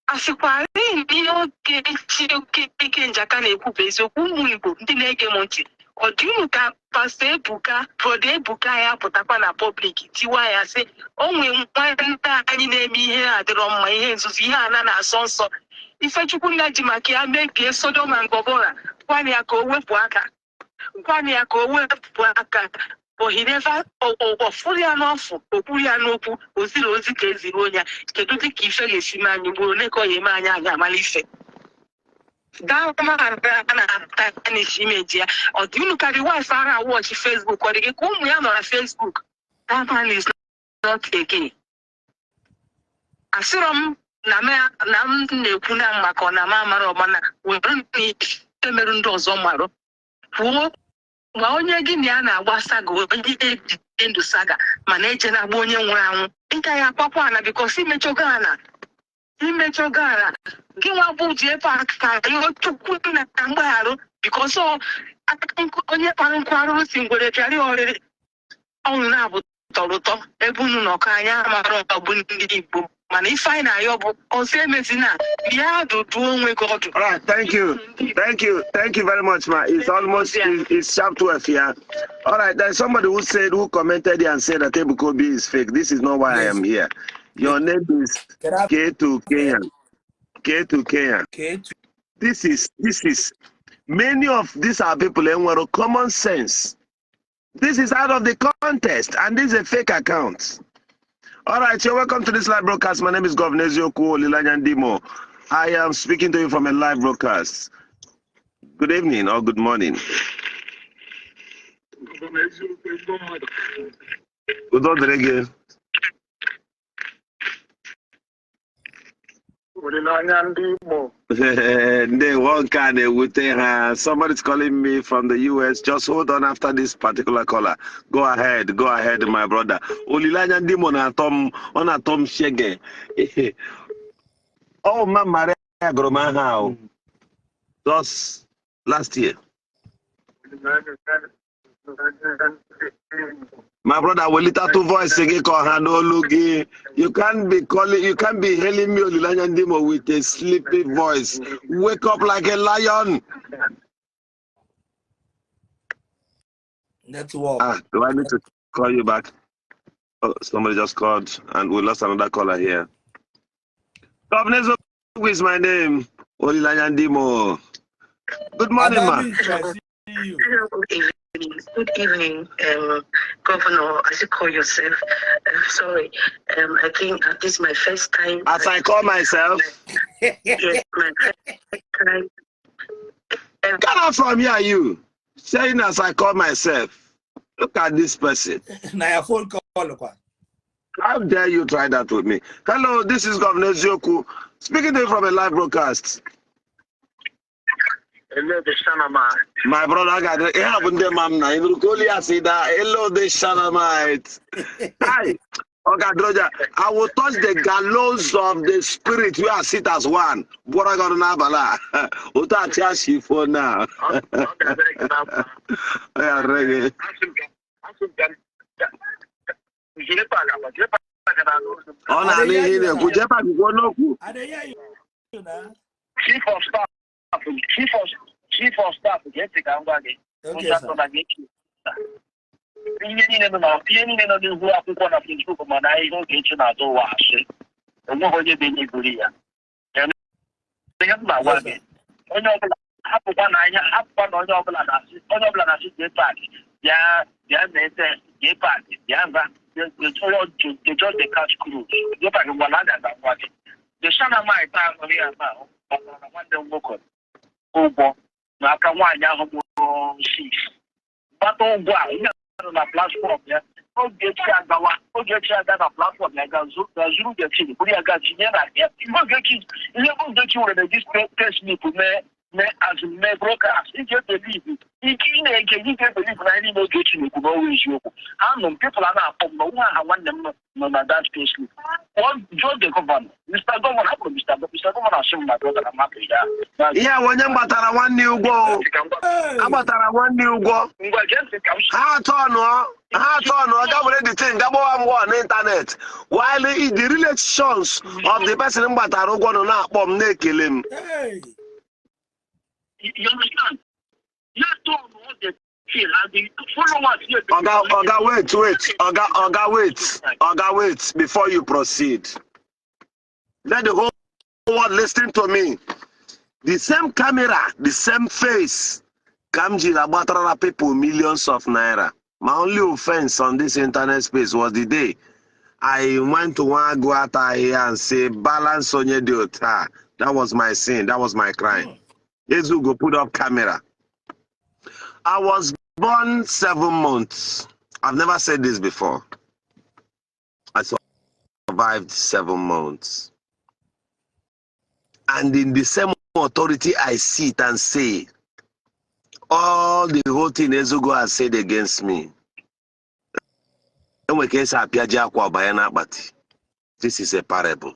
Asịkwarị na ihe Ogechi Okeke Njaka na-ekwu bụ eziokwu, ụmụ Igbo ndị na-ege m ntị, ọ dị unu ka Pastor Ebuka, Brother Ebuka, ya pụtakwa na public tiwa ya sị o nwee nwanne anyị na-eme ihe adịrọ mma, ihe nzuzo, ihe ana na-asọ nsọ, Ifechukwu nna ji maka ya mebie Sodom and Gomorrah, gwana ya ka o wepụ aka, gwana ya ka o wepụ aka. But he never ọfụrụ ya n'ọfụ, okwuru ya n'okwu, o ziri ozi ka eziri onye. Kedu dị ka ife ga-esi mee anyị ugboro ole ka ọ ya eme anyị, anyị amala ife a na-ata n'isi imeji ya? Ọ dị unu ka the wife ara watch Facebook? Ọ dị gị ka ụmụ ya nọ na Facebook? That man is not again. Asịrọ m na na m na-ekwu na maka ọ na m amara ọmana were ife merụ ndị ọzọ marụ kwuo. Gwa onye gị na ya na-agba saga, onye ejide ndụ saga, mana eje na-agba onye nwụrụ anwụ. Ị gaghị akwakwa ana because imechogo ana, imechogo ala. Gị nwa bụ ji ebe a ka ihe Chukwu na mgbagharụ because onye kpara nkụ arụrụ si ngwere bịara ya ọrịrị ọnwụ na-abụ tọrọ ụtọ ebe unu nọkọ. Anya amara ọbụ ndị Igbo, mana ife anyị na-ayọ bụ ọzọ emezina. Bịa dụduo onwe gị ọdụ.
All right, thank you. Thank you. Thank you very much, ma. It's almost, it's sharp 12 here. All right, there's somebody who said, who commented here and said that Ebuka Obi is fake. This is not why I am here. Your name is K2 Kenyan. K2 Kenyan.
K2.
This is, many of these are people who common sense. This is out of the contest, and this is a fake account. All right, you're welcome to this live broadcast. My name is Governor Ezioku Olilanya Ndimo. I am speaking to you from a live broadcast. Good evening or good morning.
Eziokwu, ezigbo mmadụ.
Udo dịrị gị.
Olileanya ndị Igbo.
Ndewo, nke a na-ewute ha. Somebody's calling me from the US. Just hold on after this particular caller. Go ahead, go ahead, my brother. Olileanya ndị Imo na-atọ m, ọ na-atọ m shege. Oh, ma Maria gụrụ m aha ahụ. Just last year.
Olileanya ndị Igbo.
My brother, welitatu voice gị ka ọha n'olu gị. You can't be calling, you can't be hailing me Olileanya ndị Imo with a sleepy voice. Wake up like a lion.
Network.
Ah, do I need to call you back? Oh, somebody just called and we lost another caller here. Governor Zogu is my name. Olileanya ndị Imo. Good morning, ma.
Adabi, I see you.
Good evening. Good evening, Governor, as you call yourself. Sorry, I think this is my first time.
As I call myself,
Yes, my first time.
Get out from here, you. Saying as I call myself. Look at this person.
Na ya phone call kwa.
How dare you try that with me? Hello, this is Governor Ezioku speaking to you from a live broadcast.
Hello, the Shanamite.
My brother got it happened to mam na. Hello, the Shanamite. Hi. Okay, Droja, I will touch the gallows of the spirit. We are sit as one. What I got na Ota achị for now.
Ọ ga-adịrị gị na mma.
Yeah, reggae.
Asị m ka Jiri pak, jiri pak na-anụ olu m.
Ọ na-anụ ihe ị na-ekwu. Jee pak kwuo n'okwu.
I dey hear you now.
Chief of staff, chief of staff, gee ntị ka m gwa gị.
Okay,
Ụjọ
sir.
atụla gị echi. Ihe niile nọ n'ihu akwụkwọ na Facebook, mana ihe Ogechi na-atụ ụwa asị. Onweghị onye bụ enye goro ya. Ihe m na-agwa
Yes,
gị,
sir.
onye ọbụla hapụkwa na anya, hapụkwa na onye ọbụla na-asị jee park, bịa bịa mee test, jee park, bịa za. They just dey catch cruise. Jee park ngwa na aga gwa gị. The Shanamite ahụrụ ya na gbasara na nwanne m nwoke ụgwọ.
N'aka nwaanyị ahụ mụrụ six gbata ụgwọ a, ihe nọ na platform ya. Ogechi agawa, Ogechi aga na platform ya, ga zuru the thing, buru ya ga tinye na ya. Ogechi, ihe Ogechi nwere na this payslip mee as mee broadcast. Ị ga-ebelieve ike ị na-ege, ị ga-ebelieve na ihe niile Ogechi na-ekwu na ọnwa eziokwu. Anụ m people a na-akpọ m na nwa aha nwanne m nọ na that payslip. Jụọ the governor, Mr. Governor, hapụrụ Mr. Governor, asị m na brother na mmadụ ya.
Ihe a bụ onye mgbatara nwanne ya ụgwọ o. Agbatara nwanne ya ụgwọ.
Ngwa, gee ntị ka m
Ha atọ nụọ, ha atọ nụọ, ga were the thing ga gbawa mgbọ n'ịntanetị while the relations of the person m gbatara ụgwọ nọ na-akpọ m, na-ekele m.
Hey.
You understand? Ya turn all the thing and the followers here.
Oga, Oga, wait, wait, Oga, Oga, wait, Oga, wait, before you proceed. Let the whole world listen to me. The same camera, the same face ka m jiri agbatarala people millions of naira. My only offense on this internet space was the day I went to one go out here and say balance onye dị otu a. That was my sin, that was my crime. Ezugo put up camera. I was born 7 months. I've never said this before. I survived 7 months. And in the same authority I sit and say, all the whole thing Ezugo has said against me. Enwe ka esi apịaji akwa banye n'akpati. This is a parable.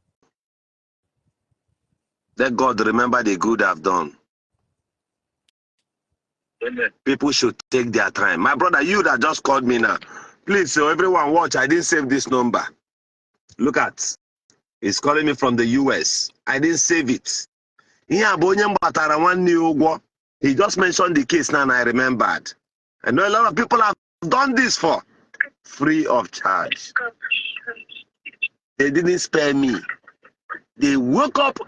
Let God remember the good I've done.
Amen.
People should take their time. My brother, you that just called me now, please, so everyone watch. I didn't save this number. Look at, he's calling me from the US. I didn't save it. Ihe a bụ onye m gbatara nwanne ya ụgwọ. He just mentioned the case now and I remembered. I know a lot of people have done this for free of charge. They didn't spare me. They woke up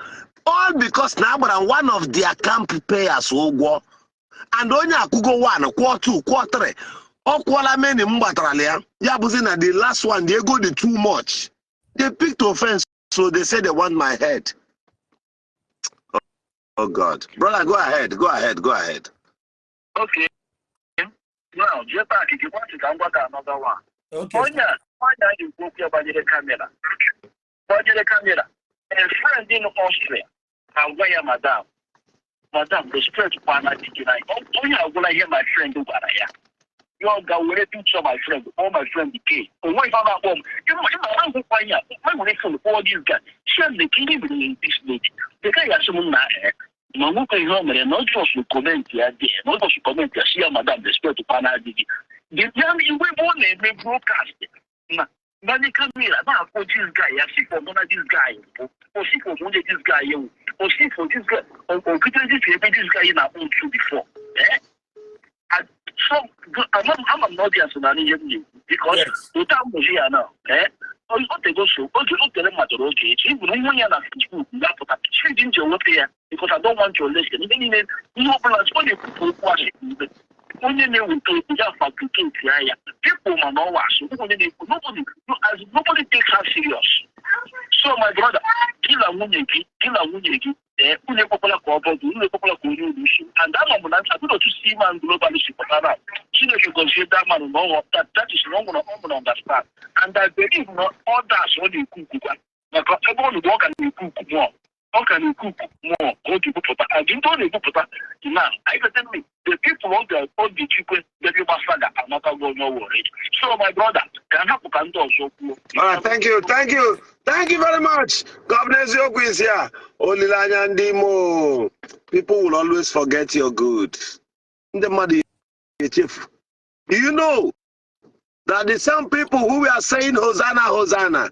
all because na agbara one of their camp payers ụgwọ. And onye akwụgo one, kwụọ two, kwụọ three. Ọ kwụọla many m gbatarala ya. Ya bụzi na the last one, the ego dị too much. They picked offense, so they say they want my head. Oh God. Brother, go ahead, go ahead, go ahead.
Okay. Now, jee paaki gị kwatị ka m gwa gị another one.
Okay.
Onye a na-ekwu okwu ya gbanyere camera. Gbanyere camera. A friend in Austria agwa ya, "Madam, madam, respect kwana di gị na onye agwụla." Ihe my friend gwara ya. Ya ọ ga were picture my friend, all my friend gay. Onwe ihe ọ na-akpọ m. Ịma ahụkwa ihe a, m nwere phone kpọọ this guy. Sị m ka ihe mere this lady. The guy asị m na ma nwoke ihe o mere na ọ just comment ya dị na ọ just comment ya si ya, "Madam, respect kwana adịghị." Ya igwe ebe ọ na-eme broadcast na gbanye camera na-akpọ this guy ya si for mụ na this guy bụ osifo nwunye this guy ewu osifo this guy ogidere this ebe this guy na-akpọ ntu before, eh. So ama m na audience na ihe m na-ekwu because otu amụzi ya na o tego so oge o tere mmadụ oge echi iburu nwa ya na Facebook ga-apụta chidi m ji ewepụ ya because I don't want your lesson. Ihe niile, ihe ọbụla ọ na-ekwupụ okwu asị, mgbe onye na-eweta okwu ya fabricate ya ya people ma na ọwa asị onye na-ekwu, nobody, no, as nobody takes her serious. So my brother, gị na nwunye gị, gị na nwunye gị, ee, unu ekwekwala ka ọ bọ gị, unu ekwekwala ka onye unu isi. And ama m na abụrụ otu si man global si pụtara. Chineke gọzie that man na ọghọ that is na ọ nwere, ọ nwere understand, and I believe na others ọ na-ekwu ukwukwa maka ebe ọ nụgbu ọ ka na-ekwu ukwu mmụọ, ọ ka na-ekwu ukwu mmụọ ka ọ ga-ebupụta and ndị ọ na-ebupụta na I get me the people ọ ga ọ ga-echikwe ebe gbasa ga-amatago onye ọwụ already. So my brother, ka m hapụ ka ndị ọzọ kwuo.
All right, thank you, thank you, thank you very much. Governor Eziokwu is here. Olileanya ndị Imo. People will always forget your good. Ndị mmadụ echefu. Do you know that the same people who were saying "Hosanna, Hosanna,"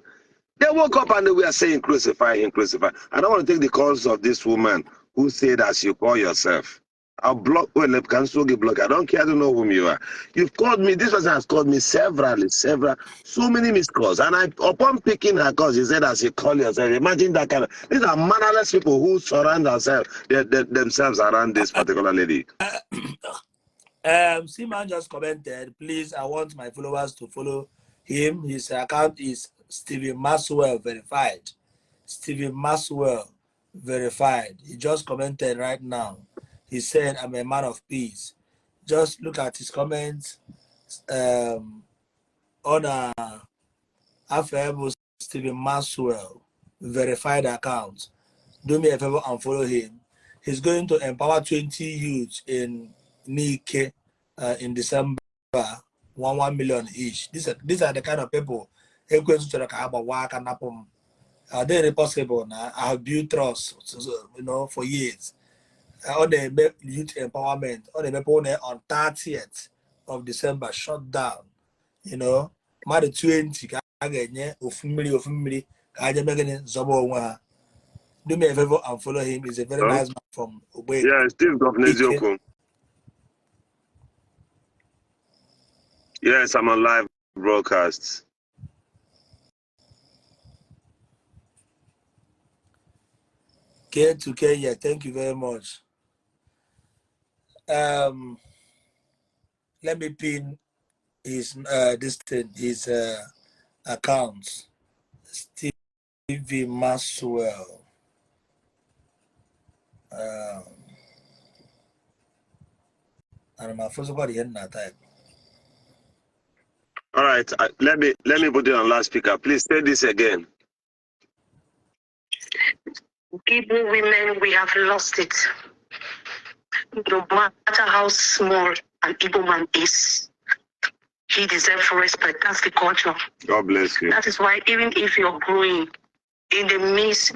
they woke up and they were saying, "Crucify him, crucify"? I don't want to take the calls of this woman who said, "As you call yourself." I'll block, well, cancel the block. I don't care. I don't know whom you are. You've called me. This person has called me severally, several, so many missed calls. And I, upon picking her calls, she said, "As you call yourself." Imagine that kind of, these are mannerless people who surround themselves around this particular lady.
Seaman just commented, "Please, I want my followers to follow him. His account is Stephen Maxwell Verified." Stephen Maxwell Verified. He just commented right now. He said, I'm a man of peace. Just look at his comments. On Afebu Stephen Maswell verified account. Do me a favor and follow him. He's going to empower 20 youths in Nike in December, 1 million each. These are the kind of people ekwensu chọrọ ka ha gbawa aka napụ m. Are they possible na I have built trust for years. Ọ na-eme youth empowerment. Ọ na-emepe ụlọ on 30th of December, shut down. Mmadụ 20 ka a ga-enye ofu mmiri ofu mmiri ka ha jee mee gịnị zọba onwe ha. Do me a favor and follow him. He's a very
Huh?
nice man from Ogbe.
Yeah, Steve Governor
Ike.
Eziokwu. Yes, I'm on live broadcast.
K to Kenya, thank you very much. Let me pin his this thing, his account. Stevie Maxwell. And my first of all, the type.
All right, let me put it on loudspeaker. Please say this again.
Igbo women, we have lost it. No matter how small an Igbo man is, he deserves respect. That's the culture.
God bless you.
That is why even if you're growing in the midst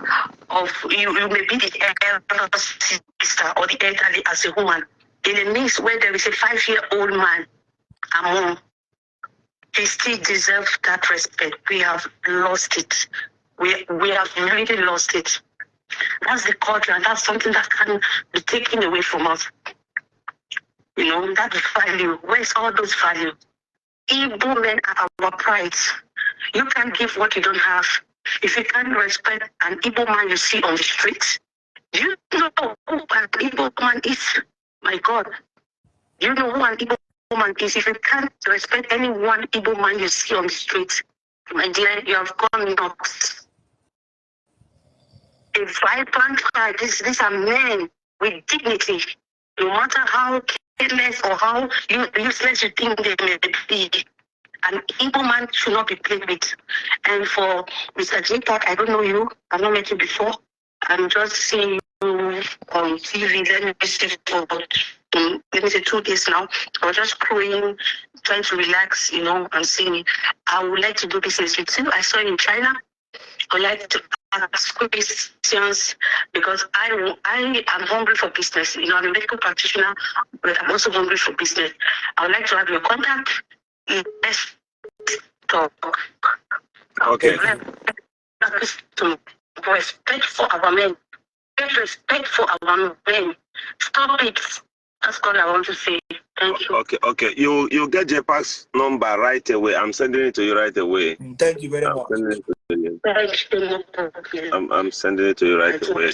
of you may be the elder sister or the elderly as a woman, in the midst where there is a 5-year-old man among, he still deserves that respect. We have lost it. We have really lost it. That's the culture, and that's something that can be taken away from us. You know, that value. Where's all those value? Igbo men are our pride. You can't give what you don't have. If you can't respect an Igbo man you see on the street, do you know who an Igbo man is? My God. Do you know who an Igbo man is? If you can't respect any one Igbo man you see on the street, my dear, you have gone nuts. A vibrant pride. These are men with dignity. No matter how careless or how useless you think they may be, an Igbo man should not be played with. And for Mr. JPAC, I don't know you. I've not met you before. I'm just seeing you on TV. Let me say for let me say 2 days now. I was just scrolling, trying to relax, you know, and seeing. I would like to do business with you. I saw you in China. I would like to ask questions because I am hungry for business. You know, I'm a medical practitioner, but I'm also hungry for business. I would like to have your contact. Let's talk.
Okay.
Respect for our men. Get respect for our men. Stop it. That's all I want to say. Thank you.
Okay. You get JPAC's number right away. I'm sending it to you right away.
Thank you very much.
Sending it to you.
Thank you.
I'm sending it to you right away.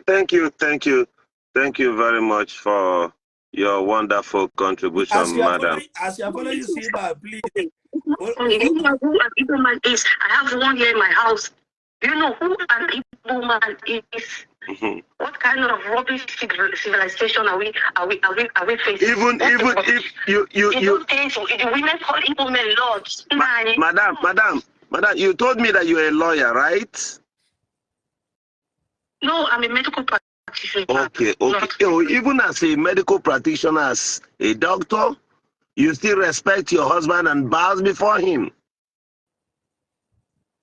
Thank you, thank you, thank you very much for your wonderful contribution, madam.
As you are following you, Simba, please.
You know who an Igbo man is? I have one here in my house. Do you know who an Igbo man is?
Mm-hmm.
What kind of rubbish civilization are we facing?
Even if you
the women call Igbo men lords.
Madam, you told me that you're a lawyer, right?
No, I'm a medical practitioner.
Okay. Even as a medical practitioner, as a doctor, you still respect your husband and bows before him.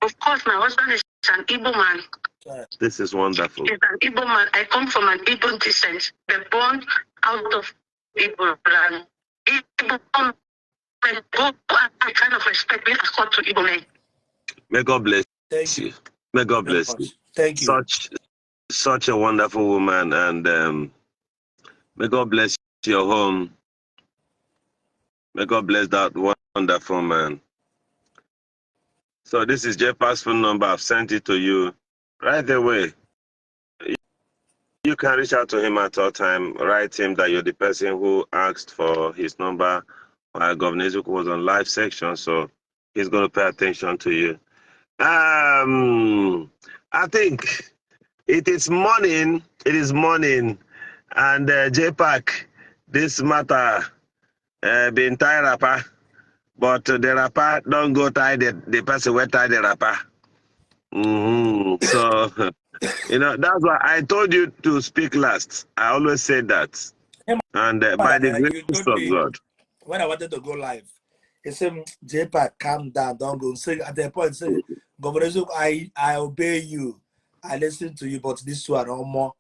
Of course, my husband is an Igbo man.
This is wonderful.
He's an Igbo man. I come from an Igbo descent. They're born out of Igbo land. Igbo men go and kind of respect being accord to Igbo men.
May God bless
Thank you.
May God bless you.
Thank you.
Such a wonderful woman, and may God bless your home. May God bless that wonderful man. So this is JPAC's phone number. I've sent it to you right away. You can reach out to him at all time. Write him that you're the person who asked for his number while Governor Eziokwu was on live section, so he's going to pay attention to you. I think it is morning. It is morning. And JPAC, this matter been tie wrapper, but the wrapper don't go tie the person where tie the wrapper. So, you know, that's why I told you to speak last. I always say that. And by the
You
grace
told
of
me
God.
when I wanted to go live, he said, JPAC, calm down, don't go. Say at the point, say, Governor Eziokwu, I obey you. I listen to you, but this one no more.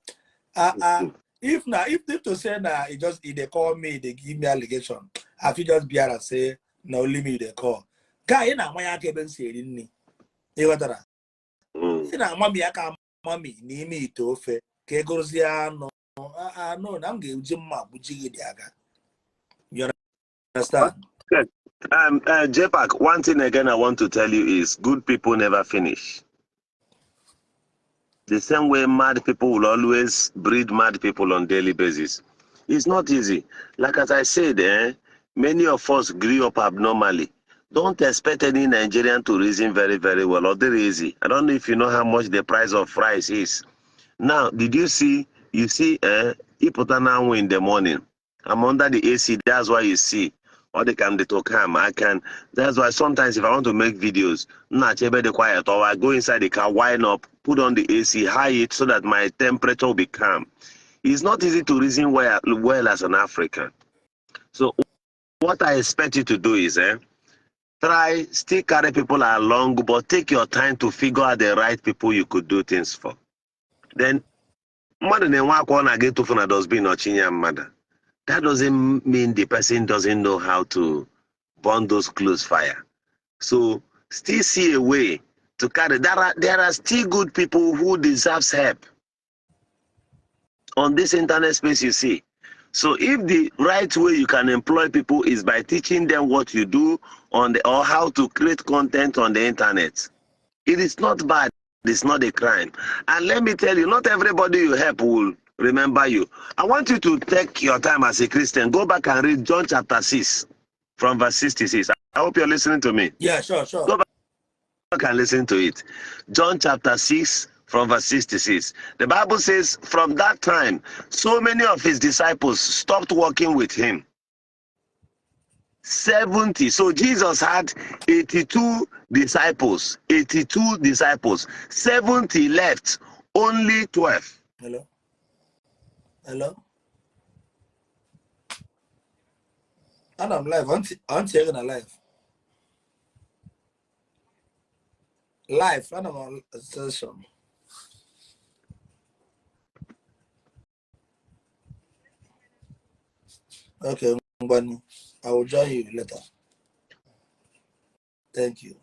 If now, if to say now, it just if they call me, they give me allegation. I feel just be and say, no, only me they call. Guy, you know, my aka ben say nni. You got that? Ị na-ama m ya ka ama m n'ime ite ofe ka e gorozie anụ anụ na m ga-eji mma gbuji gị dị aka. You understand?
Okay. JPAC, one thing again I want to tell you is good people never finish. The same way mad people will always breed mad people on daily basis. It's not easy. Like as I said, many of us grew up abnormally. Don't expect any Nigerian to reason very, very well. Or very easy. I don't know if you know how much the price of rice is. Now, did you see, you put an hour in the morning. I'm under the AC. That's why you see. Or they can to come. I can. That's why sometimes if I want to make videos, not the quiet, or I go inside the car, wind up, put on the AC, high it so that my temperature will be calm. It's not easy to reason well as an African. So what I expect you to do is try still carry people along, but take your time to figure out the right people you could do things for. Then mmadụ na-enwe akwa ọ na-aga etufu na dustbin ọchinye mmadụ. That doesn't mean the person doesn't know how to burn those clothes fire. So still see a way to carry. There are still good people who deserves help on this internet space, you see. So if the right way you can employ people is by teaching them what you do on the or how to create content on the internet, it is not bad. It's not a crime. And let me tell you, not everybody you help will remember you. I want you to take your time as a Christian. Go back and read John chapter 6 from verse 66. I hope you're listening to me.
Yeah, sure.
Go back and listen to it. John chapter 6 from verse 66. The Bible says, from that time, so many of his disciples stopped walking with him. 70. So Jesus had 82 disciples. 82 disciples. 70 left. Only 12.
Hello? Hello? And I'm live. Aren't you gonna live? Live. And I'm on session. Okay, Mbani. I will join you later. Thank you.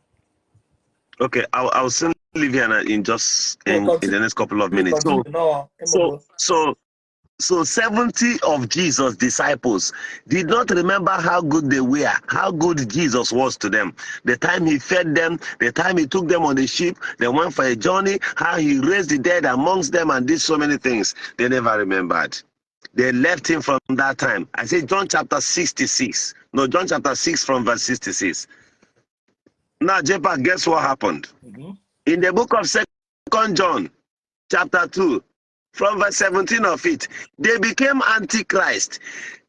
Okay, I'll soon leave here in just
Oh,
in the
continue,
next couple of minutes. So
continue. No,
so 70 of Jesus' disciples did not remember how good they were, how good Jesus was to them. The time he fed them, the time he took them on the ship, they went for a journey, how he raised the dead amongst them and did so many things. They never remembered. They left him from that time. I say John chapter 66. No, John chapter 6 from verse 66. Now, JPAC, guess what happened? In the book of Second John, chapter 2, from verse 17 of it, they became antichrist.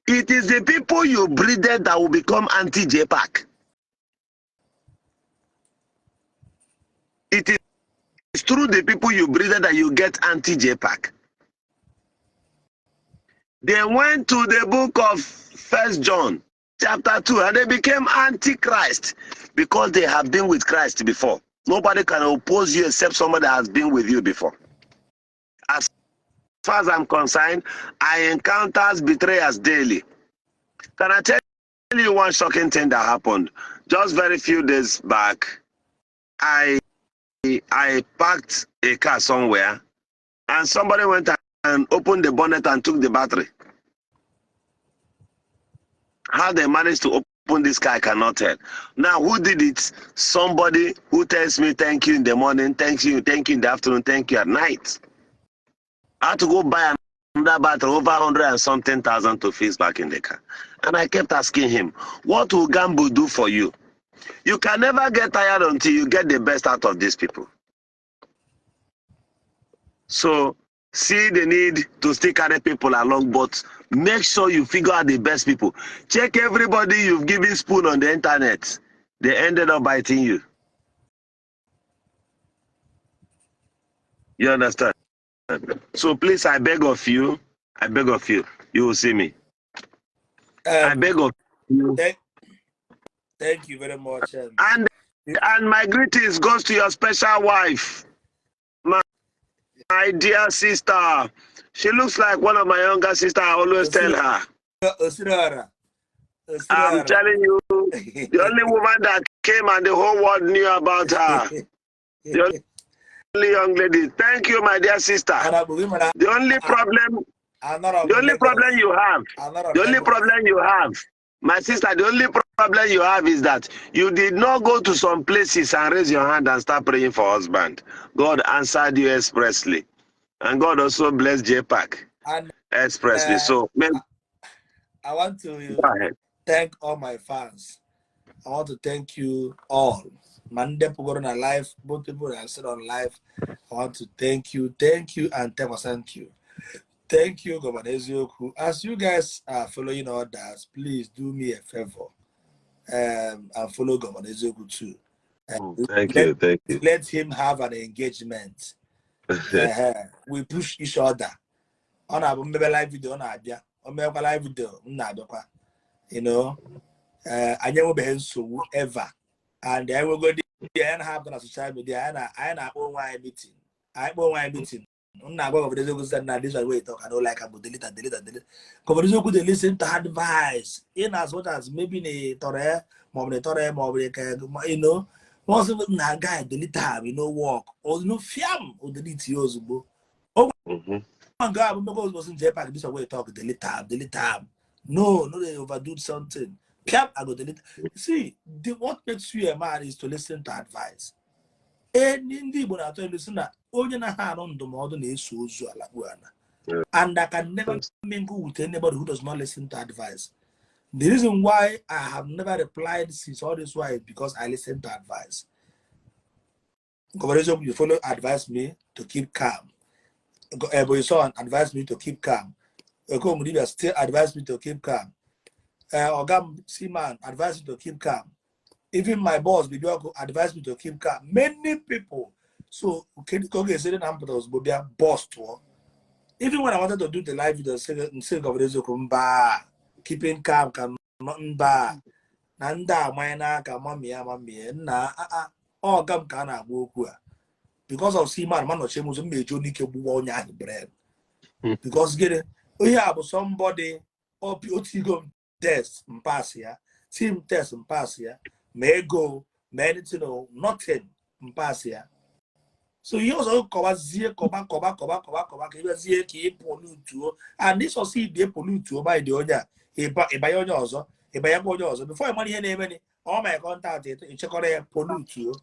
It is the people you breeded that will become anti-JPAC. It is through the people you breeded that you get anti-JPAC. They went to the book of First John, chapter 2, and they became antichrist because they have been with Christ before. Nobody can oppose you except somebody that has been with you before. As far as I'm concerned, I encounter betrayers daily. Can I tell you one shocking thing that happened? Just very few days back, I parked a car somewhere and somebody went and opened the bonnet and took the battery. How they managed to open this car, I cannot tell. Now, who did it? Somebody who tells me thank you in the morning, thank you in the afternoon, thank you at night. I had to go buy another battery, over 100 and something thousand to fix back in the car. And I kept asking him, what will Gambo do for you? You can never get tired until you get the best out of these people. So See the need to still carry people along, but make sure you figure out the best people. Check everybody you've given spoon on the internet. They ended up biting you. You understand? So please, I beg of you, I beg of you, you will see me. I beg of you.
Thank you very much.
And my greetings goes to your special wife, my dear sister. She looks like one of my younger sister. I always tell her.
Osirara.
I'm telling you, the only woman that came and the whole world knew about her. The only young lady. Thank you, my dear sister. The only problem, the only problem you have, the only problem you have, my sister, the only problem you have is that you did not go to some places and raise your hand and start praying for husband. God answered you expressly. And God also blessed JPAC
And
expressly. So,
I want to
go ahead.
Thank all my fans. I want to thank you all. Mande pugoro na live, both people that are still on live. I want to thank you, and thank you. Thank you, Governor Eziokwu. As you guys are following others, please do me a favor and follow Governor Eziokwu too.
Thank you, thank you.
Let him have an engagement. We push each other. Ọ na-abụ mmebe live video ọ na-abịa, o mekwa live video m na-abịakwa. Anyị enwebeghị nsogbu ever. And anyị nwegodi anyị na-ahapụ na social media, anyị na-akpọ onwe anyị meeting. Anyị kpọọ onwe anyị meeting. M na-agwa Governor Eziokwu sị na this one wey talk, I don't like am, but delete am, delete am, delete. Governor Eziokwu dey listen to advice in as much as maybe na ị tọrọ ya maọbụ na ị tọrọ ya maọbụ na ka once na guy delete am, e no work or no fiam o delete ya ozugbo. Nke a bụ mmekọ ozugbo sị JPAC, this one wey talk, delete am, delete am. No, no dey overdo something. Piam, I go delete. See, what makes you a man is to listen to advice. Enyi ndị Igbo na-atọ ilu sị na onye na-ha anụ ndụmọdụ na-eso ozu alakpu ala. And I can never mingle with anybody who does not listen to advice. The reason why I have never replied since all this while is because I listen to advice. Governor Eziokwu, you follow advise me to keep calm. Eboyison advised me to keep calm. Okomudibia still advised me to keep calm. Ogam Seaman advised me to keep calm. Even my boss, Bibioko, advised me to keep calm. Many people. So, boss to even when I wanted to do the live video, say Governor Eziokwu, mba, keeping calm, can not mba. Na ndị amanye n'aka mamie mamie nna ọ ga m ka a na-agba okwu a. Because of Seaman, man nọchie m ụzọ m na-eji onye ike gbuwa onye ahụ brain. Because gịnị ihe a bụ somebody otigo m test mpass ya, team test mpass ya, ma ego ma anything or nothing mpass ya. So ihe ọzọ kọbazie kọba kọba kọba kọba kọba ka ịbịazie ka ị polutuo, and this ọsọ ide polutuo ma ide onye a ịbanye onye ọzọ ịbanyekwa onye ọzọ before ị mara ihe na-eme all my contact ịchekọrọ ya polutuo.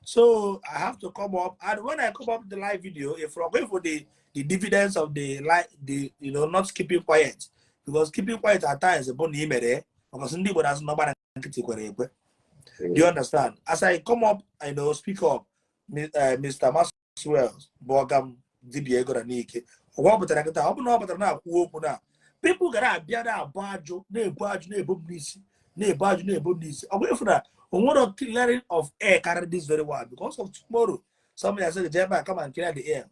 So I have to come up, and when I come up the live video, if we're going for the dividends of the live, the not keeping quiet, because keeping quiet at times is because ndị Igbo na-asị na ọgbara nkịtị kwere ekwe. Do you understand? As I come up, I know speak up, Mr. Maxwell bụ ọga m dibịa ego na n'ike. Ọ pụtara nkịta, ọ bụ na ọ pụtara na-akwụ okwu na people gara abịa na-abụ ajụ na-ebu ajụ na-ebu m n'isi na-ebu ajụ na-ebu m n'isi. Ọ bụ efu na onwere clearing of air carry this very well because of tomorrow. Somebody said, "Jeba, come and clear the air."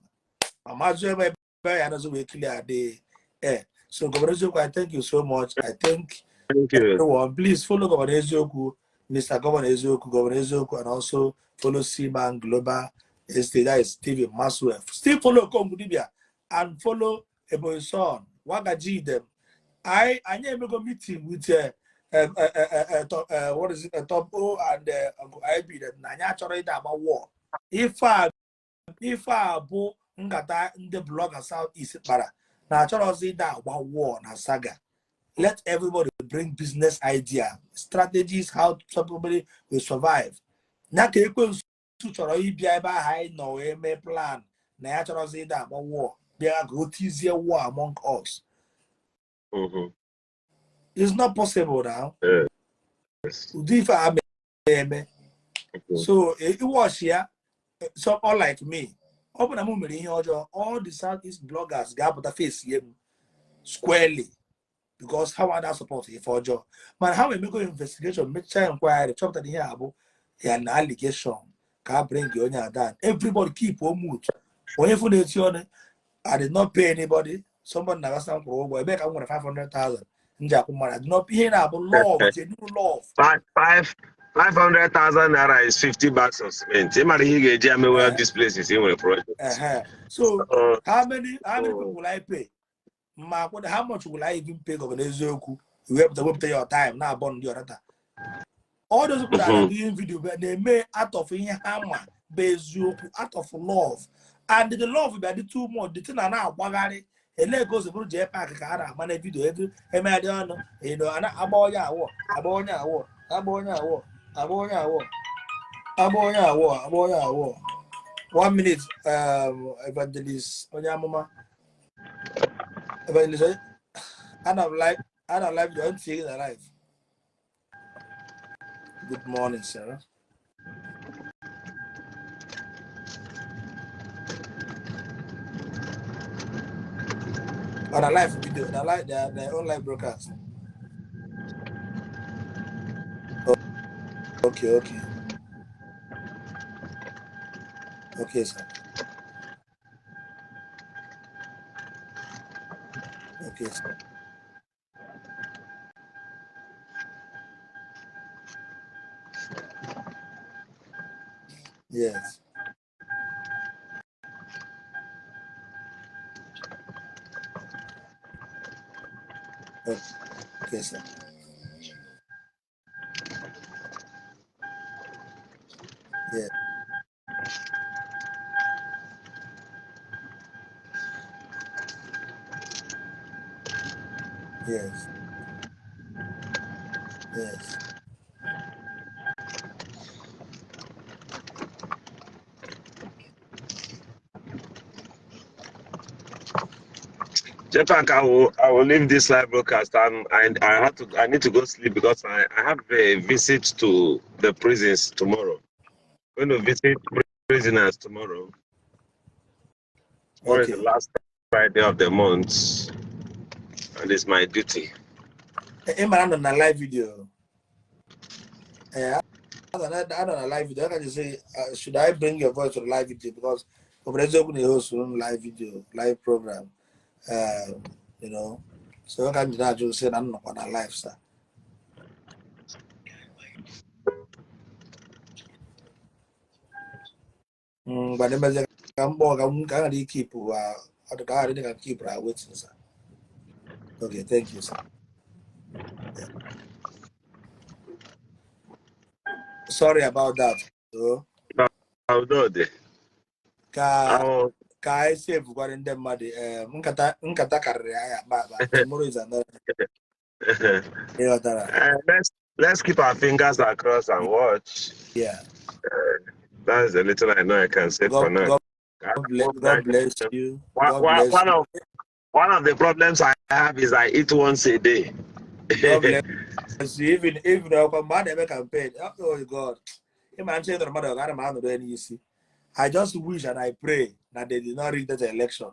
Amazu ebe ya na wee clear the air. So Governor Eziokwu, I thank you so much. I thank
Thank you.
everyone. Please follow Governor Eziokwu, Mr. Governor Eziokwu, Governor Eziokwu, and also follow Seaman Global Estate. That is Stephen Maxwell. Still follow Kongudibia and follow Eboyson, Wagaji them. I emego meeting with what is it, Top O and Uncle IB them. Na anyị achọrọ ịda agba war. Ife a bụ nkata ndị blogger South East kpara na achọrọzi ịda agba war na saga. Let everybody bring business idea, strategies how somebody will survive. Na ka ekwensu chọrọ ịbịa ebe ahụ anyị nọ wee mee plan na ya chọrọzi ịda agba war bịa ka o tizie war among us. It's not possible now.
Yes.
Ụdị ife a eme. So watch ya, some all like me. Ọ bụ na m mere ihe ọjọọ, all the South East bloggers ga-apụta face ye m squarely, because ha nwa support ife ọjọọ. Mana ha emego investigation, mechaa inquiry, chọpụta na ihe a bụ ya na allegation ka a bring onye a down. Everybody keep on mute. Onye fụ na-eti ọnụ, I did not pay anybody. Somebody na-agasa m kwụrụ ụgwọ ebe ka m nwere 500,000 m ji akwụ mmadụ. I did not. Ihe na-abụ love, genuine love.
500,000 naira is 50 bags of cement. Ị mara ihe ị ga-eji amewe
Eh.
these places ị nwere project.
So how many
So,
people will I pay? Ma how much will I even pay? Governor Eziokwu, wepụta your time na-abọ ndị ọrata. All those people that are doing video, but na-eme out of ihe ha ma bụ eziokwu, out of love, and the love bịa dị too much. The thing na na-agbagharị ele ka o si bụrụ jee park ka a na-agba na video ebe emegharị ọnụ a na-agba onye awọ, agba onye awọ, agba onye awọ, agba onye awọ, agba onye awọ, agba onye awọ. One minute, evangelist, onye amụma, evangelist, ana m live, ana m live video, ntị gị na live. Good morning, sir. On a live video, na live, their own live broadcast. Okay, sir. Okay, sir. Yes. Okay, sir. Yeah. Yes.
Jepak, I will leave this live broadcast. I need to go sleep because I have a visit to the prisons tomorrow. I'm going to visit prisoners tomorrow. Tomorrow is the last Friday of the month, and it's my duty.
Ị mara nọ na live video. Eh, I don't na live video. I can just say, should I bring your voice to the live video? Because obodo eziokwu na-ehost live video, live program. So I can just say na m nọkwa na live, sir. Mgbe mezie ka m kpọọ ka m ghara ikipụ, ọ dị ka ghara ịdị ka keep her waiting, sir. Okay, thank you, sir. Yeah. Sorry about that. So,
Udo dị.
ka
Ahụ
ka anyị sevukwara ndị mmadụ nkata karịrị anyị akpa akpa. Tomorrow is another. Ịghọtara?
Let's keep our fingers across and watch. That's the little I know I can say for
God,
now.
God, God bless you.
One,
God
one,
bless
one
you.
of one of the problems I have is I eat once a day.
God bless you. Even ọkwa mgbe a na-eme campaign, oh God, ịma nche nọrọ mmadụ ọ gara ma anọrọ ya n'isi. I just wish and I pray that they did not rig that election.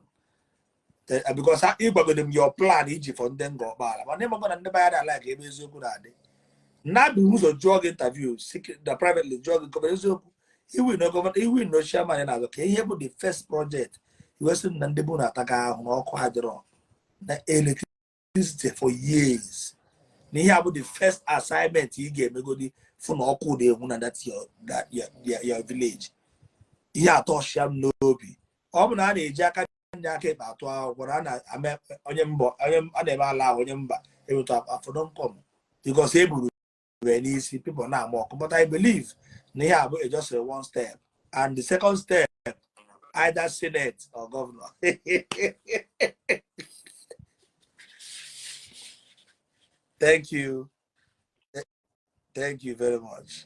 Because ịgwagodo m your plan iji for ndị Ngor Okpala, mana ịmago na ndị be ya like ebe eziokwu na-adị. Na-abụ ụzọ jụọ gị interview na privately, jụọ gị gọvanọ eziokwu, iwi na gọvanọ, iwi na chairman na-azọ ka ihe bụ the first project iwe sị na ndị bụ na-ataga ahụ na ọkụ adịrọ na electricity for years, na ihe a bụ the first assignment ị ga-emegodi fụ na ọkụ na-enwu na that your village. Ihe atọchịa m n'obi, ọ bụ na a na-eji aka nye aka ekpe atụ akwụkwọ na a na-ame onye mbọ onye a na-eme ala ahụ onye mba eweta afọ don come because e buru wee n'isi people na-ama ọkụ. But I believe na ihe a bụ just a one step, and the second step, either senate or governor. Thank you, thank you very much.